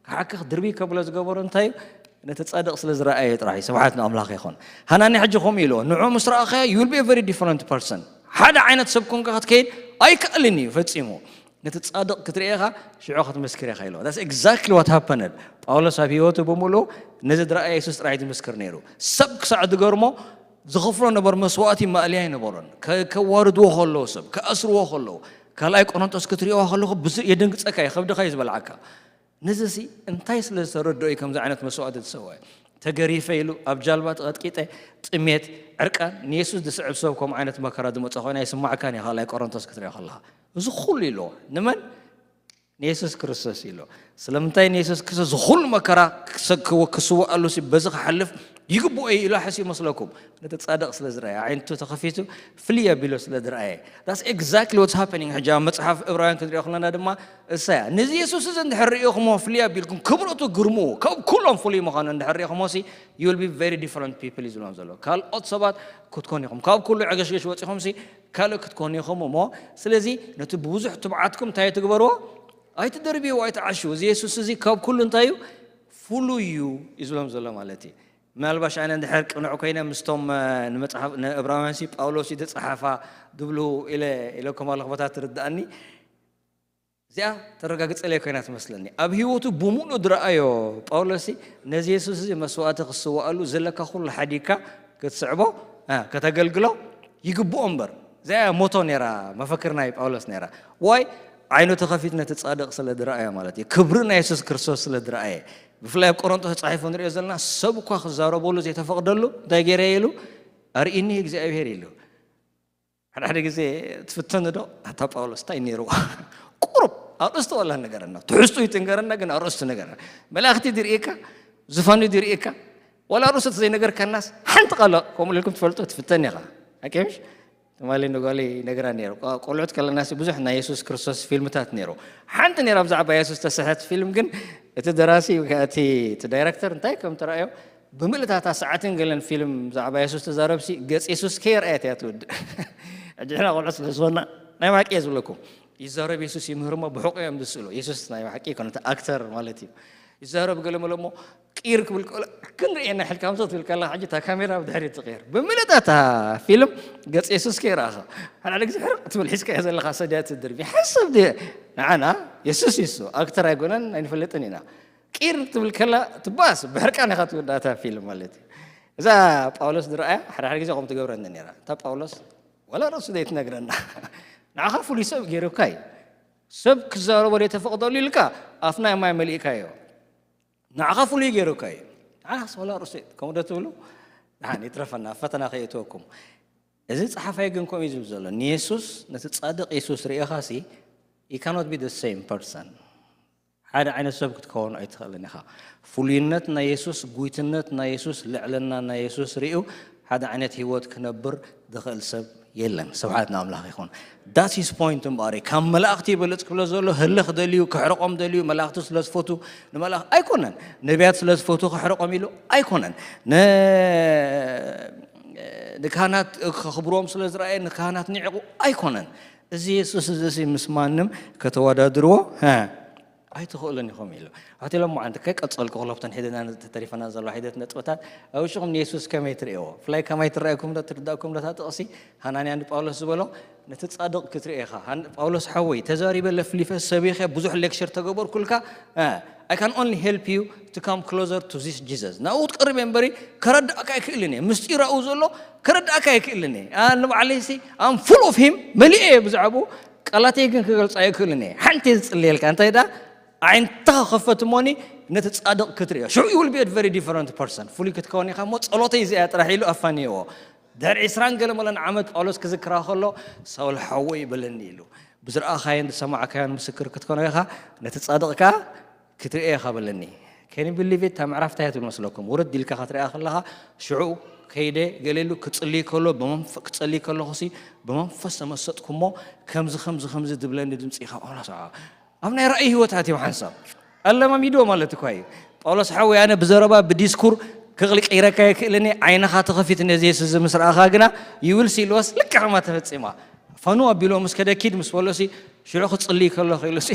ክሓክኽ ድርቢ ከብሎ ዝገበሮ እንታይ እዩ? ነቲ ጻድቕ ስለ ዝረኣየ ጥራሕ እዩ። ስብሓት ንኣምላኽ ይኹን። ሃናንያ ሕጂ ከምኡ ኢልዎ፣ ንዑ ምስ ረኣኻዮ you will be a very different person። ሓደ ዓይነት ሰብ ኮንካ ክትከይድ ኣይከኣልን እዩ ፈጺሙ። ነቲ ጻድቕ ክትርኢ ኢኻ፣ ሽዑ ክትምስክር ኢኻ ኢልዎ። That's exactly what happened። ጳውሎስ ኣብ ህይወቱ ብምሉኡ ነዚ ዝረኣየ የሱስ ጥራሕ እዩ ዝምስክር ነይሩ። ሰብ ክሳዕ ዝገርሞ ዝኸፍሎ ነበር መስዋእቲ ማእልያ ኣይነበሮን። ከ-፣ ከዋርድዎ ከለዉ ሰብ፣ ክኣስርዎ ከለዉ፣ ካልኣይ ቆሮንጦስ ክትሪእዋ ከለኹ ብዝ-፣ የደንግጸካ እዩ፣ ከብድኻ እዩ ዝበልዓካ። ነዚ ሲ እንታይ ስለ ዝተረድኦ እዩ ከምዚ ዓይነት መስዋእቲ ዝሰውአ? ተገሪፈ ኢሉ፣ ኣብ ጃልባ ተቐጥቂጠ፣ ጥሜት፣ ዕርቃን፣ ንየሱስ ዝስዕብ ሰብ ከምኡ ዓይነት መከራ ዝመጾ ኮይና ይስማዕካን እዩ፣ ካልኣይ ቆሮንቶስ ክትሪኦ ከለኻ። እዚ ኩሉ ኢልዎ። ንመን? ንየሱስ ክርስቶስ ኢልዎ። ስለምንታይ ንየሱስ ክርስቶስ እዚ ኩሉ መከራ ክሰ-፣ ክወ-፣ ክስውኣሉ ሲ በዚ ክሓልፍ ይግብኦ እዩ ኢሉ ሓሲቡ መስለኩም? ነቲ ጻድቕ ስለ ዝረኣየ፣ ኣዒንቱ ተኸፊቱ ፍልይ ኣቢሉ ስለ ዝረኣየ። That's exactly what's happening። ሕጂ ኣብ መጽሓፍ ዕብራውያን ክንሪኦ ከለና ድማ እሳ እያ። ነዚ የሱስ እዚ እንድሕር ርኢኹሞ ፍልይ ኣቢልኩም ክብረቱ ግርምኡ፣ ካብ ኩሎም ፍሉይ ምዃኑ እንድሕር ርኢኹሞ ሲ you will be very different people እዩ ዝብሎም ዘሎ። ካልኦት ሰባት ክትኮኑ ኢኹም። ካብ ኩሉ ዕገሽገሽ ወጺኹም ሲ ካልእ ክትኮኑ ኢኹም እሞ፣ ስለዚ ነቲ ብብዙሕ ትብዓትኩም እንታይ ትግበርዎ? ኣይትደርብይዎ፣ ኣይትዓሽዉ። እዚ የሱስ እዚ ካብ ኩሉ እንታይ እዩ? ፍሉይ እዩ እዩ ዝብሎም ዘሎ ማለት እዩ። ምናልባሽ ኣነ እንድሕር ቅኑዕ ኮይነ ምስቶም፣ እ፣ ንመጽሓፍ ንዕብራውያን ሲ ጳውሎስ እዩ ዝጸሓፋ ዝብሉ ኢለ፣ ኢለኩም ኣለኹ፣ በታ ትርድኣኒ። እዚኣ ተረጋግጸለይ ኮይና ትመስለኒ። ኣብ ህይወቱ ብምሉእ ዝረኣዮ ጳውሎስ ሲ ነዚ የሱስ እዚ መስዋእቲ ክስዋኣሉ ዘለካ ኩሉ ሓዲግካ ክትስዕቦ፣ እ፣ ከተገልግሎ ይግብኦ እምበር። እዚኣ እያ ሞቶ ነይራ፣ መፈክር ናይ ጳውሎስ ነይራ። ዋይ? ዓይኑ ተኸፊት ነቲ ጻድቕ ስለ ዝረኣዮ ማለት እዩ። ክብሪ ናይ የሱስ ክርስቶስ ስለ ዝረኣየ። ብፍላይ ኣብ ቆሮንቶስ ተጻሒፉ ንሪኦ ዘለና፣ ሰብ እኳ ክዛረበሉ ዘይተፈቕደሉ እንታይ ገይረ ኢሉ? ኣርኢኒ እግዚኣብሔር ኢሉ። ሓደ ሓደ ግዜ ትፍተኑ ዶ? ኣታ ጳውሎስ እንታይ ነይርዎ? ቁሩብ ኣርእስቱ ዋላ ነገረና። ትሕዝቱ ይትንገረና፣ ግን ኣርእስቱ ነገረና። መላእኽቲ ድርእየካ፣ ዝፋኑ ድርእየካ፣ ዋላ ኣርእስቱ ዘይነገርካናስ ሓንቲ ቃል ከምኡ ኢልኩም ትፈልጡ ትፍተን ኢኻ። ሓቂ ምሽ? ትማሊ ንጓለይ ነግራ ነይሩ። ቆ-፣ ቆልዑት ከለናሲ ብዙሕ ናይ የሱስ ክርስቶስ ፊልምታት ነይሩ። ሓንቲ ነይራ ብዛዕባ የሱስ ተስሕት ፊልም፣ ግን እቲ ደራሲ፣ እቲ፣ እቲ ዳይረክተር እንታይ ከም ተራእዮ፣ ብምልእታታ ሰዓትን ገለን ፊልም ብዛዕባ የሱስ ትዛረብሲ፣ ገጽ የሱስ ከየርኣየት እያ ትውድእ። ሕጂ ንሕና ቆልዑት ስለ ዝኾንና፣ ናይ ብሓቂ እየ ዝብለኩም። ይዛረብ የሱስ ይምህር እሞ ብሕቑ እዮም ዝስእሉ። የሱስ ናይ ብሓቂ ኣይኮነን፣ እቲ ኣክተር ማለት እዩ። ይዛረብ ገለ መለ እሞ ቂር ክብል ከሎ ክንርእየና ኢልካ ምሰ ትብል ከላ፣ ሕጂ እታ ካሜራ ብድሕሪት ትቕየር። ብምልእታ እታ ፊልም ገጽ የሱስ ከይረኣኻ። ሓደ ሓደ ግዜ ሕርቕ ትብል ሒዝካዮ ዘለኻ ሰድያ ትድርቢ። ሓሳብ ድየ ንዓና የሱስ እዩ እሱ። ኣክተር ኣይኮነን፣ ኣይንፈልጥን ኢና። ቂር ትብል ከላ ትባስ ብሕርቃን ኢኻ ትውዳእ እታ ፊልም ማለት እዩ። እዛ ጳውሎስ ዝረኣያ ሓደ ሓደ ግዜ ከምኡ ትገብረኒ ነይራ። እታ ጳውሎስ ዋላ ርእሱ ዘይትነግረና። ንዓኻ ፍሉይ ሰብ ገይሩካ እዩ። ሰብ ክዛረቦ ዘይተፈቕደሉ ኢልካ ኣፍና ማይ መሊእካዮ። ንዓኻ ፍሉይ ገይሩካ እዩ። ንዓኻስ ዋላ ርእሱ ከምኡ ዶ ትብሉ? ደሓን ይትረፈና፣ ኣብ ፈተና ከየእትወኩም። እዚ ጸሓፋይ ግን ከምኡ እዩ ዝብል ዘሎ። ንየሱስ፣ ነቲ ጻድቕ የሱስ ርኢኻሲ፣ you cannot be the same person። ሓደ ዓይነት ሰብ ክትከውን ኣይትኽእልን ኢኻ። ፍሉይነት ናይ የሱስ፣ ጉይትነት ናይ የሱስ፣ ልዕልና ናይ የሱስ ርእዩ ሓደ ዓይነት ህይወት ክነብር ዝኽእል ሰብ የለን። ስብሓት ንኣምላኽ ይኹን። That's his point እምበኣር፣ ካብ መላእኽቲ ይበልጽ ክብሎ ዘሎ፣ ህልኽ ደልዩ፣ ክሕርቆም ደልዩ፣ መላእኽቲ ስለ ዝፈቱ ንመላእኽ ኣይኮነን። ነቢያት ስለ ዝፈቱ ክሕርቆም ኢሉ ኣይኮነን። ን-፣ ንካህናት ከኽብርዎም ስለ ዝረኣየ ንካህናት ንዒቑ ኣይኮነን። እዚ የሱስ እዚ ሲ ምስ ማንም ከተወዳድርዎ፣ ሀ፣ ኣይትኽእሉን ኢኹም ኢሉ። ኣሕዋተይ፣ ሎማዓንቲ ከይቀጸልኩ ክለፍተን ሒደና ተሪፈና ዘለዋ ሒደት ነጥብታት፣ ኣብ ውሽኹም ንየሱስ ከመይ ትርእይዎ? ብፍላይ ከማይ ትረኣየኩም ዶ ትርዳእኩም ዶ እታ ጥቕሲ? ሃናንያ ንጳውሎስ ዝበሎ፣ ነቲ ጻድቕ ክትርኢ ኢኻ። ሃን-፣ ጳውሎስ ሓወይ፣ ተዛሪበ ለፍሊፈ ሰቢኸ ብዙሕ ሌክቸር ተገበርኩልካ፣ እ፣ I can only help you to come closer to this Jesus። ናብኡ ክትቀርብ እየ እምበሪ ከረዳእካ ኣይክእልን እየ። ምስጢር ኣብኡ ዘሎ ከረዳእካ ኣይክእልን እየ። ኣነ ንባዕለይሲ I'm full of him፣ መሊኤ እየ ብዛዕባኡ፣ ቃላተይ ግን ክገልጾ ኣይክእልን እየ። ሓንቲ እየ ዝጽልየልካ፣ እንታይ ደኣ? ኣዒንትኻ ክኸፈት እሞኒ ነቲ ጻድቕ ክትርእዮ። ሽዑ you will be a very different person። ፍሉይ ክትከውን ኢኻ እሞ ጸሎተይ እዚኣ ጥራሕ ኢሉ ኣፋንይዎ። ድሕሪ ዕስራን ገለ መለን ዓመት ጳውሎስ ክዝክራ ከሎ፣ ሳውል ሓወይ በለኒ ኢሉ። ብዝረኣኻዮን ዝሰማዕካዮን ምስክር ክትኮኖ ኢኻ፣ ነቲ ጻድቕ ከኣ ክትርእዮ ኢኻ በለኒ። Can you believe it? እታ ምዕራፍ እንታይ እያ ትብል መስለኩም? ውርድ ኢልካ ክትርእያ ከለኻ፣ ሽዑ ከይደ ገለ ኢሉ ክጽልይ ከሎ፣ ብመንፈ-፣ ክጸልይ ከለኹሲ ብመንፈስ ተመሰጥኩ እሞ፣ ከምዚ፣ ከምዚ፣ ከምዚ ዝብለኒ ድምጺ ኢኻ ጳውሎስ። ኣብ ናይ ራእይ ህይወት ኣትዮም ሓንሳብ ኣለማሚድዎ ማለት እኳ እዩ። ጳውሎስ ሓወይ፣ ኣነ ብዘረባ ብዲስኩር ክቕሊ ቀይረካ ይክእልኒ፣ ዓይንኻ ተኸፊት ነዚ የሱስ እዚ ምስ ረኣኻ ግና you will see ኢልዎስ ልክዕ ከማ ተፈጺማ። ፈኑ ኣቢልዎ ምስ ከደ ኪድ ምስ በሎሲ ሽዑ ክጽልይ ከሎ ክኢሉሲ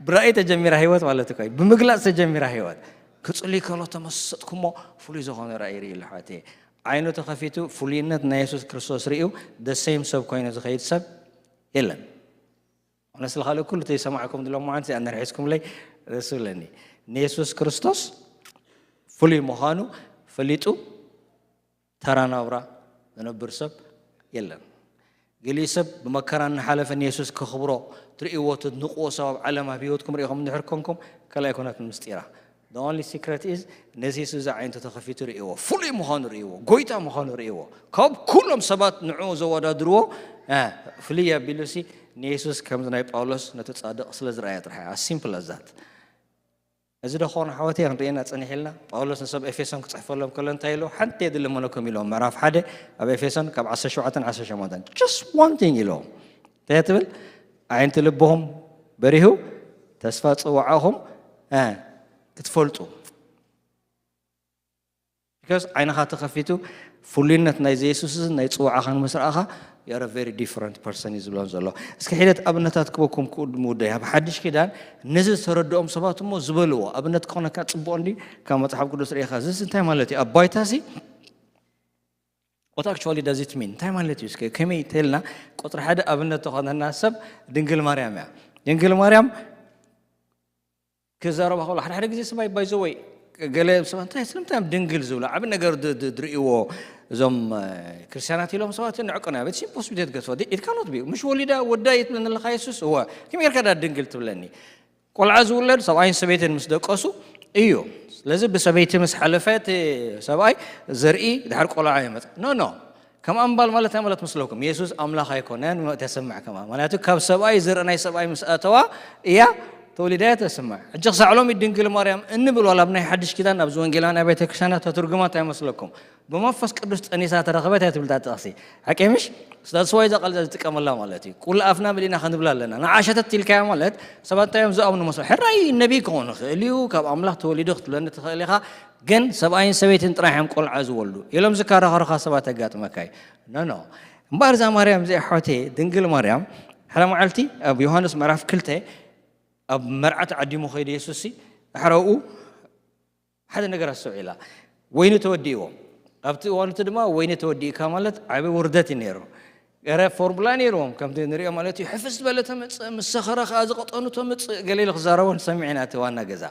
ብራእይ ተጀሚራ ህይወት ማለት እኳ እዩ። ብምግላጽ ተጀሚራ ህይወት። ክጽልይ ከሎ ተመሰጥኩሞ ፍሉይ ዝኾነ ራእይ ርኢ ኣለሓቴ። ዓይኑ ተኸፊቱ ፍሉይነት ናይ የሱስ ክርስቶስ ርእዩ ደሰይም ሰብ ኮይኑ ዝኸይድ ሰብ የለን። ኣነ ስለ ካልእ ኩሉ ተይሰማዕኩም ድሎም መዓንቲ ኣነ ርሒስኩምለይ ደስ ይብለኒ። ንየሱስ ክርስቶስ ፍሉይ ምዃኑ ፈሊጡ ተራ ናብራ ዝነብር ሰብ የለን። ገሊኡ ሰብ ብመከራ እናሓለፈ ንየሱስ ከኽብሮ ትርእይዎ፣ ትድንቕዎ ሰብ ኣብ ዓለም ኣብ ህይወትኩም ርኢኹም እንድሕር ኮንኩም፣ ካልኣይ ኮነት ምስጢራ። The only secret is ነዚ የሱስ እዚ ዓይነቱ ተኸፊቱ ርእይዎ፣ ፍሉይ ምዃኑ ርእይዎ፣ ጎይታ ምዃኑ ርእይዎ። ካብ ኩሎም ሰባት ንዕኡ ዘወዳድርዎ፣ እ፣ ፍልይ ኣቢሉሲ ንየሱስ ከምዚ ናይ ጳውሎስ ነቲ ጻድቕ ስለ ዝረኣየ ጥራሕ እያ። As simple as that። እዚ ዶ ኾን ኣሕዋተይ ክንርእየና ጸኒሕ ኢልና? ጳውሎስ ንሰብ ኤፌሶን ክጽሕፈሎም ከሎ እንታይ ኢሉ? ሓንቲ እየ ዝልምነኩም ኢሎም። ምዕራፍ ሓደ ኣብ ኤፌሶን ካብ ዓሰርተ ሸውዓተ ዓሰርተ ሸሞንተ። Just one thing ኢሎም። እንታይ እያ ትብል? ኣዒንቲ ልብኹም በሪሁ፣ ተስፋ ጽዋዓኹም፣ እ፣ ክትፈልጡ። Because ዓይንኻ ተኸፊቱ፣ ፍሉይነት ናይ የሱስን ናይ ጽዋዓኻን ምስ ረኣኻ፣ you are a very different person እዩ ዝብሎም ዘሎ። እስኪ ሒደት ኣብነታት ክበኩም ክእድሙ ውደይ። ኣብ ሓድሽ ኪዳን ነዚ ዝተረድኦም ሰባት እሞ ዝበልዎ። ኣብነት ክኾነካ ጽቡቕ እንዲ ካብ መጽሓፍ ቅዱስ ርኢኻ። እዚስ እንታይ ማለት እዩ? ኣብ ባይታሲ፣ what actually does it mean? እንታይ ማለት እዩ? እስከ ከመይ ተልና ቁጽሪ ሓደ ኣብነት ተኾነና ሰብ ድንግል ማርያም እያ። ድንግል ማርያም ክዛረባ ከሎ፣ ሓደ ሓደ ግዜ ሰብኣይ፣ by the way፣ ገለ ሰባት፣ "እንታይ፣ ስለምንታይ እዮም ድንግል ዝብሉ?" ዓቢ ነገር ድ-፣ ድ-፣ ድርእይዎ እዞም፣ እ፣ ክርስትያናት ኢሎም ሰባት ንዕቅና። It's impossible ትገድፎ። It cannot be። ምሽ ወሊዳ ወዳ እዩ ትብለኒ ኣለኻ የሱስ? እወ። ከመይ ጌርካ ዳ ድንግል ትብለኒ? ቆልዓ ዝውለድ ሰብኣይን ሰበይትን ምስ ደቀሱ እዩ። ስለዚ ብሰበይቲ ምስ ሓለፈ እቲ ሰብኣይ ዘርኢ ድሓር ቆልዓ ይመጽእ። ኖ፣ ኖ። ከም ኣምባል ማለት እንታይ ማለት መስለኩም? የሱስ ኣምላኽ ኣይኮነን፣ ተስምዕ ከማ። ምኽንያቱ ካብ ሰብኣይ ዘርኢ ናይ ሰብኣይ ምስ ኣተዋ እያ ተወሊዳ እያ ተስምዕ። ሕጂ ክሳዕ ሎሚ ድንግል ማርያም እንብል ዋላ ኣብ ናይ ሓድሽ ኪዳን ኣብዚ ወንጌላውያን ኣብያተ ክርስቲያናት ተትርጉማ እንታይ መስለኩም? ብመንፈስ ቅዱስ ጠኒሳ ተረኸበት እያ ትብል እታ ጥቕሲ። ሓቂ ምሽ? That's why እዛ ቃል እዛ ዝጥቀመላ ማለት እዩ። ኩሉ ኣፍና መሊእና ክንብላ ኣለና። ንዓ ሸተት ኢልካያ ማለት ሰባት እንታይ እዮም ዝኣምኑ መስሎ? ሕራይ ነቢይ ክኸውን ይኽእል እዩ፣ ካብ ኣምላኽ ተወሊዱ ክትብለኒ ትኽእል ኢኻ። ግን ሰብኣይን ሰበይትን ጥራሕ እዮም ቆልዓ ዝወልዱ ኢሎም ዝከራኸሩኻ ሰባት የጋጥመካ እዩ። ኖ፣ ኖ። እምበኣር እዛ ማርያም እዚኣ ኣሕዋተይ፣ ድንግል ማርያም፣ ሓደ መዓልቲ ኣብ ዮሃንስ ምዕራፍ ክልተ ኣብ መርዓ ተዓዲሙ ከይዱ የሱስሲ፣ ድሕሪ ኣብኡ ሓደ ነገር ኣስተውዒላ። ወይኒ ተወዲእዎ። ኣብቲ እዋን እቲ ድማ ወይኒ ተወዲእካ ማለት ዓቢ ውርደት እዩ ነይሩ። ገረ ፎርሙላ ነይርዎም፣ ከምቲ ንሪኦ ማለት እዩ። ሕፍስ ዝበለ ተመጽእ፣ ምስ ሰኸረ ከኣ ዝቐጠኑ ተመጽእ፣ ገለ ኢሉ ክዛረቦ ንሰምዕ ኢና፣ እቲ ዋና ገዛ።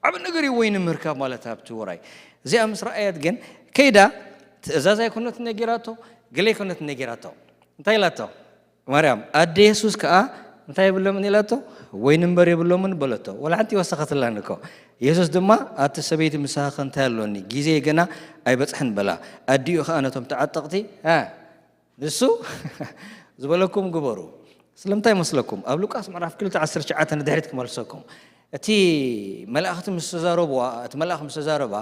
ዓቢ ነገር እዩ ወይኒ ምርካብ ማለት ኣብቲ ውራይ። እዚኣ ምስ ረኣየት ግን ከይዳ ትእዛዝ ኣይኮነት ነጊራቶ፣ ገለ ኣይኮነት ነጊራቶ። እንታይ ኢላቶ? ማርያም፣ ኣደ የሱስ ከኣ እንታይ የብሎምን ኢላቶ? ወይኒ እምበር የብሎምን በለቶ። ወላ ሓንቲ ይወሰኸትላን እኮ። የሱስ ድማ፣ ኣቲ ሰበይቲ ምሳኺ ከ እንታይ ኣሎኒ? ግዜይ ገና ኣይበጽሐን በላ። ኣዲኡ ከኣ ነቶም ተዓጠቕቲ፣ እ፣ ንሱ ዝበለኩም ግበሩ። ስለምንታይ መስለኩም? ኣብ ሉቃስ ምዕራፍ ክልተ ዓሰርተ ትሽዓተ ንድሕሪት ክመልሰኩም። እቲ መላእኽቲ ምስ ተዛረብዋ፣ እቲ መልኣኽ ምስ ተዛረባ፣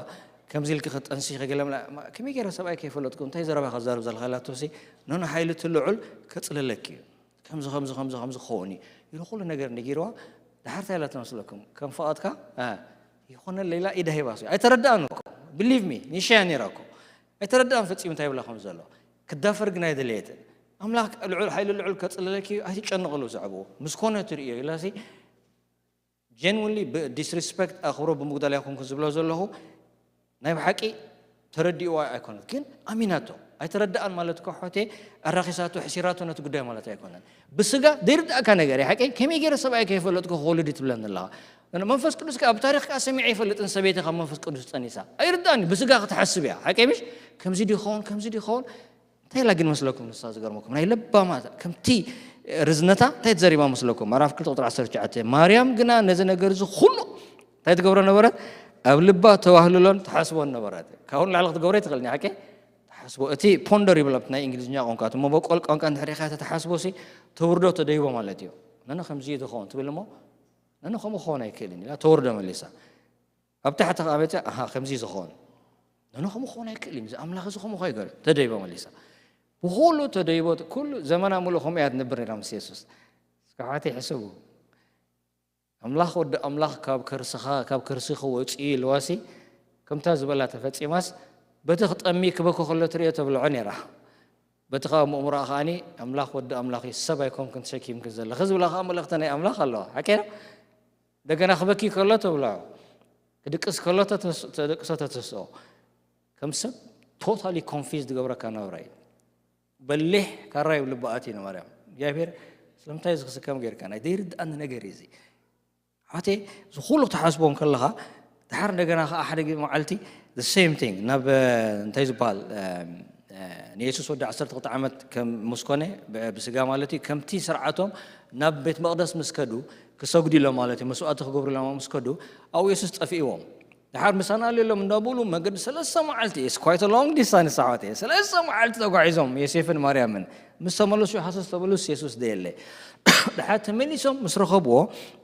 ከምዚ ኢልኪ ክትጠንሲ ከገለ ምላ-፣ ማ-፣ ከመይ ገይረ ሰብኣይ ከይፈለጥኩ እንታይ ዘረባ ከዛርብ ዘለኻ ኢላቶ ሲ፣ ኖኖ ሓይሊ እቲ ልዑል ከጽልለኪ እዩ። ከምዚ፣ ከምዚ፣ ከምዚ፣ ከምዚ ክኸውን እዩ ኢሉ ኩሉ ነገር ነጊርዋ። ድሓር እንታይ ኢላ ትመስለኩም? ከም ፍቓድካ፣ አ፣ ይኾነለይ ኢላ ኢዳ ሂባስ እዩ። ኣይተረድኣን እኮ። Believe me፣ ንሻያ ነይራ እኮ። ኣይተረድኣን ፈጺሙ እንታይ ይብላ ከም ዘሎ። ክዳፈር ግን ኣይደለየትን። ኣምላኽ ልዑል፣ ሓይሊ ልዑል ከጽልለኪ እዩ፣ ኣይትጨነቕሉ ብዛዕባኡ። ምስ ኮነ ትርእዮ ኢላሲ፣ ጀንውንሊ ብዲስሪስፐክት ኣኽብሮ ብምጉዳል ኣይኮንኩ ዝብሎ ዘለኹ፣ ናይ ብሓቂ ተረዲእዋ ኣይኮነት፣ ግን ኣሚናቶ። ኣይተረድኣን ማለት እኮ፣ ኣሕዋተይ፣ ኣራኺሳቶ፣ ሕሲራቶ ነቲ ጉዳይ ማለት ኣይኮነን። ብስጋ ዘይርድኣካ ነገር እዩ፣ ሓቀይ። ከመይ ገይረ ሰብኣይ ከይፈለጥኩ ክወልድ እዩ ትብለኒ ኣለኻ? መንፈስ ቅዱስ ከኣ፣ ኣብ ታሪኽ ከኣ ሰሚዐ ኣይፈልጥን፣ ሰበይቲ ካብ መንፈስ ቅዱስ ጸኒሳ። ኣይርድኣን እዩ፣ ብስጋ ክትሓስብ እያ፣ ሓቀይ ምሽ? ከምዚ ድዩ ይኸውን፣ ከምዚ ድዩ ይኸውን? እንታይ ኢላ ግን መስለኩም? ንሳ ዝገርመኩም፣ ናይ ለባማ፣ ከምቲ ርዝነታ እንታይ ትዘሪባ መስለኩም? ምዕራፍ ክልተ ቁጽሪ ዓሰርተ ትሽዓተ፣ ማርያም ግና ነዚ ነገር እዚ ኩሉ እንታይ ትገብሮ ነበረት? ኣብ ልባ ተዋህልሎን ተሓስቦን ነበረት። ካብኡ ንላዕሊ ክትገብሮ ኣይትኽእልን እያ፣ ሓቂ? ተሓስቦ፣ እቲ ፖንደር ይብሎ ኣብቲ ናይ እንግሊዝኛ ቋንቋ፣ እቲ መበቆል ቋንቋ እንድሕር ኢኻ፣ እቲ ተሓስቦ ሲ ተውርዶ፣ ተደይቦ ማለት እዩ። ነነ ከምዚ እዩ ዝኸውን ትብል እሞ፣ ነነ ከምኡ ክኸውን ኣይክእልን ኢላ ተውርዶ መሊሳ። ኣብ ታሕቲ ከኣ መጺኣ፣ ኣሃ፣ ከምዚ እዩ ዝኸውን። ነነ ከምኡ ክኸውን ኣይክእልን እዩ፣ እዚ ኣምላኽ እዚ ከምኡ ከይገረ፣ ተደይቦ መሊሳ። ብኹሉ ተደይቦ፣ ኩሉ ዘመና ሙሉእ ከምኡ እያ ትነብር ነይራ ምስ የሱስ። እስከ ኣሕዋተይ ሕሰቡ። ኣምላኽ ወዲ ኣምላኽ ካብ ከርስኻ፣ ካብ ከርሲ ክወጽእ ኢልዋሲ፣ ከምታ ዝበላ ተፈጺማስ፣ በቲ ክጠሚ ክበኪ ከሎ ትርእዮ ተብልዖ ነይራ። በቲ ካብ ምእምሮኣ ከኣኒ፣ ኣምላኽ ወዲ ኣምላኽ እዩ፣ ሰብ ኣይኮንክን ተሸኪምክን ዘለኺ ዝብላ ከኣ መልእኽቲ ናይ ኣምላኽ ኣለዋ። ሓቀይ ነው? እንደገና ክበኪ ከሎ ተብልዖ፣ ክድቅስ ከሎ ተተስ-፣ ተደቅሶ፣ ተተስኦ። ከም ሰብ ቶታሊ ኮንፊዝ ዝገብረካ ናብራ እዩ። በሊሕ ካራ እዩ ልባ ኣትዩ ንማርያም። እግዚኣብሔር ስለምንታይ እዚ ክስከም ጌርካ? ናይ ዘይርድኣኒ ነገር እዩ እዚ። ኣሕዋተይ፣ እዚ ኩሉ ክትሓስቦ እንከለኻ፣ ድሓር እንደገና ኸዓ ሓደ ግዜ መዓልቲ the same thing ናብ፣ እ፣ እንታይ ዝበሃል፣ እ፣ እ፣ ንየሱስ ወዲ ዓሰርተ ክልተ ዓመት ከም ምስ ኮነ፣ ብ-፣ ብስጋ ማለት እዩ፣ ከምቲ ስርዓቶም ናብ ቤት መቕደስ ምስ ከዱ፣ ክሰግዱ ኢሎም ማለት እዩ፣ መስዋእቲ ክገብሩ ኢሎም ምስ ከዱ፣ ኣብኡ የሱስ ጠፊእዎም። ድሓር ምሳና ኣሎ ኢሎም እንዳበሉ መገዲ ሰለስተ መዓልቲ፣ it's quite a long distance ኣሕዋተይ፣ ሰለስተ መዓልቲ ተጓዒዞም ዮሴፍን ማርያምን። ምስ ተመለሱ ሃሰስ ተበሉስ የሱስ ደየለ። ድሓር ተመሊሶም ምስ ረኸብዎ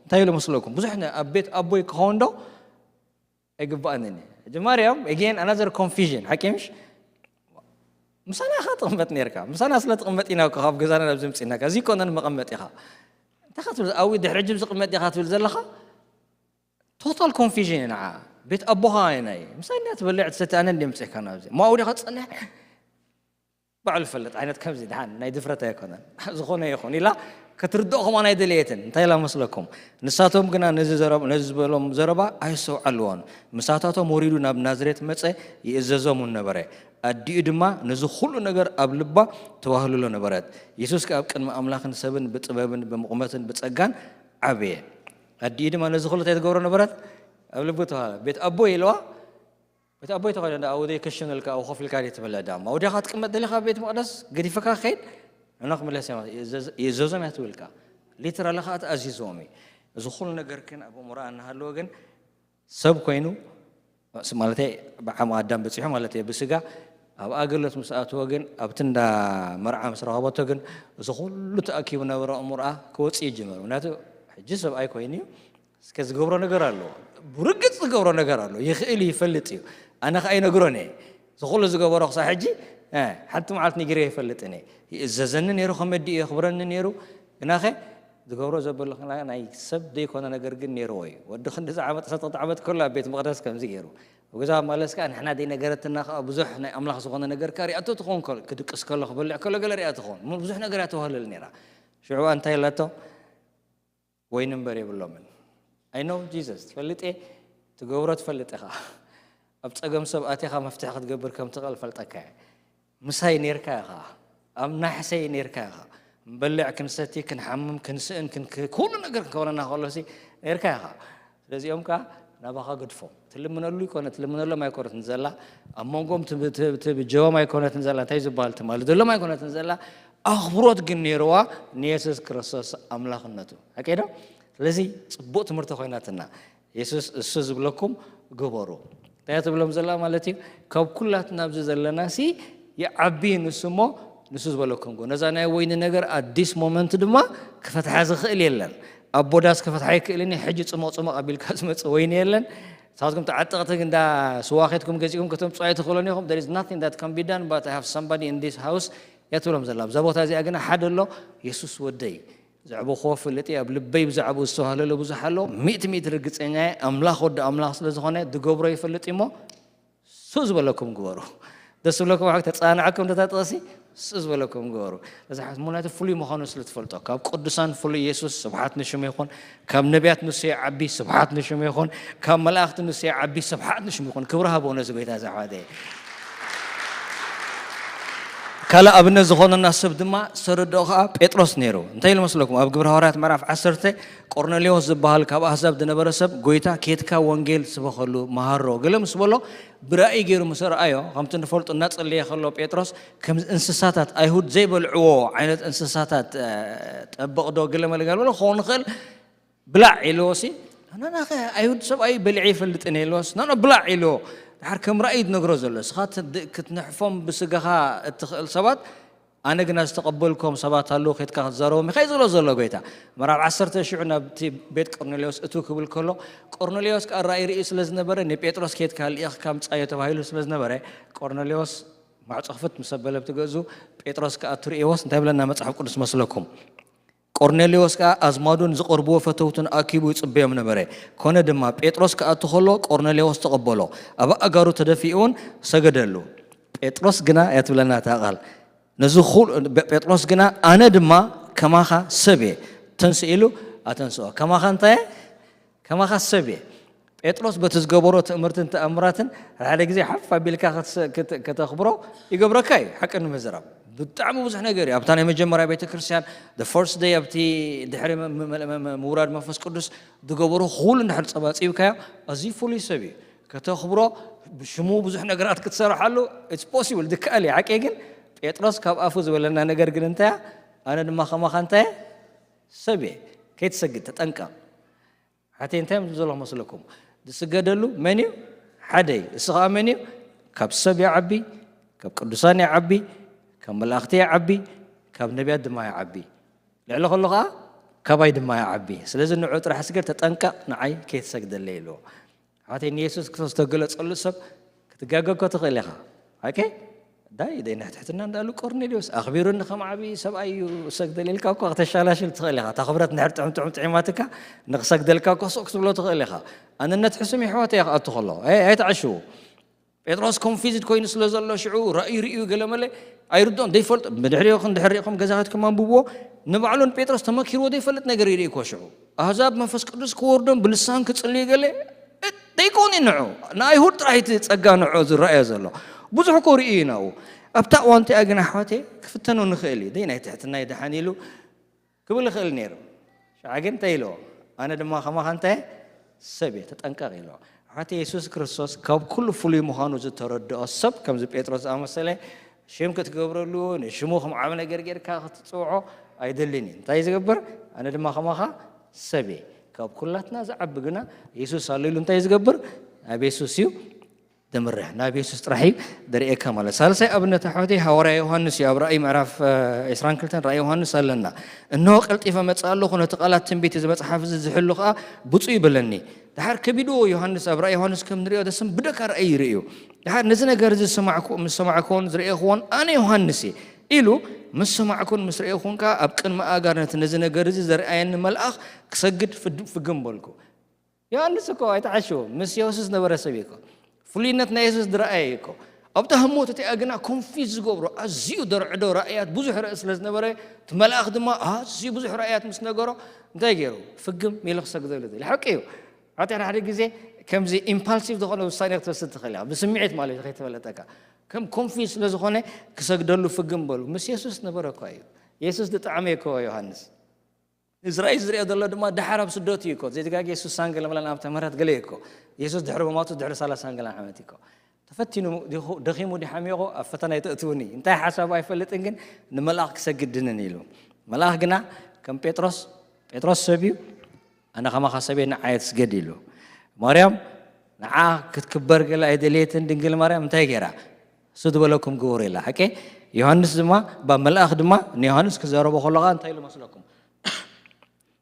እንታይ ኢሉ መስለኩም? ብዙሕ ነ-፣ ኣብ ቤት ኣቦይ ክኸውን ዶ? ኣይግባእንን እዩ። ሕጂ ማርያም፣ again, another confusion፣ ሓቂ ምሽ? ምሳና ኢኻ ትቕመጥ ነይርካ። ምሳና ስለ ትቕመጥ ኢና እኮ ካብ ገዛና ናብዚ ምጺእናካ። እዚ ኣይኮነን መቐመጢኻ። እንታይ ኢኻ ትብል? ኣብኡ ድሕሪ ሕጂ ኣብዚ ቅመጥ ኢኻ ትብል ዘለኻ? ቶታል ኮንፊዥን እዩ ንዓ። ቤት ኣቦኻ ኣይናይ። ምሳይ እንድያ ትበልዕ ትሰቲ፣ ኣነ እንድየ ምጽእካ ናብዚ። እሞ ኣብኡ ዲኻ ትጸንሕ? ባዕሉ ይፈልጥ ዓይነት ከምዚ ደሓን ናይ ድፍረት ኣይኮነን። ዝኾነ ይኹን ኢላ ክትርድኦ ከማን ኣይደለየትን። እንታይ ኢላ መስለኩም? ንሳቶም ግና ነዚ ዘረባ፣ ነዚ ዝበሎም ዘረባ ኣይሰውዓልዎን። ምሳታቶም ወሪዱ ናብ ናዝሬት መጸ፣ ይእዘዞም እውን ነበረ። ኣዲኡ ድማ ነዚ ኩሉ ነገር ኣብ ልባ ተዋህልሎ ነበረት። የሱስ ከኣ ኣብ ቅድሚ ኣምላኽን ሰብን ብጥበብን ብምቑመትን ብጸጋን ዓበየ። ኣዲኡ ድማ ነዚ ኩሉ እንታይ ትገብሮ ነበረት? ኣብ ልቡ ተዋህለ። ቤት ኣቦይ ኢልዋ፣ ቤት ኣቦይ ተኾይኑ እንዳ ኣብኡ ዘይከሽነልካ ኣብኡ ኮፍ ኢልካ ድዩ ትበልዕ? ዳማ ወዲኻ ክትቅመጥ ደሊኻ ኣብ ቤት መቕደስ ገዲፈካ ክኸይድ? ንዕና ክምለስ እያ ማለት እዩ። ይእዘዝ-፣ ይእዘዞም እያ ትብልካ። ሊትራሊ ኸኣ ተኣዚዝዎም እዩ። እዚ ኩሉ ነገር ግን ኣብ ኣእምሮኣ እናሃለወ ግን ሰብ ኮይኑ፣ ማለተይ ብዓም ኣዳም በጺሑ ማለት እየ፣ ብስጋ ኣብ ኣገልግሎት ምስ ኣተወ ግን፣ ኣብቲ እንዳ መርዓ ምስ ረኸበቶ ግን፣ እዚ ኩሉ ተኣኪቡ ነበረ ኣእምሮኣ ክወጽእ ይጅምር። ምክንያቱ ሕጂ ሰብኣይ ኮይኑ እዩ፣ እስከ ዝገብሮ ነገር ኣለዎ። ብርግጽ ዝገብሮ ነገር ኣሎ። ይኽእል እዩ፣ ይፈልጥ እዩ። ኣነ ኸኣ ይነግሮን እየ። እዚ ኩሉ ዝገበሮ ክሳብ ሕጂ፣ እ፣ ሓንቲ መዓልቲ ነጊረ ይፈልጥን እየ። ይእዘዘኒ ነይሩ፣ ከመዲ እዩ የኽብረኒ ነይሩ። ግናኸ ዝገብሮ ዘበሎ ኸና ናይ ሰብ ዘይኮነ ነገር ግን ነይርዎ እዩ። ወዲ ክንዲ ዝዓመት ዓሰርተ ክልተ ዓመት ከሎ ኣብ ቤት መቕደስ ከምዚ ገይሩ። ኣብ ገዛ ማለት ከኣ ንሕና ዘይነገረትና ከኣ ብዙሕ ናይ ኣምላኽ ዝኾነ ነገር ከኣ ሪኣቶ ትኸውን ከሎ፣ ክድቅስ ከሎ፣ ክበልዕ ከሎ ገለ ሪኣ ትኸውን። እሞ ብዙሕ ነገር እያ ተዋህልል ነይራ። ሽዑ እንታይ ኢላቶ? ወይኒ እምበር የብሎምን። I know Jesus፣ ትፈልጥ እየ፣ ትገብሮ ትፈልጥ ኢኻ። ኣብ ጸገም ሰብ ኣቲኻ መፍትሒ ክትገብር ከም ትኽእል ፈልጠካ እየ። ምሳይ ኔርካ ኢኻ። ኣብ ናሕሰይ ኔርካ ኢኻ። ክንበልዕ፣ ክንሰቲ፣ ክንሓምም፣ ክንስእን፣ ክን-፣ ክ-፣ ኩሉ ነገር ክኸውነና ከሎሲ ኔርካ ኢኻ። ስለዚኦም ከኣ ናባኻ ገድፎም። ትልምነሉ ይኮነ፣ ትልምነሎም ኣይኮነትን ዘላ፣ ኣብ መንጎም ትብ-፣ ትብ-፣ ትብጀቦም ኣይኮነትን ዘላ፣ እንታይ ዝበሃል ትማሊ ዘሎም ኣይኮነትን ዘላ፣ ኣኽብሮት ግን ኔርዋ ንየሱስ ክርስቶስ ኣምላኽነቱ። ሓቀይ ዶ? ስለዚ ጽቡቕ ትምህርቲ ኮይናትና። የሱስ እሱ ዝብለኩም ግበሩ። እንታይ እያ ትብሎም ዘላ ማለት እዩ? ካብ ኩላትና ኣብዚ ዘለናሲ ይዓቢ ንሱ እሞ ንሱ ዝበለኩም ግበሩ። ነዛ ናይ ወይኒ ነገር at this moment ድማ ክፈትሓ ዝኽእል የለን። ኣቦ ዳስ ክፈትሓ ኣይክእልን እዩ። ሕጂ ጽሞቕ ጽሞቕ ኣቢልካ ዝመጽእ ወይኒ የለን። ንስኻትኩም ተዓጠቕቲ እንዳ ስዋ ኬድኩም ገዚእኩም ከተምፅኡ ኣይትኽእሉን ኢኹም። There is nothing that can be done, but I have somebody in this house እያ ትብሎም ዘላ። ኣብዛ ቦታ እዚኣ ግና ሓደ ኣሎ፣ የሱስ ወደይ። ዘዕበኽዎ ፍልጥ እየ፣ ኣብ ልበይ ብዛዕባኡ ዝተዋህለለ ብዙሕ ኣሎ። ሚእቲ ሚእቲ ርግፀኛ እየ፣ ኣምላኽ ወዲ ኣምላኽ ስለ ዝኾነ ዝገብሮ ይፈልጥ እዩ እሞ ስቕ ዝበለኩም ግበሩ። ደስ ዝብለኩም ሓቂ ተፃንዓኩም ነታ ጥቕሲ፣ ስቕ ዝበለኩም ግበሩ። እዛ ሓት ምኽንያቱ ፍሉይ ምዃኑ ስለ ትፈልጦ፣ ካብ ቅዱሳን ፍሉይ የሱስ፣ ስብሓት ንሽሙ ይኹን። ካብ ነቢያት ንሱ ይዓቢ፣ ስብሓት ንሽሙ ይኹን። ካብ መላእኽቲ ንሱ ይዓቢ፣ ስብሓት ንሽሙ ይኹን። ክብሪ ሃቦ ነዚ ጎይታ እዚ ኣሕዋተይ። ካልእ ኣብነት ዝኾነና ሰብ ድማ ዝተረድኦ ኸዓ ጴጥሮስ ነይሩ። እንታይ ኢሉ መስለኩም? ኣብ ግብሪ ሃዋርያት ምዕራፍ ዓሰርተ፣ ቆርኔሌዎስ ዝበሃል ካብ ኣህዛብ ዝነበረ ሰብ፣ ጎይታ ኬድካ ወንጌል ስበኸሉ፣ መሃሮ፣ ገለ ምስ በሎ፣ ብራእይ ገይሩ ምስ ረኣዮ፣ ከምቲ ንፈልጦ እናጸለየ ከሎ ጴጥሮስ፣ ከም እንስሳታት ኣይሁድ ዘይበልዕዎ ዓይነት እንስሳታት፣ እ፣ ጠበቕ ዶ ገለ መለ ገለ በሎ ክኸውን ይኽእል፣ ብላዕ ኢልዎ ሲ፣ ኣነናኸ ኣይሁድ ሰብኣይ በሊዐ ይፈልጥን ኢልዎስ፣ ኖ፣ ኖ፣ ብላዕ ኢልዎ። ድሓር ከም ራእይ ዝነግሮ ዘሎ፣ እስኻ ት-፣ ድ-፣ ክትንሕፎም ብስጋኻ እትኽእል ሰባት፣ ኣነ ግና ዝተቐበልኩም ሰባት ኣለዉ፣ ኬድካ ክትዛረቦም ኢኻ እዩ ዝብሎ ዘሎ ጎይታ። ምዕራፍ ዓሰርተ ሽዑ ናብቲ ቤት ቆርኔሌዎስ እትው ክብል ከሎ፣ ቆርኔሌዎስ ከኣ ራእይ ርእዩ ስለ ዝነበረ፣ ንጴጥሮስ ኬድካ ልኢኽካ ምጻዮ ተባሂሉ ስለ ዝነበረ፣ ቆርኔሌዎስ ማዕጾ ክፍት ምስ ኣበለ ኣብቲ ገዝኡ፣ ጴጥሮስ ከኣ እትርእይዎስ እንታይ ብለና መጽሓፍ ቅዱስ መስለኩም? ቆርኔሌዎስ ከኣ ኣዝማዱን ዝቐርብዎ ፈተውቱን ኣኪቡ ይጽበዮም ነበረ። ኮነ ድማ፣ ጴጥሮስ ክኣቱ ኸሎ፣ ቆርኔሌዎስ ተቐበሎ። ኣብ ኣእጋሩ ተደፊኡ እውን ሰገደሉ። ጴጥሮስ ግና፣ እያ ትብለና እታ ቃል። ነዚ ኹል-፣ ጴጥሮስ ግና፣ ኣነ ድማ ከማኻ ሰብ እየ። ተንስ ኢሉ ኣተንስኦ። ከማኻ እንታይ እየ? ከማኻ ሰብ እየ። ጴጥሮስ በቲ ዝገበሮ ትእምርትን ተኣምራትን፣ ሓደ ሓደ ግዜ ሓፍ ኣቢልካ ክትሰ-፣ ክት-፣ ከተኽብሮ ይገብረካ እዩ፣ ሓቂ ንምዝራብ። ብጣዕሚ ብዙሕ ነገር እዩ። ኣብታ ናይ መጀመርያ ቤተ ክርስቲያን፣ the first day፣ ኣብቲ ድሕሪ መ-፣ መ-፣ መ-፣ መ-፣ ምውራድ መንፈስ ቅዱስ ዝገበሮ ኩሉ እንድሕር ጸባጺብካዮ፣ ኣዝዩ ፍሉይ ሰብ እዩ። ከተኽብሮ፣ ብሽሙ ብዙሕ ነገራት ክትሰርሓሉ፣ it's possible፣ ዝከኣል እዩ። ሓቂ ግን፣ ጴጥሮስ ካብ ኣፉ ዝበለና ነገር ግን እንታይ እያ? ኣነ ድማ ከማኻ እንታይ እየ? ሰብ እየ። ከይትሰግድ ተጠንቀቕ። ሓተይ እንታይ እዮም ዝብሉ ዘለኹ መስለኩም? ዝስገደሉ መን እዩ? ሓደ እዩ። እሱ ኸዓ መን እዩ? ካብ ሰብ ይዓቢ፣ ካብ ቅዱሳን ይዓቢ፣ ካብ መላእኽቲ ይዓቢ፣ ካብ ነቢያት ድማ ይዓቢ። ልዕሊ ኹሉ ኸዓ ካባይ ድማ ይዓቢ። ስለዚ ንዑ ጥራሕ ስገድ፣ ተጠንቀቕ፣ ንዓይ ከይትሰግደለይ ኢልዎ። ኣሕዋተይ፣ ንየሱስ ክርስቶስ ዝተገለጸሉ ሰብ ክትጋገ እኮ ትኽእል ኢኻ። ኦኬ? ዳይ፣ ደይ ናይ ትሕትና እንዳሉ ቆርኔሌዎስ ኣኽቢሩኒ ከም ዓብዪ ሰብኣይ እዩ ሰግደል ኢልካ እኮ ከተሻላሽል ትኽእል ኢኻ። እታ ክብረት እንድሕር ጥዑም ጥዑም ጥዒማትካ ንክሰግደልካ እኮ ስቕ ክትብሎ ትኽእል ኢኻ። ኣንነት ሕሱም የሕዋተይ እያ ክኣቱ ከሎ። ኣይ-፣ ኣይትዓሽዉ። ጴጥሮስ ኮንፊዝድ ኮይኑ ስለ ዘሎ ሽዑ ራእዩ ርእዩ ገለ መለ ኣይርድኦን፣ ዘይፈልጦ። ብድሕሪኡ ክንድሕር ሪእኹም ገዛ ኸድኩም ኣንብብዎ። ንባዕሉ ንጴጥሮስ ተመኪርዎ ዘይፈልጥ ነገር ይርኢ እኮ ሽዑ። ኣህዛብ መንፈስ ቅዱስ ክወርዶም ብልሳን ክጽልዩ ገለ፣ እ-፣ ደይኮን እዩ ንዑ። ንኣይሁድ ጥራሕ እቲ ጸጋ ንዑ ዝረኣዮ ዘሎ። ብዙሕ እኮ ርእዩ እዩ ናብኡ። ኣብታ እዋን እቲኣ ግን ኣሕዋተይ ክፍተኑ ንኽእል እዩ። ደይ ናይ ትሕትና ይደሓን ኢሉ ክብል ይኽእል ነይሩ። ሽዓ ግን እንታይ ኢልዎ? ኣነ ድማ ከማኻ እንታይ ሰብ እየ፣ ተጠንቀቕ ኢልዎ። ኣሕዋተይ የሱስ ክርስቶስ ካብ ኩሉ ፍሉይ ምዃኑ ዝተረድኦ ሰብ ከምዚ ጴጥሮስ ዝኣመሰለ ሽም ክትገብረሉ፣ ንሽሙ ከም ዓቢ ነገር ጌርካ ክትጽውዖ ኣይደልን እዩ። እንታይ ዝገብር? ኣነ ድማ ከማኻ ሰብ እየ። ካብ ኩላትና ዝዓቢ ግና የሱስ ኣሎ ኢሉ እንታይ ዝገብር? ናብ የሱስ እዩ ድምርሕ። ናብ የሱስ ጥራሕ እዩ ድርእየካ ማለት። ሳልሳይ ኣብነት ኣሕዋተይ ሃዋርያ ዮሃንስ እዩ። ኣብ ራእይ ምዕራፍ፣ እ፣ ዕስራን ክልተን ራእይ ዮሃንስ ኣለና። "እንሆ ቀልጢፈ መጽእ ኣለኹ፣ ነቲ ቃላት ትንቢት እዚ መጽሓፍ እዚ ዝሕሉ ከኣ ብፁዕ ይበለኒ።" ድሓር ከቢድዎ ዮሃንስ ኣብ ራእይ ዮሃንስ ከም ንርእዮ ደስም ብደካ ራእይ ይርእዩ። ድሓር ነዚ ነገር እዚ ዝሰማዕኩ-፣ ምስ ሰማዕኩዎን ዝርእኹዎን ኣነ ዮሃንስ እየ ኢሉ፣ ምስ ሰማዕኩን ምስ ርእኹን ከኣ ኣብ ቅድሚ ኣጋር ነቲ ነዚ ነገር እዚ ዘርኣየኒ መልኣኽ ክሰግድ ፍድ-፣ ፍግም በልኩ። ዮሃንስ እኮ ኣይትዓሽዎ፣ ምስ የሱስ ዝነበረ ሰብ እዩ እኮ። ፍሉይነት ናይ የሱስ ዝረኣየ እዩ እኮ። ኣብታ ህሞት እቲኣ ግና ኮንፊዝ ዝገብሮ ኣዝዩ ደርዕዶ ራእያት ብዙሕ ርእ ስለ ዝነበረ፣ እቲ መልኣኽ ድማ ኣዝዩ ብዙሕ ራእያት ምስ ነገሮ፣ እንታይ ገይሩ? ፍግም ኢሉ ክሰግደሉ ደልዩ። ሓቂ እዩ። ኣቲ ሓደ ሓደ ግዜ ከምዚ ኢምፓልሲቭ ዝኾነ ውሳኔ ክትወስድ ትኽእል ኢኻ። ብስምዒት ማለት እዩ፣ ከይተፈለጠካ። ከም ኮንፊዝ ስለ ዝኾነ ክሰግደሉ ፍግም በሉ። ምስ የሱስ ነበረ እኮ እዩ። የሱስ ዝጠዓመ እኮ ዮሃንስ። እዚ ራእይ ዝሪኦ ዘሎ ድማ ደሓር ኣብ ስደት እዩ እኮ። ዘይተጋግየ ሱሳን ገለ መለን ኣብ ተምህረት ገለ እዩ እኮ። የሱስ ድሕሪ ምማቱ ድሕሪ ሰላሳን ገለን ዓመት እዩ እኮ። ተፈቲኑ ዲኹ-፣ ደኺሙ ዲሓሚቑ ኣብ ፈተና ኣይተእትውኒ። እንታይ ሓሳቡ ኣይፈልጥን፣ ግን ንመልኣኽ ክሰግድ ድንን ኢሉ። መልኣኽ ግና ከም ጴጥሮስ፣ ጴጥሮስ ሰብ እዩ፣ ኣነ ከማኻ ሰብ እየ፣ ንዓይ ስገድ ኢሉ። ማርያም ንዓ ክትክበር ገለ ኣይደለየትን ድንግል ማርያም እንታይ ገይራ? እሱ ዝበለኩም ግበሩ ኢላ። ሓቂ ዮሃንስ ድማ፣ ባ መልኣኽ ድማ ንዮሃንስ ክዛረቦ ከሎ ኸኣ እንታይ ኢሉ መስለኩም?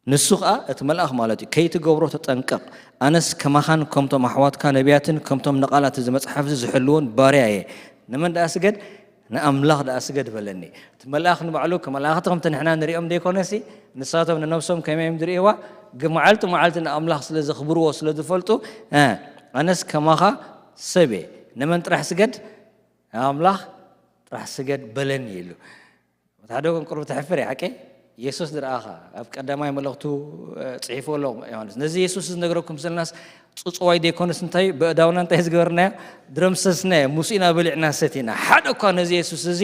ንሱ ኸኣ እቲ መልኣኽ ማለት እዩ፣ "ከይትገብሮ ተጠንቀቕ፣ ኣነስ ከማኻን ከምቶም ኣሕዋትካ ነቢያትን ከምቶም ንቓላት እዚ መጽሓፍ እዚ ዝሕልዉን ባርያ እየ። ንመን ደኣ ስገድ? ንኣምላኽ ደኣ ስገድ" በለኒ። እቲ መልኣኽ ንባዕሉ፣ ከ-፣ መላእኽቲ ከምቲ ንሕና ንሪኦም ዘይኮነሲ፣ ንሳቶም ንነብሶም ከመይ እዮም ዝርእይዋ? ግ-፣ መዓልቲ መዓልቲ ንኣምላኽ ስለ ዘኽብርዎ ስለ ዝፈልጡ፣ "እ፣ ኣነስ ከማኻ ሰብ እየ፣ ንመን ጥራሕ ስገድ? ንኣምላኽ ጥራሕ ስገድ" በለኒ ኢሉ። እቲ ሓደ እኮን ቁሩብ ተሕፍር እያ፣ ሓቀይ? የሱስ ዝረኣኻ፣ ኣብ ቀዳማይ መልእኽቱ፣ እ፣ ጽሒፉ ኣሎ ዮሃንስ። ነዚ የሱስ ዝነግረኩም ዘለናስ ጽጽዋይ ዘይኮነስ እንታይ እዩ? ብእዳውና እንታይ ዝገበርናዮ? ድረምሰስናዮ፣ ምስኡ ኢና በሊዕና ሰቲና። ሓደ እኳ ነዚ የሱስ እዚ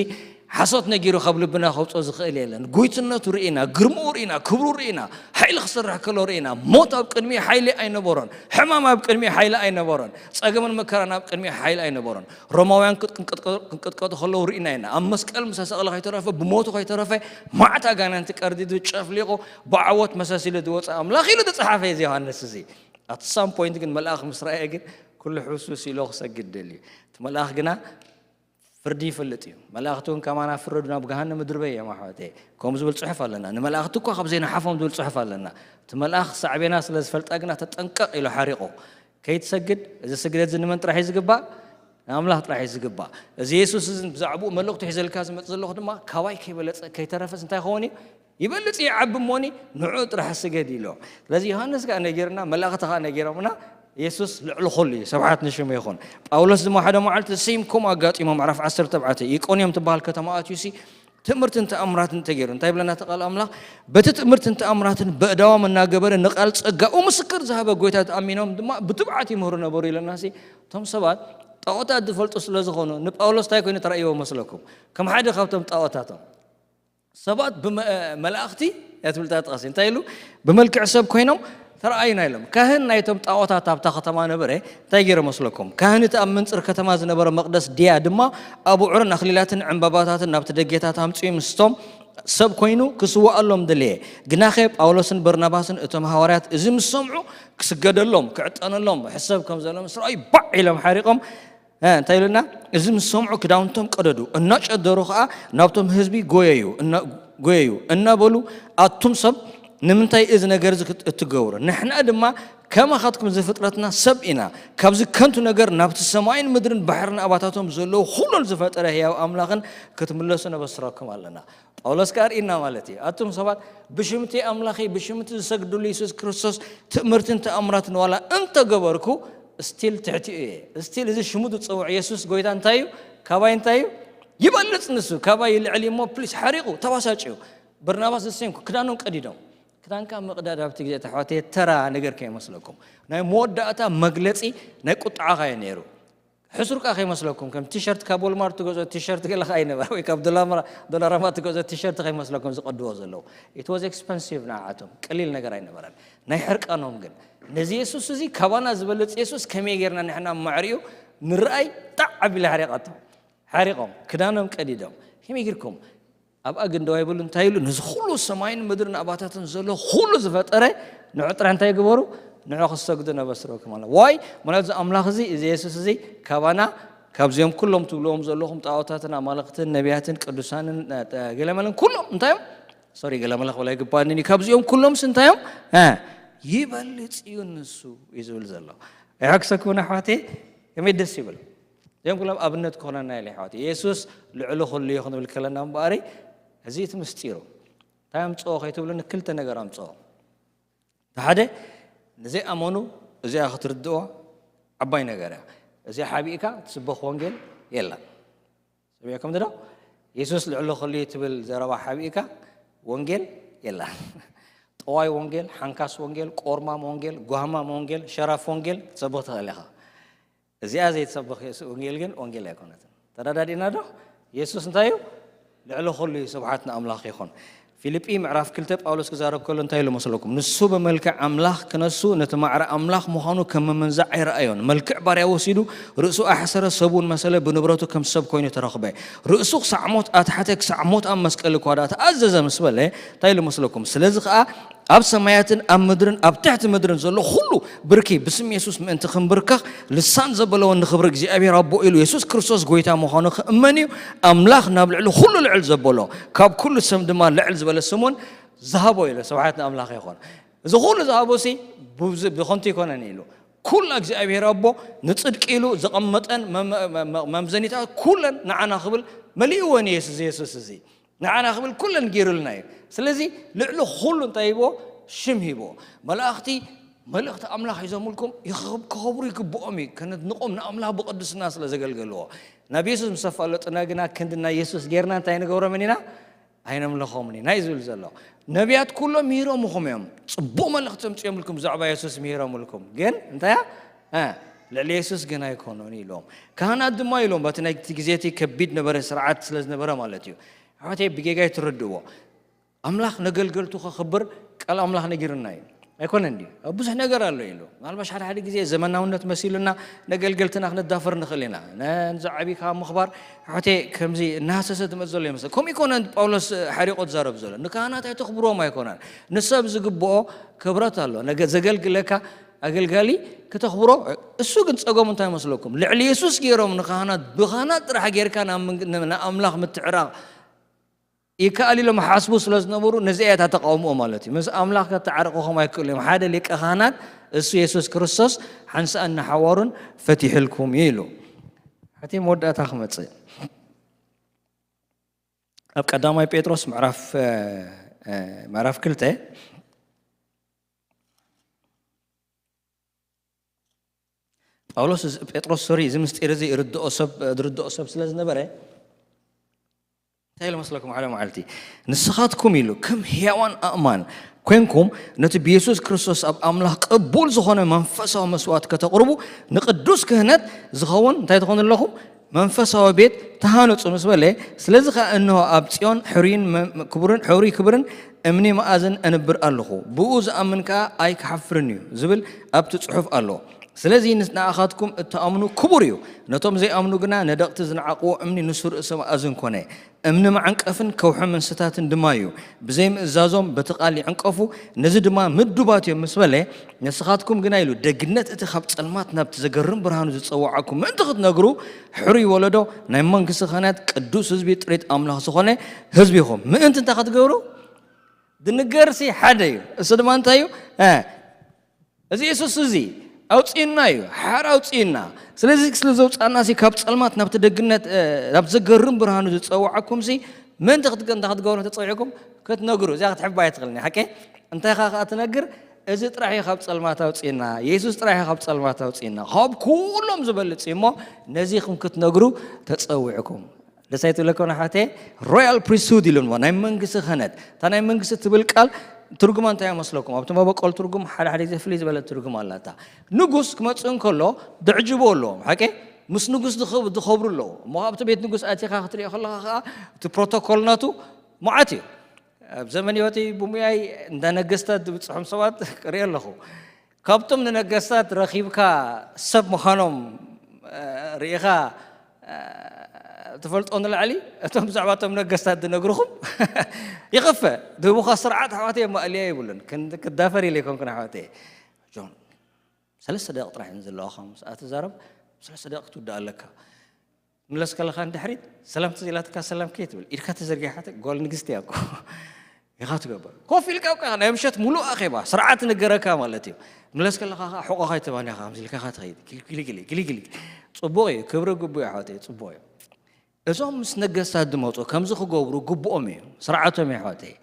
ሓሶት ነጊሩ ካብ ልብና ከውጽኦ ዝኽእል የለን። ጎይትነቱ ርኢና፣ ግርምኡ ርኢና፣ ክብሩ ርኢና፣ ሓይሊ ክሰርሕ ከሎ ርኢና። ሞት ኣብ ቅድሚኡ ሓይሊ ኣይነበሮን፣ ሕማም ኣብ ቅድሚኡ ሓይሊ ኣይነበሮን፣ ጸገምን መከራን ኣብ ቅድሚኡ ሓይሊ ኣይነበሮን። ሮማውያን ክጥ-፣ ክንቅጥቀ-፣ ክንቅጥቀጡ ከለዉ ርኢና ኢና። ኣብ መስቀል ምስ ተሰቕለ ከይተረፈ፣ ብሞቱ ከይተረፈ፣ መዓት ኣጋንንቲ ቀርዲዱ፣ ጨፍሊቑ፣ ብዓወት መሰሲሉ ዝወጸ ኣምላኽ ኢሉ ዝጸሓፈ እዩ ዮሃንስ እዚ። At some point ግን መልኣኽ ምስ ረኣየ ግን ኩሉ ሕውስውስ ኢሎ ክሰግድ ደልዩ። እቲ መልኣኽ ግና ፍርዲ ይፈልጥ እዩ። መላእኽቲ እውን ከማና ፍረዱ ናብ ገሃነም ምድርበይ እዮም ኣሕዋተይ። ከምኡ ዝብል ጽሑፍ ኣለና። ንመላእኽቲ እኳ ካብ ዘይንሓፎም ዝብል ጽሑፍ ኣለና። እቲ መልኣኽ ሳዕቤና ስለ ዝፈልጣ ግና ተጠንቀቕ ኢሎ ሓሪቑ። ከይትሰግድ፣ እዚ ስግደት እዚ ንመን ጥራሕ እዩ ዝግባእ? ንኣምላኽ ጥራሕ እዩ ዝግባእ። እዚ የሱስ እዚ ብዛዕባኡ መልእኽቱ ሒዘልካ ዝመጽእ ዘለኹ ድማ ካባይ ከይበለጸ ከይተረፈስ እንታይ ክኸውን እዩ? ይበልጽ ይዓቢ እሞኒ ንዕኡ ጥራሕ ስገድ ኢሎ። ስለዚ ዮሃንስ ከኣ ነጊርና፣ መላእኽቲ ከኣ ነጊሮምና፣ የሱስ ልዕሊ ኩሉ እዩ። ስብሓት ንሽሙ ይኹን። ጳውሎስ ድማ ሓደ መዓልቲ ስም ከምኡ ኣጋጢሞ፣ ምዕራፍ ዓሰርተ ኣርባዕተ ኢቆንዮም ትበሃል ከተማ ኣትዩሲ ትምህርትን ተኣምራትን ተገይሩ። እንታይ ይብለና እቲ ቃል ኣምላኽ? በቲ ትምህርትን ተኣምራትን በእዳዎም እናገበረ ንቃል ጸጋኡ ምስክር ዝሃበ ጎይታ ተኣሚኖም ድማ ብትብዓት ይምህሩ ነበሩ ኢለናሲ። እቶም ሰባት ጣዖታት ዝፈልጡ ስለ ዝኾኑ ንጳውሎስ እንታይ ኮይኑ ተራእይዎ መስለኩም? ከም ሓደ ካብቶም ጣዖታቶም። ሰባት ብመ-፣ መላእኽቲ እያ ትብል እታ ጥቕሲ። እንታይ ኢሉ? ብመልክዕ ሰብ ኮይኖም ተረኣዩና ኢሎም። ካህን ናይቶም ጣዖታት ኣብታ ከተማ ነበረ። እንታይ ገይሩ መስለኩም? ካህን እቲ ኣብ መንጽር ከተማ ዝነበረ መቕደስ ድያ ድማ ኣብዑርን ኣኽሊላትን ዕምባባታትን ናብቲ ደጌታት ኣምጽኡ ምስቶም ሰብ ኮይኑ ክስውኣሎም ደለየ። ግናኸ ጳውሎስን በርናባስን እቶም ሃዋርያት እዚ ምስ ሰምዑ ክስገደሎም፣ ክዕጠነሎም ሕሰብ ከም ዘሎ ምስ ረኣዩ ባዕ ኢሎም ሓሪቖም እ፣ እንታይ ኢሉና? እዚ ምስ ሰምዑ ክዳውንቶም ቀደዱ፣ እናጨደሩ ኸዓ ናብቶም ህዝቢ ጎየዩ፣ እና-፣ ጎየዩ፣ እናበሉ፣ "ኣቱም ሰብ፣ ንምንታይ እዚ ነገር እዚ ክት-፣ እትገብሩ? ንሕና ድማ ከማኻትኩም ዝፍጥረትና ሰብ ኢና። ካብዚ ከንቱ ነገር ናብቲ ሰማይን ምድርን ባሕርን ኣባታቶም ዘለዉ ኹሉን ዝፈጠረ ህያው ኣምላኽን ክትምለሱ ነበስረኩም ኣለና።" ጳውሎስ ከኣ ርኢና ማለት እዩ። ኣቱም ሰባት፣ ብሽምቲ ኣምላኺ፣ ብሽምቲ ዝሰግድሉ የሱስ ክርስቶስ ትእምርትን ተኣምራትን ዋላ እንተገበርኩ፣ ስቲል ትሕቲኡ እየ። ስቲል እዚ ሽሙ ዝጸውዕ የሱስ ጎይታ እንታይ እዩ? ካባይ እንታይ እዩ? ይበልጽ ንሱ። ካባይ ይልዕል እዩ እሞ፣ ፕሊስ፣ ሓሪቑ፣ ተባሳጭዩ። በርናባስ ዝሰምኩ ክዳኖም ቀዲዶም። ክዳንካ ምቕዳድ ኣብቲ ግዜ ተሕዋተየ ተራ ነገር ከይመስለኩም። ናይ መወዳእታ መግለጺ ናይ ቁጥዓኻ እዩ ነይሩ። ሕሱር ከኣ ከይመስለኩም፣ ከም ቲሸርት ካብ ወልማርት ትገዝኦ ቲሸርት ገለ ከኣ ኣይነበረ፣ ወይ ካብ ዶላማ-፣ ዶላራማ ትገዝኦ ቲሸርት ከይመስለኩም ዝቀድዎ ዘለዉ። It was expensive ንዓኣቶም፣ ቀሊል ነገር ኣይነበረን። ናይ ሕርቃኖም ግን፣ ነዚ የሱስ እዚ ካባና ዝበልጽ የሱስ ከመይ ጌርና ንሕና ማዕሪኡ ንረኣይ ጣዕ ኣቢላ ሓሪቓቶም። ሓሪቖም፣ ክዳኖም ቀዲዶም። ከመይ ጌርኩም? ኣብ ኣግንደዋ ይብሉ እንታይ ኢሉ? ነዚ ኩሉ ሰማይን ምድርን ኣባታትን ዘሎ ኩሉ ዝፈጠረ ንዑ ጥራሕ እንታይ ግበሩ? ንዑ ክሰግዱ ነበስረኩም ኣለ። ዋይ? ማለት እዚ ኣምላኽ እዚ፣ እዚ የሱስ እዚ ካባና፣ ካብዚኦም ኩሎም ትብልዎም ዘለኹም ጣዖታትን ኣማልኽትን ነቢያትን ቅዱሳንን፣ እ፣ እ፣ ገለመለን ኩሎም እንታይ እዮም? ሶሪ፣ ገለመለ ክብል ኣይግባኣንን እዩ። ካብዚኦም ኩሎምስ እንታይ እዮም? እ፣ ይበልጽ እዩ ንሱ እዩ ዝብል ዘሎ። ኣይሓግሰኩምን ኣሕዋተይ? ከመይ ደስ ይብል። እዚኦም ኩሎም ኣብነት ክኾነና ኢለ ኣሕዋተይ። የሱስ ልዕሊ ኩሉ እዩ ክንብል ከለና እምበኣሪ፣ እዚ እቲ ምስጢሩ። እንታይ ኣምጽኦ ከይትብሉኒ ክልተ ነገር ኣምጽኦ። እቲ ሓደ፣ ንዘይኣመኑ እዚኣ ክትርድኦ ዓባይ ነገር እያ። እዚኣ ሓቢእካ ትስበኽ ወንጌል የላን። ሰሚዕኩም ዶ? የሱስ ልዕሊ ኩሉ እዩ ትብል ዘረባ ሓቢእካ ወንጌል የላን። ጠዋይ ወንጌል፣ ሓንካስ ወንጌል፣ ቆርማም ወንጌል፣ ጓህማም ወንጌል፣ ሸራፍ ወንጌል ክትሰብኽ ትኽእል ኢኻ። እዚኣ ዘይትሰብኽ የሱ-፣ ወንጌል ግን ወንጌል ኣይኮነትን። ተረዳዲእና ዶ? የሱስ እንታይ እዩ? ልዕሊ ኩሉ እዩ። ስብሓት ንኣምላኽ ይኹን። ፊልጲ ምዕራፍ ክልተ ጳውሎስ ክዛረብ ከሎ እንታይ ኢሉ መስለኩም? ንሱ ብመልክዕ ኣምላኽ ክነሱ ነቲ ማዕረ ኣምላኽ ምዃኑ ከም ምምንዛዕ ኣይረኣዮን። መልክዕ ባርያ ወሲዱ ርእሱ ኣሕሰረ፣ ሰብ እውን መሰለ፣ ብንብረቱ ከም ሰብ ኮይኑ ተረኽበ። ርእሱ ክሳዕ ሞት ኣትሓተ፣ ክሳዕ ሞት ኣብ መስቀል እኳ ደኣ ተኣዘዘ ምስ በለ እንታይ ኢሉ መስለኩም? ስለዚ ኸኣ ኣብ ሰማያትን ኣብ ምድርን ኣብ ትሕቲ ምድርን ዘሎ ኹሉ ብርኪ ብስም የሱስ ምእንቲ ክንብርከኽ ልሳን ዘበለ እውን ንኽብሪ እግዚኣብሔር ኣቦ ኢሉ የሱስ ክርስቶስ ጐይታ ምዃኑ ክእመን እዩ። ኣምላኽ ናብ ልዕሊ ኹሉ ልዕል ዘበሎ ካብ ኩሉ ስም ድማ ልዕል ዝበለ ስም እውን ዝሃቦ ኢሉ። ስብሓት ንኣምላኽ ይኹን። እዚ ኩሉ ዝሃቦ ሲ ብዝ- ብኸንቱ ኣይኮነን ኢሉ። ኩላ እግዚኣብሔር ኣቦ ንጽድቂ ኢሉ ዘቐመጠን መመ- መ- መ- መምዘኒታት ኩለን ንዓና ክብል መሊእወን ኢየሱስ ኢየሱስ እዚ ንዓና ክብል ኩለን ገይሩልና እዩ። ስለዚ ልዕሊ ኩሉ እንታይ ሂቦ? ሽም ሂቦ። መላእኽቲ መልእኽቲ ኣምላኽ ሒዞምልኩም ይኽብ- ክኸብሩ ይግብኦም እዩ። ከነድንቖም ንኣምላኽ ብቕድስና ስለ ዘገልገልዎ። ናብ የሱስ ምስ ኣፋለጡና ግና ክንዲ ናይ የሱስ ጌርና እንታይ ንገብሮምን ኢና? ኣይነምልኾምን ኢና እዩ ዝብል ዘሎ። ነቢያት ኩሎም ምሂሮምኹም እዮም። ጽቡቕ መልእኽቲ ኣምጺኦምልኩም ብዛዕባ የሱስ ምሂሮምልኩም። ግን እንታይ እያ? እ፣ ልዕሊ የሱስ ግን ኣይኮኑን ኢሎም። ካህናት ድማ ኢሎም በቲ ናይቲ ግዜ እቲ ከቢድ ነበረ ስርዓት ስለ ዝነበረ ማለት እዩ። ኣሕዋተይ ብጌጋ ይትረድእዎ። ኣምላኽ ነገልገልቱ ከኽብር ቃል ኣምላኽ ነጊርና እዩ። ኣይኮነን ድዩ? ኣብ ብዙሕ ነገር ኣሎ ኢሉ። ምናልባሽ ሓደ ሓደ ግዜ ዘመናውነት መሲሉና ነገልገልትና ክነዳፈር ንኽእል ኢና። ነ- ንዚ ዓብዪ ካብ ምኽባር ኣሕዋተይ ከምዚ እናሃሰሰ ዝመጽእ ዘሎ ይመስል። ከምኡ ኣይኮነን ጳውሎስ ሓሪቆ ዝዛረብ ዘሎ። ንካህናት ኣይተኽብሮም ኣይኮነን። ንሰብ ዝግብኦ ክብረት ኣሎ። ነገ ዘገልግለካ ኣገልጋሊ ክተኽብሮ እሱ ግን ጸገሙ እንታይ መስለኩም? ልዕሊ የሱስ ገይሮም ንካህናት ብኻህናት ጥራሕ ጌርካ ናብ መንግ- ንኣምላኽ ምትዕራቕ ይከኣል ኢሎም ሓስቡ ስለ ዝነበሩ ነዚኣ እያ እታ ተቃውምኦ ማለት እዩ። ምስ ኣምላኽ ከተዓርቑኹም ኣይክእሉ እዮም። ሓደ ሊቀ ካህናት እሱ የሱስ ክርስቶስ ሓንሳእን ንሓዋሩን ፈቲሕልኩም እዩ ኢሉ። ሕቲ መወዳእታ ክመጽእ ኣብ ቀዳማይ ጴጥሮስ ምዕራፍ እ፣ እ፣ ምዕራፍ ክልተ ጳውሎስ እዚ- ጴጥሮስ ሶሪ እዚ ምስጢር እዚ ይርድኦ ሰብ ዝርድኦ ሰብ ስለ ዝነበረ እንታይ ኢሉ መስለኩም ሓደ መዓልቲ ንስኻትኩም ኢሉ ከም ሕያዋን ኣእማን ኮንኩም ነቲ ብየሱስ ክርስቶስ ኣብ ኣምላኽ ቅቡል ዝኾነ መንፈሳዊ መስዋዕት ከተቕርቡ ንቅዱስ ክህነት ዝኸውን እንታይ ትኾኑ ኣለኹም መንፈሳዊ ቤት ተሃነጹ ምስ በለ ስለዚ ኸዓ እንሆ ኣብ ጽዮን ሕሩይን መ- ክቡርን ሕሩይ ክብርን እምኒ መኣዝን እንብር ኣለኹ ብኡ ዝኣምን ከኣ ኣይክሓፍርን እዩ ዝብል ኣብቲ ጽሑፍ ኣሎ ስለዚ ንኣኻትኩም እትኣምኑ ክቡር እዩ ነቶም ዘይኣምኑ ግና ነደቕቲ ዝነዓቕዎ እምኒ ንሱ ርእሲ መኣዝን ኮነ እምኒ መዓንቀፍን ከውሒ ምንስታትን ድማ እዩ ብዘይምእዛዞም በቲ ቃል ይዕንቀፉ ነዚ ድማ ምዱባት እዮም ምስ በለ ንስኻትኩም ግና ኢሉ ደግነት እቲ ካብ ጸልማት ናብቲ ዘገርም ብርሃኑ ዝጸዋዓኩም ምእንቲ ክትነግሩ ሕሩይ ወለዶ ናይ መንግስቲ ክህነት ቅዱስ ህዝቢ ጥሪት ኣምላኽ ዝኾነ ህዝቢ ኢኹም ምእንቲ እንታይ ክትገብሩ ድንገርሲ ሓደ እዩ እሱ ድማ እንታይ እዩ እዚ የሱስ እዚ ኣውፅእና እዩ ሓር ኣውፅእና ስለዚ ስለ ዘውፃና ካብ ፀልማት ናብቲ ደግነት ናብ ዘገርም ብርሃኑ ዝፀዋዓኩም ሲ ምእንቲ ክትገንታ ክትገብሩ ተፀዊዕኩም ክትነግሩ እዚኣ ክትሕባ ኣይትኽእልን ሓቀ እንታይ ኻ ከዓ ትነግር እዚ ጥራሕ እዩ ካብ ፀልማት ኣውፅእና የሱስ ጥራሕ እዩ ካብ ፀልማት ኣውፅእና ካብ ኩሎም ዝበልፅ እሞ ነዚኹም ክትነግሩ ተፀዊዕኩም ደሳይ ትብለኮ ንሓቴ ሮያል ፕሪስትሁድ ኢሉ ናይ መንግስቲ ክህነት እታ ናይ መንግስቲ ትብል ቃል ትርጉማ እንታይ መስለኩም ኣብቲ መበቆል ትርጉም ሓደ ሓደ ግዜ ፍልይ ዝበለት ትርጉም ኣላታ ንጉስ ክመፅእ እንከሎ ድዕጅቦ ኣለዎም ሓቂ ምስ ንጉስ ዝኸብሩ ኣለዉ እሞ ኣብቲ ቤት ንጉስ ኣቲኻ ክትሪኦ ከለኻ ከዓ እቲ ፕሮቶኮል ናቱ መዓት እዩ ኣብ ዘመን ህይወተይ ብሙያይ እንዳ ነገስታት ዝብፅሖም ሰባት ርኢ ኣለኹ ካብቶም ንነገስታት ረኺብካ ሰብ ምዃኖም ርኢኻ ትፈልጦ ንላዕሊ እቶም ብዛዕባቶም ነገስታት ዝነግርኹም ይኸፈ ድህቡኻ ስርዓት ኣሕዋተይ ማእልያ ይብሉን ክዳፈር ኢለ ይኮንኩን ኣሕዋተይ ጆን ሰለስተ ደቂ ጥራሕ እየን ዘለዋኻ ምስ ኣትዛረብ ሰለስተ ደቂ ክትውዳእ ኣለካ ምለስ ከለኻ ንድሕሪት ሰላም ትዝ ኢላትካ ሰላም ከይትብል ኢድካ ተዘርጊሓ ጓል ንግስቲ እያ እኮ ኢኻ ትገብር ኮፍ ኢልካ እኮ ናይ ምሸት ሙሉእ ኣኼባ ስርዓት ንገረካ ማለት እዩ ምለስ ከለኻ ከዓ ሕቆኻ ይተባንያ ከምዚ ኢልካ ኢኻ ትኸይድ ግልግልግል ግልግልግል ፅቡቅ እዩ ክብሪ ግቡ ኣሕዋተይ ፅቡቅ እዩ እዞም ምስ ነገስታት ዝመፁ ከምዚ ክገብሩ ግቡኦም እዩ ስርዓቶም እዩ ኣሕዋተይ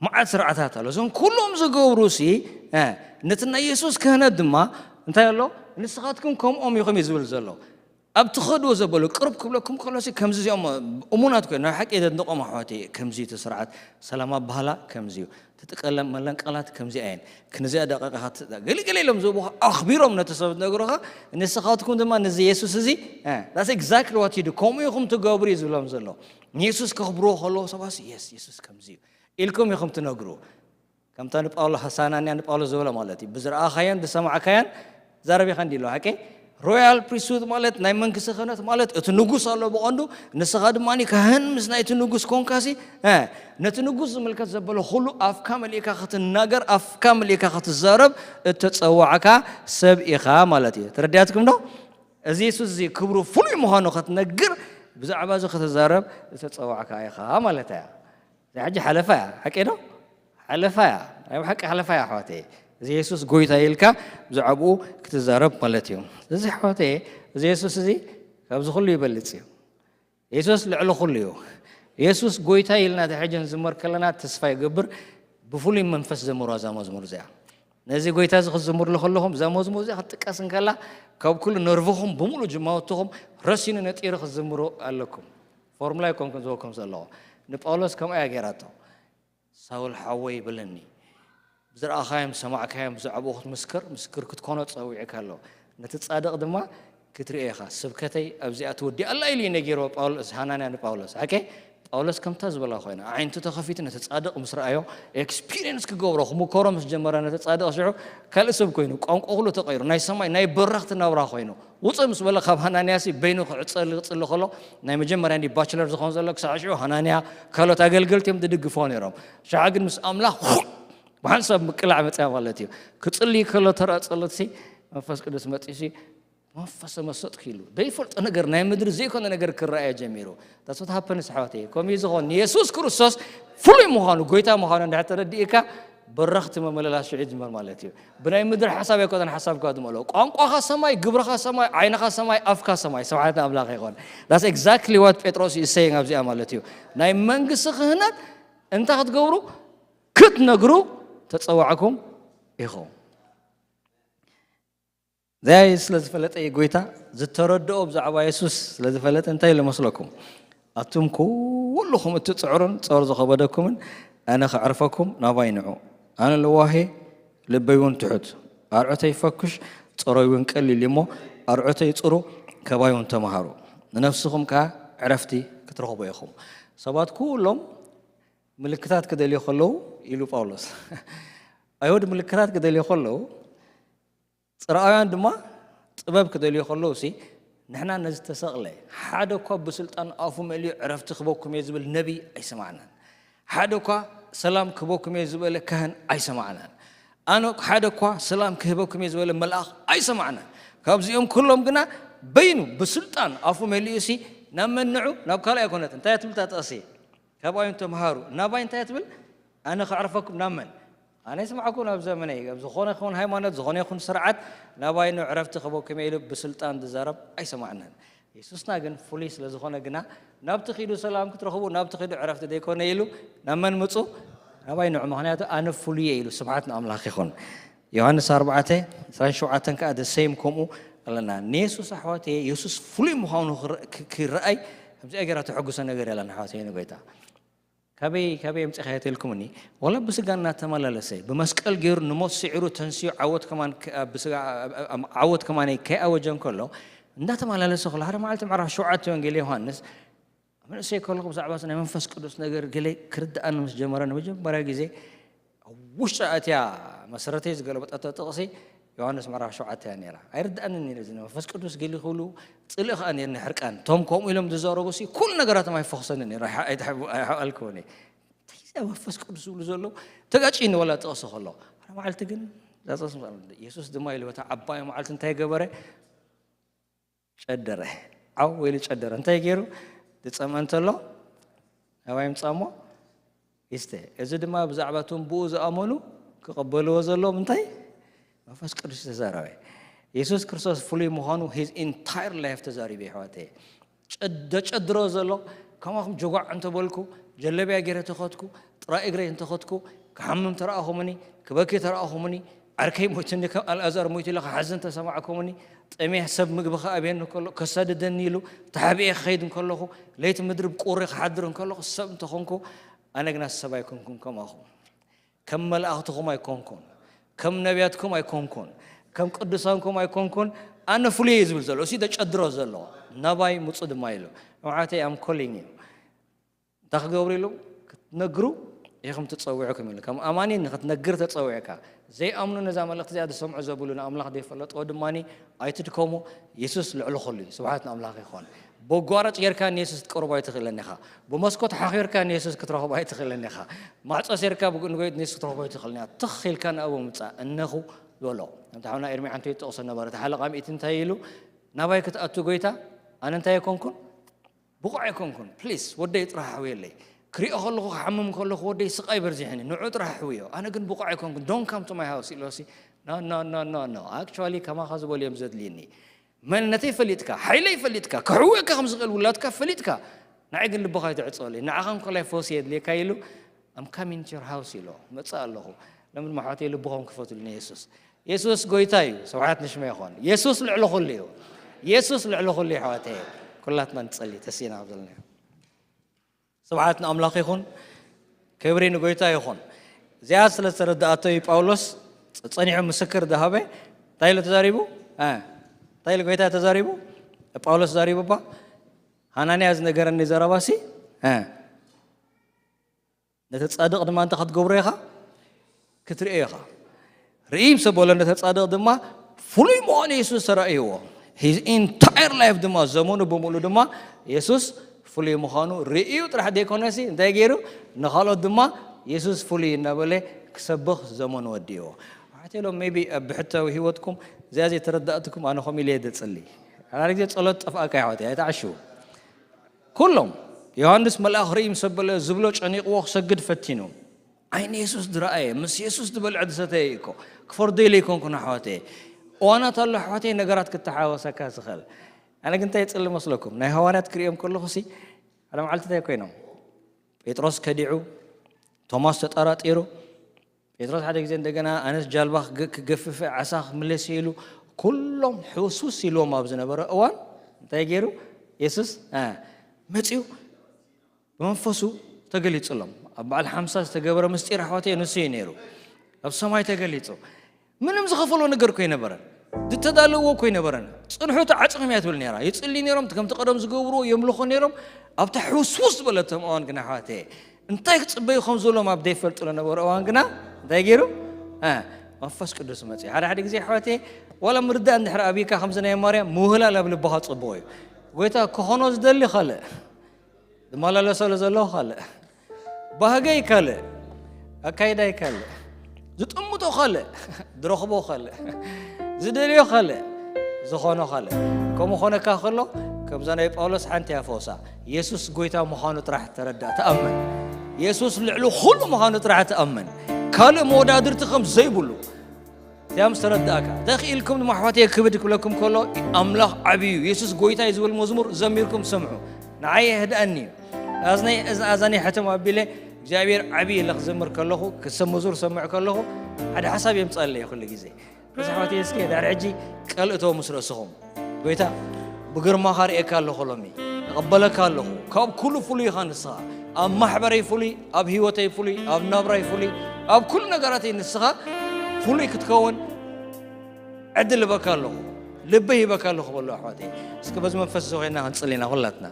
መዓት ስርዓታት ኣሎ እዞም ኩሎም ዝገብሩ ሲ ነቲ ናይ የሱስ ክህነት ድማ እንታይ ኣሎ ንስኻትኩም ከምኦም ኢኹም እዩ ዝብል ዘሎ ኣብ ትኸድዎ ዘበሉ ቅርብ ክብለኩም ከሎ ከምዚ እዚኦም እሙናት ኮይኑ ናይ ሓቂ የደንቆም ኣሕዋት ከምዚ እቲ ስርዓት ሰላም ኣባህላ ከምዚ እዩ ትጥቀለም መለንቀላት ከምዚ ኣየን ክንዚኣ ደቂቃ ገሊገሊ ኢሎም ዝህቡኻ ኣኽቢሮም ነቲ ሰብ ዝነግሩኻ ንስኻትኩም ድማ ነዚ የሱስ እዚ that's exactly what you do ከምኡ ኢኹም ትገብሩ እዩ ዝብሎም ዘሎ ንየሱስ ከኽብርዎ ከለዎ ሰባት የስ የሱስ ከምዚ እዩ ኢልኩም ኢኹም ትነግሩ ከምታ ንጳውሎ ሃሳናንያ ንጳውሎ ዝበሎ ማለት እዩ ብዝረኣኻዮን ዝሰማዕካዮን ዛረቢኻ እንዲ ኣሎ ሓቂ ሮያል ፕሪስቱድ ማለት ናይ መንግስቲ ክህነት ማለት እቲ ንጉስ ኣሎ ብቐንዱ ንስኻ ድማ ካህን ምስ ናይቲ ንጉስ ኮንካሲ ነቲ ንጉስ ዝምልከት ዘበለ ኩሉ ኣፍካ መሊእካ ክትናገር ኣፍካ መሊእካ ክትዛረብ እተፀዋዕካ ሰብ ኢኻ ማለት እዩ ተረዲኣትኩም ዶ እዚ የሱስ እዚ ክብሩ ፍሉይ ምዃኑ ክትነግር ብዛዕባ እዚ ክትዛረብ ዝተፀዋዕካ ኢኻ ማለት እያ ሕጂ ሓለፋ እያ ሓቂ ዶ ሓለፋ እያ፣ ናይ ብሓቂ ሓለፋ እያ ኣሕዋተየ። እዚ የሱስ ጎይታ ኢልካ ብዛዕባኡ ክትዛረብ ማለት እዩ። እዚ ኣሕዋተየ፣ እዚ የሱስ እዚ ካብዚ ኩሉ ይበልጽ እዩ። የሱስ ልዕሊ ኩሉ እዩ። የሱስ ጎይታ ኢልና ሕጂ ንዝመር ከለና ተስፋ ይገብር። ብፍሉይ መንፈስ ዘምሩ እዛ መዝሙር እዚኣ። ነዚ ጎይታ እዚ ክትዝምርሉ ከለኹም እዛ መዝሙር እዚኣ ክትጥቀስ እንከላ ካብ ኩሉ ነርቭኹም ብምሉእ ጅማውትኹም ረሲኑ ነጢሩ ክትዝምሩ ኣለኩም። ፎርሙላ ይኮንኩም ዝበኩም ዘለኹ። ንጳውሎስ ከምኣ እያ ገይራቶ። ሳውል ሓወይ በለኒ፣ ብዝረኣኻዮም ሰማዕካዮም ብዛዕባኡ ክትምስክር ምስክር ክትኮኖ ጸዊዕካ ኣሎ፣ ነቲ ጻድቕ ድማ ክትርእዮ ኢኻ። ስብከተይ ኣብዚኣ ትወዲኣ ኣላ ኢሉ እዩ ነጊርዎ ጳውሎስ፣ ሃናንያ ንጳውሎስ። ሓቂ ጳውሎስ ከምታ ዝበላ ኮይና ኣዒንቱ ተኸፊቱ ነቲ ጻድቕ ምስ ረኣዮ ኤክስፒሪየንስ ክገብሮ ክምከሮ ምስ ጀመረ ነቲ ጻድቕ ሽዑ ካልእ ሰብ ኮይኑ ቋንቋ ኩሉ ተቐይሩ ናይ ሰማይ ናይ በረኽቲ ናብራ ኮይኑ ውፅእ ምስ በለ ካብ ሃናንያ ሲ በይኑ ክዕፀሊ ክፅሊ ከሎ ናይ መጀመርያ እንዲ ባችለር ዝኾን ዘሎ ክሳዕ ሽዑ ሃናንያ ካልኦት ኣገልገልቲ እዮም ዝድግፍዎ ነይሮም። ሽዓ ግን ምስ ኣምላኽ ብሓንሳብ ምቅላዕ መፅያ ማለት እዩ። ክፅሊ ከሎ ተረኣ ፀሎት ሲ መንፈስ ቅዱስ መፅኡ ሲ መንፈሰ መሰጥኩ ኢሉ ዘይፈልጦ ነገር ናይ ምድሪ ዘይኮነ ነገር ክረኣየ ጀሚሩ። ታስፈት ሃፐንስ ሓወተየ ከምኡ ዝኾን ንየሱስ ክርስቶስ ፍሉይ ምዃኑ ጎይታ ምዃኑ እንድሕር ተረዲእካ በረኽቲ መመለላስ ሽዑ ይጅመር ማለት እዩ። ብናይ ምድሪ ሓሳብ ኣይኮነን ሓሳብካ ዝመልኦ። ቋንቋኻ ሰማይ፣ ግብርኻ ሰማይ፣ ዓይንኻ ሰማይ፣ ኣፍካ ሰማይ። ስብሓት ንኣምላኽ ይኾን። That's exactly what ጴጥሮስ is saying ኣብዚኣ ማለት እዩ። ናይ መንግስቲ ክህነት እንታይ ክትገብሩ ክትነግሩ ተጸዋዕኩም ኢኹም። ዘያይ ስለ ዝፈለጠ እዩ ጎይታ ዝተረድኦ ብዛዕባ የሱስ ስለ ዝፈለጠ እንታይ ኢሉ መስለኩም? ኣቱም ኩልኹም እትጽዕሩን ጾር ዝኸበደኩምን ኣነ ከዕርፈኩም ናባይ ንዑ። ኣነ ለዋሄ ልበይ እውን ትሑት፣ ኣርዑተይ ፈኩሽ ጾረይ እውን ቀሊል እዩ እሞ ኣርዑተይ ጽሩ ከባይ እውን ተምሃሩ፣ ንነፍስኹም ከኣ ዕረፍቲ ክትረኽቡ ኢኹም። ሰባት ኩሎም ምልክታት ክደልዩ ከለዉ ኢሉ ጳውሎስ ኣይሁድ ምልክታት ክደልዩ ከለዉ ጽርኣውያን ድማ ጥበብ ክደልዩ ከለዉ ሲ ንሕና ነዚ ተሰቕለ ሓደ እኳ ብስልጣን ኣፉ መሊኡ ዕረፍቲ ክበኩም እየ ዝብል ነቢይ ኣይሰማዕናን። ሓደ እኳ ሰላም ክህበኩም እየ ዝበለ ካህን ኣይሰማዕናን። ኣነ ሓደ እኳ ሰላም ክህበኩም እየ ዝበለ መልኣኽ ኣይሰማዕናን። ካብዚኦም ኩሎም ግና በይኑ ብስልጣን ኣፉ መሊኡ ሲ ናብ መን ንዑ? ናብ ካልእ ኣይኮነት። እንታይ እያ ትብል እታ ጥቕሲ? ካባዮም ተምሃሩ። ናባይ እንታይ እያ ትብል? ኣነ ከዕርፈኩም ናብ መን? ኣነ ይስማዕኩም ኣብ ዘመነይ ኣብ ዝኾነ ይኹን ሃይማኖት ዝኾነ ይኹን ስርዓት ናባይ ንዑ ዕረፍቲ ክህበኩም እየ ኢሉ ብስልጣን ዝዛረብ ኣይሰማዕናን። የሱስና ግን ፍሉይ ስለ ዝኾነ ግና ናብቲ ኺዱ ሰላም ክትረኽቡ ናብቲ ኺዱ ዕረፍቲ ዘይኮነ ኢሉ ናብ መን ምጹ? ናባይ ንዑ ምኽንያቱ ኣነ ፍሉይ እየ ኢሉ። ስብሓት ንኣምላኽ ይኹን። ዮሃንስ ኣርባዕተ ዕስራን ሸውዓተን ከኣ the same ከምኡ ኣለና። ንየሱስ ኣሕዋተየ የሱስ ፍሉይ ምዃኑ ክረ- ክ- ክረኣይ ከምዚኣ ገይራ ተሐጉሰ ነገር የላን ኣሕዋተየ ንጎይታ። ካበይ ካበይ ኣምጺኻዮ ተልኩምኒ? ዋላ ብስጋ እናተመላለሰ ብመስቀል ገይሩ ንሞት ስዒሩ ተንስዩ ዓወት ከማን ከ- ኣብ ብስጋ ኣብ- ኣብ- ዓወት ከማን ከይኣወጀ እንከሎ እንዳተመላለሰ ከሎ ሓደ መዓልቲ ምዕራፍ ሸውዓተ ወንጌል ዮሃንስ ኣብ ንእሰይ ከለኹ ብዛዕባ ናይ መንፈስ ቅዱስ ነገር ገለ ክርድኣኒ ምስ ጀመረ ንመጀመርያ ግዜ ኣብ ውሽጢ ኣትያ መሰረተይ ዝገለበጠቶ ጥቕሲ ዮሃንስ ምዕራፍ ሸውዓተ እያ ነይራ። ኣይርድኣንን ነይሩ እዚ መንፈስ ቅዱስ ገሊ ክብሉ ጽልኢ ከኣ ነይርኒ ሕርቃን። እቶም ከምኡ ኢሎም ዝዛረቡ ሲ ኩሉ ነገራቶም ኣይፈኽሰንን ነይሩ። ኣይሓ- ኣይተሓቡ- ኣይሓኣልክዎን እየ። እንታይ እዚ መንፈስ ቅዱስ ዝብሉ ዘለዉ ተጋጭኒ ወላ ጥቕሲ ከሎ ሓደ መዓልቲ ግን እዛ ጥቕሲ ምስ- የሱስ ድማ ኢሉ በታ ዓባይ መዓልቲ እንታይ ገበረ? ጨደረ። ዓው ኢሉ ጨደረ። እንታይ ገይሩ? ዝጸምአ እንተሎ ናባይ ምጻሞ ይስተ። እዚ ድማ ብዛዕባ እቶም ብኡ ዝኣመኑ ክቐበልዎ ዘለዎም እንታይ መንፈስ ቅዱስ ተዛረበ። የሱስ ክርስቶስ ፍሉይ ምዃኑ his entire life ተዛሪቡ ይሕዋተየ። ጨ- ደጨድሮ ዘሎ ከማኹም ጀጓዕ እንተበልኩ ጀለብያ ገይረ ተኸትኩ ጥራይ እግረይ እንተኸትኩ ክሓምም ተረኣኹምኒ ክበኪ ተረኣኹምኒ ዓርከይ ሞይቱኒ ከም ኣልኣዛር ሞይቱ ኢለ ክሓዝን ተሰማዕኩምኒ። ጠሜ ሰብ ምግቢ ክኣብየኒ ከሎ ከሳድደኒ ኢሉ ተሓቢኤ ክኸይድ እንከለኹ ለይቲ ምድሪ ብቁሪ ክሓድር እንከለኹ ሰብ እንተኾንኩ ኣነ ግና ሰብ ኣይኮንኩን ከማኹም። ከም መላእኽትኹም ኣይኮንኩን፣ ከም ነቢያትኩም ኣይኮንኩን፣ ከም ቅዱሳንኩም ኣይኮንኩን። ኣነ ፍሉይ እየ ዝብል ዘሎ እሱ ተጨድሮ ዘሎ ናባይ ምፁ ድማ ኢሉ ንውዓተይ ኣም ኮሊንግ እዩ። እንታይ ክገብሩ ኢሉ ክትነግሩ ኢኹም ትፀውዕኩም ኢሉ ከም ኣማኒ ንክትነግር ተፀዊዕካ። ዘይኣምኑ ነዛ መልእክቲ እዚኣ ዝሰምዑ ዘብሉ ንኣምላኽ ዘይፈለጥዎ ድማ ኣይትድከሙ። የሱስ ልዕሊ ኩሉ እዩ። ስብሓት ንኣምላኽ ይኾን። በጓረጭ ጌርካ ንየሱስ ክትቀርቦ ኣይትኽእልን ኢኻ። ብመስኮት ሓኺርካ ንየሱስ ክትረኽቦ ኣይትኽእልን ኢኻ። ማዕጾ ሴርካ ብንጎይት ንየሱስ ክትረኽቦ ኣይትኽእልን ኢኻ። ትኽ ኢልካ ንኣቡ ምጻእ እነኹ በሎ። ከምቲ ሓውና ኤርሚ ዓንቶ ይጠቕሶ ነበረ እቲ ሓለቓ ሚእቲ እንታይ ኢሉ ናባይ ክትኣቱ ጎይታ ኣነ እንታይ ኣይኮንኩን ብቑዕ ኣይኮንኩን ፕሊስ ወደይ ጥራሕ ሓውየለይ። ክሪኦ ከለኹ ክሓምም ከለኹ ወደይ ስቓይ በርዚሕኒ፣ ንዑ ጥራሕ ኣሕውዮ፣ ኣነ ግን ብቑዕ ኣይኮንኩን፣ don't come to my house ኢሎሲ፣ no no no no no፣ actually ከማኻ ዝበሉ እዮም ዘድልየኒ። መንነተይ ፈሊጥካ፣ ሓይለይ ፈሊጥካ፣ ከሕውየካ ከም ዝኽእል ውላድካ ፈሊጥካ፣ ንዓይ ግን ልብኻ ኣይትዕጸወለይ፣ ንዓኻ እንኮላይ ፈውሲ የድልየካ ኢሉ፣ I'm coming to your house ኢሎ፣ መጽእ ኣለኹ። ለምን መሓተይ ልብኹም ክፈቱልና የሱስ። የሱስ ጎይታ እዩ፣ ስብሓት ንሽመ ይኾን። የሱስ ልዕሊ ኩሉ እዩ። የሱስ ልዕሊ ኩሉ እዩ፣ ኣሕዋተይ። ኩላትና ንጸሊ፣ ተሲና ኣብ ዘለና። ስብሓት ንኣምላኽ ይኹን፣ ክብሪ ንጎይታ ይኹን። እዚኣ ስለ ዝተረዳኣቶ እዩ ጳውሎስ ጸ-፣ ጸኒሑ ምስክር ዝሃበ። እንታይ ኢሉ ተዛሪቡ? እ፣ እንታይ ኢሉ ጎይታ ተዛሪቡ? ጳውሎስ ተዛሪቡ እባ፣ ሃናንያ ዝነገረኒ ዘረባሲ፣ እ፣ ነቲ ጻድቕ ድማ እንታይ ክትገብሮ ኢኻ? ክትርእዮ ኢኻ። ርእዩ ምስ በሎ ነቲ ጻድቕ ድማ ፍሉይ ምዃኑ የሱስ ተራእይዎ። His entire life ድማ፣ ዘመኑ ብምሉእ ድማ የሱስ ፍሉይ ምዃኑ ርእዩ ጥራሕ ዘይኮነሲ እንታይ ገይሩ? ንኻልኦት ድማ የሱስ ፍሉይ እናበለ ክሰብኽ ዘመኑ ወዲእዎ። ኣሕዋተይ፣ ሎም maybe ኣብ ብሕታዊ ህይወትኩም እዚኣ ዘይተረዳእትኩም፣ ኣነ ከምኡ ኢለ እየ ዘጽሊ። ሓደ ግዜ ጸሎት ጠፍኣካ፣ ኣሕዋተይ፣ ኣይትዓሽዉ። ኩሎም፣ ዮሃንስ መልኣኽ ርእዩ ምስ ኣበለ ዝብሎ ጨኒቕዎ ክሰግድ ፈቲኑ። ዓይኒ የሱስ ዝረኣየ፣ ምስ የሱስ ዝበልዐ ዝሰተየ እዩ እኮ። ክፈርዶ ኢለ ኣይኮንኩን ኣሕዋተይ። እዋናት ኣሎ ኣሕዋተይ፣ ነገራት ክተሓዋወሰካ ዝኽእል። ኣነ ግን እንታይ ይጽሊ መስለኩም? ናይ ሃዋርያት ክርእዮም ከለኹሲ፣ ሓደ መዓልቲ እንታይ ኮይኖም? ጴጥሮስ ከዲዑ፣ ቶማስ ተጠራጢሩ። ጴጥሮስ ሓደ ግዜ እንደገና ኣነስ ጃልባ ክገ-፣ ክገፍፍ፣ ዓሳ ክምለስ ኢሉ፣ ኩሎም ሕውስውስ ኢልዎም ኣብ ዝነበረ እዋን እንታይ ገይሩ? የሱስ፣ እ፣ መጺኡ ብመንፈሱ ተገሊጹሎም። ኣብ በዓል ሓምሳ ዝተገበረ ምስጢር ኣሕዋተይ ንሱ እዩ ነይሩ። ኣብ ሰማይ ተገሊጹ። ምንም ዝኸፈሎ ነገር እኮ ኣይነበረን። ዝተዳለዎ እኮ ኣይነበረን። ጽንሑ ተዓጽኹም እያ ትብል ነይራ። ይጽልዩ ነይሮም፣ ከምቲ ቀደም ዝገብርዎ የምልኹ ነይሮም። ኣብታ ሕውስውስ ዝበለቶም እዋን ግን ኣሕዋተይ፣ እንታይ ክጽበዩ ከም ዘለዎም ኣብ ዘይፈልጡ ዝነበሩ እዋን ግና እንታይ ገይሩ? እ፣ መንፈስ ቅዱስ መጺኡ። ሓደ ሓደ ግዜ ኣሕዋተይ፣ ዋላ ምርዳእ እንድሕር ኣብይካ ከምዚ ናይ ማርያም ምውህላል ኣብ ልብኻ ጽቡቕ እዩ። ጎይታ ክኾኖ ዝደሊ ካልእ፣ ዝመላለሰሉ ዘለኹ ካልእ፣ ባህገይ ካልእ፣ ኣካይዳይ ካልእ፣ ዝጥምቶ ካልእ፣ ዝረኽቦ ካልእ፣ ዝደልዮ ካልእ፣ ዝኾኖ ካልእ። ከምኡ ኾነካ ከሎ፣ ከምዛ ናይ ጳውሎስ ሓንቲ እያ ፈውሳ። የሱስ ጎይታ ምዃኑ ጥራሕ ተረዳእ፣ ተኣመን። የሱስ ልዕሊ ኩሉ ምዃኑ ጥራሕ ተኣመን። ካልእ መወዳድርቲ ከም ዘይብሉ። እዚኣ ምስ ተረዳእካ፣ እንታይ ክኢልኩም ድማ ኣሕዋተይ ክብድ ክብለኩም ከሎ፣ ኣምላኽ ዓብዪ እዩ፣ የሱስ ጎይታ እዩ ዝብል መዝሙር ዘሚርኩም ስምዑ። ንዓይ የህድኣኒ እዩ። ኣዝነይ፣ እዝ-፣ ኣዛነይ ሕትም ኣቢለ እግዚኣብሔር ዓብዪ ኢለ ክዘምር ከለኹ፣ ክሰ-፣ መዝሙር ሰምዕ ከለኹ፣ ሓደ ሓሳብ የምጻለይ ኩሉ ግዜ። በዚ ኣሕዋተይ እስኪ ድሕሪ ሕጂ ቃል እተው ምስ ርእስኹም። ጎይታ ብግርማኻ ርእየካ ኣለኹ ሎሚ። እቕበለካ ኣለኹ። ካብ ኩሉ ፍሉይ ኢኻ ንስኻ። ኣብ ማሕበረይ ፍሉይ፣ ኣብ ህይወተይ ፍሉይ፣ ኣብ ናብራይ ፍሉይ፣ ኣብ ኩሉ ነገራተይ ንስኻ ፍሉይ ክትከውን ዕድል እበካ ኣለኹ። ልበይ ሂበካ ኣለኹ በሉ ኣሕዋተይ። እስኪ በዚ መንፈስ እዚ ኮይና ክንጽሊ ኢና ኩላትና።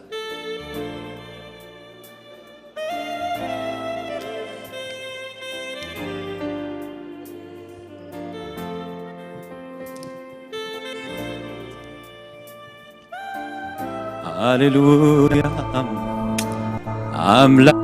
ሃሌሉያ ኣምላኽ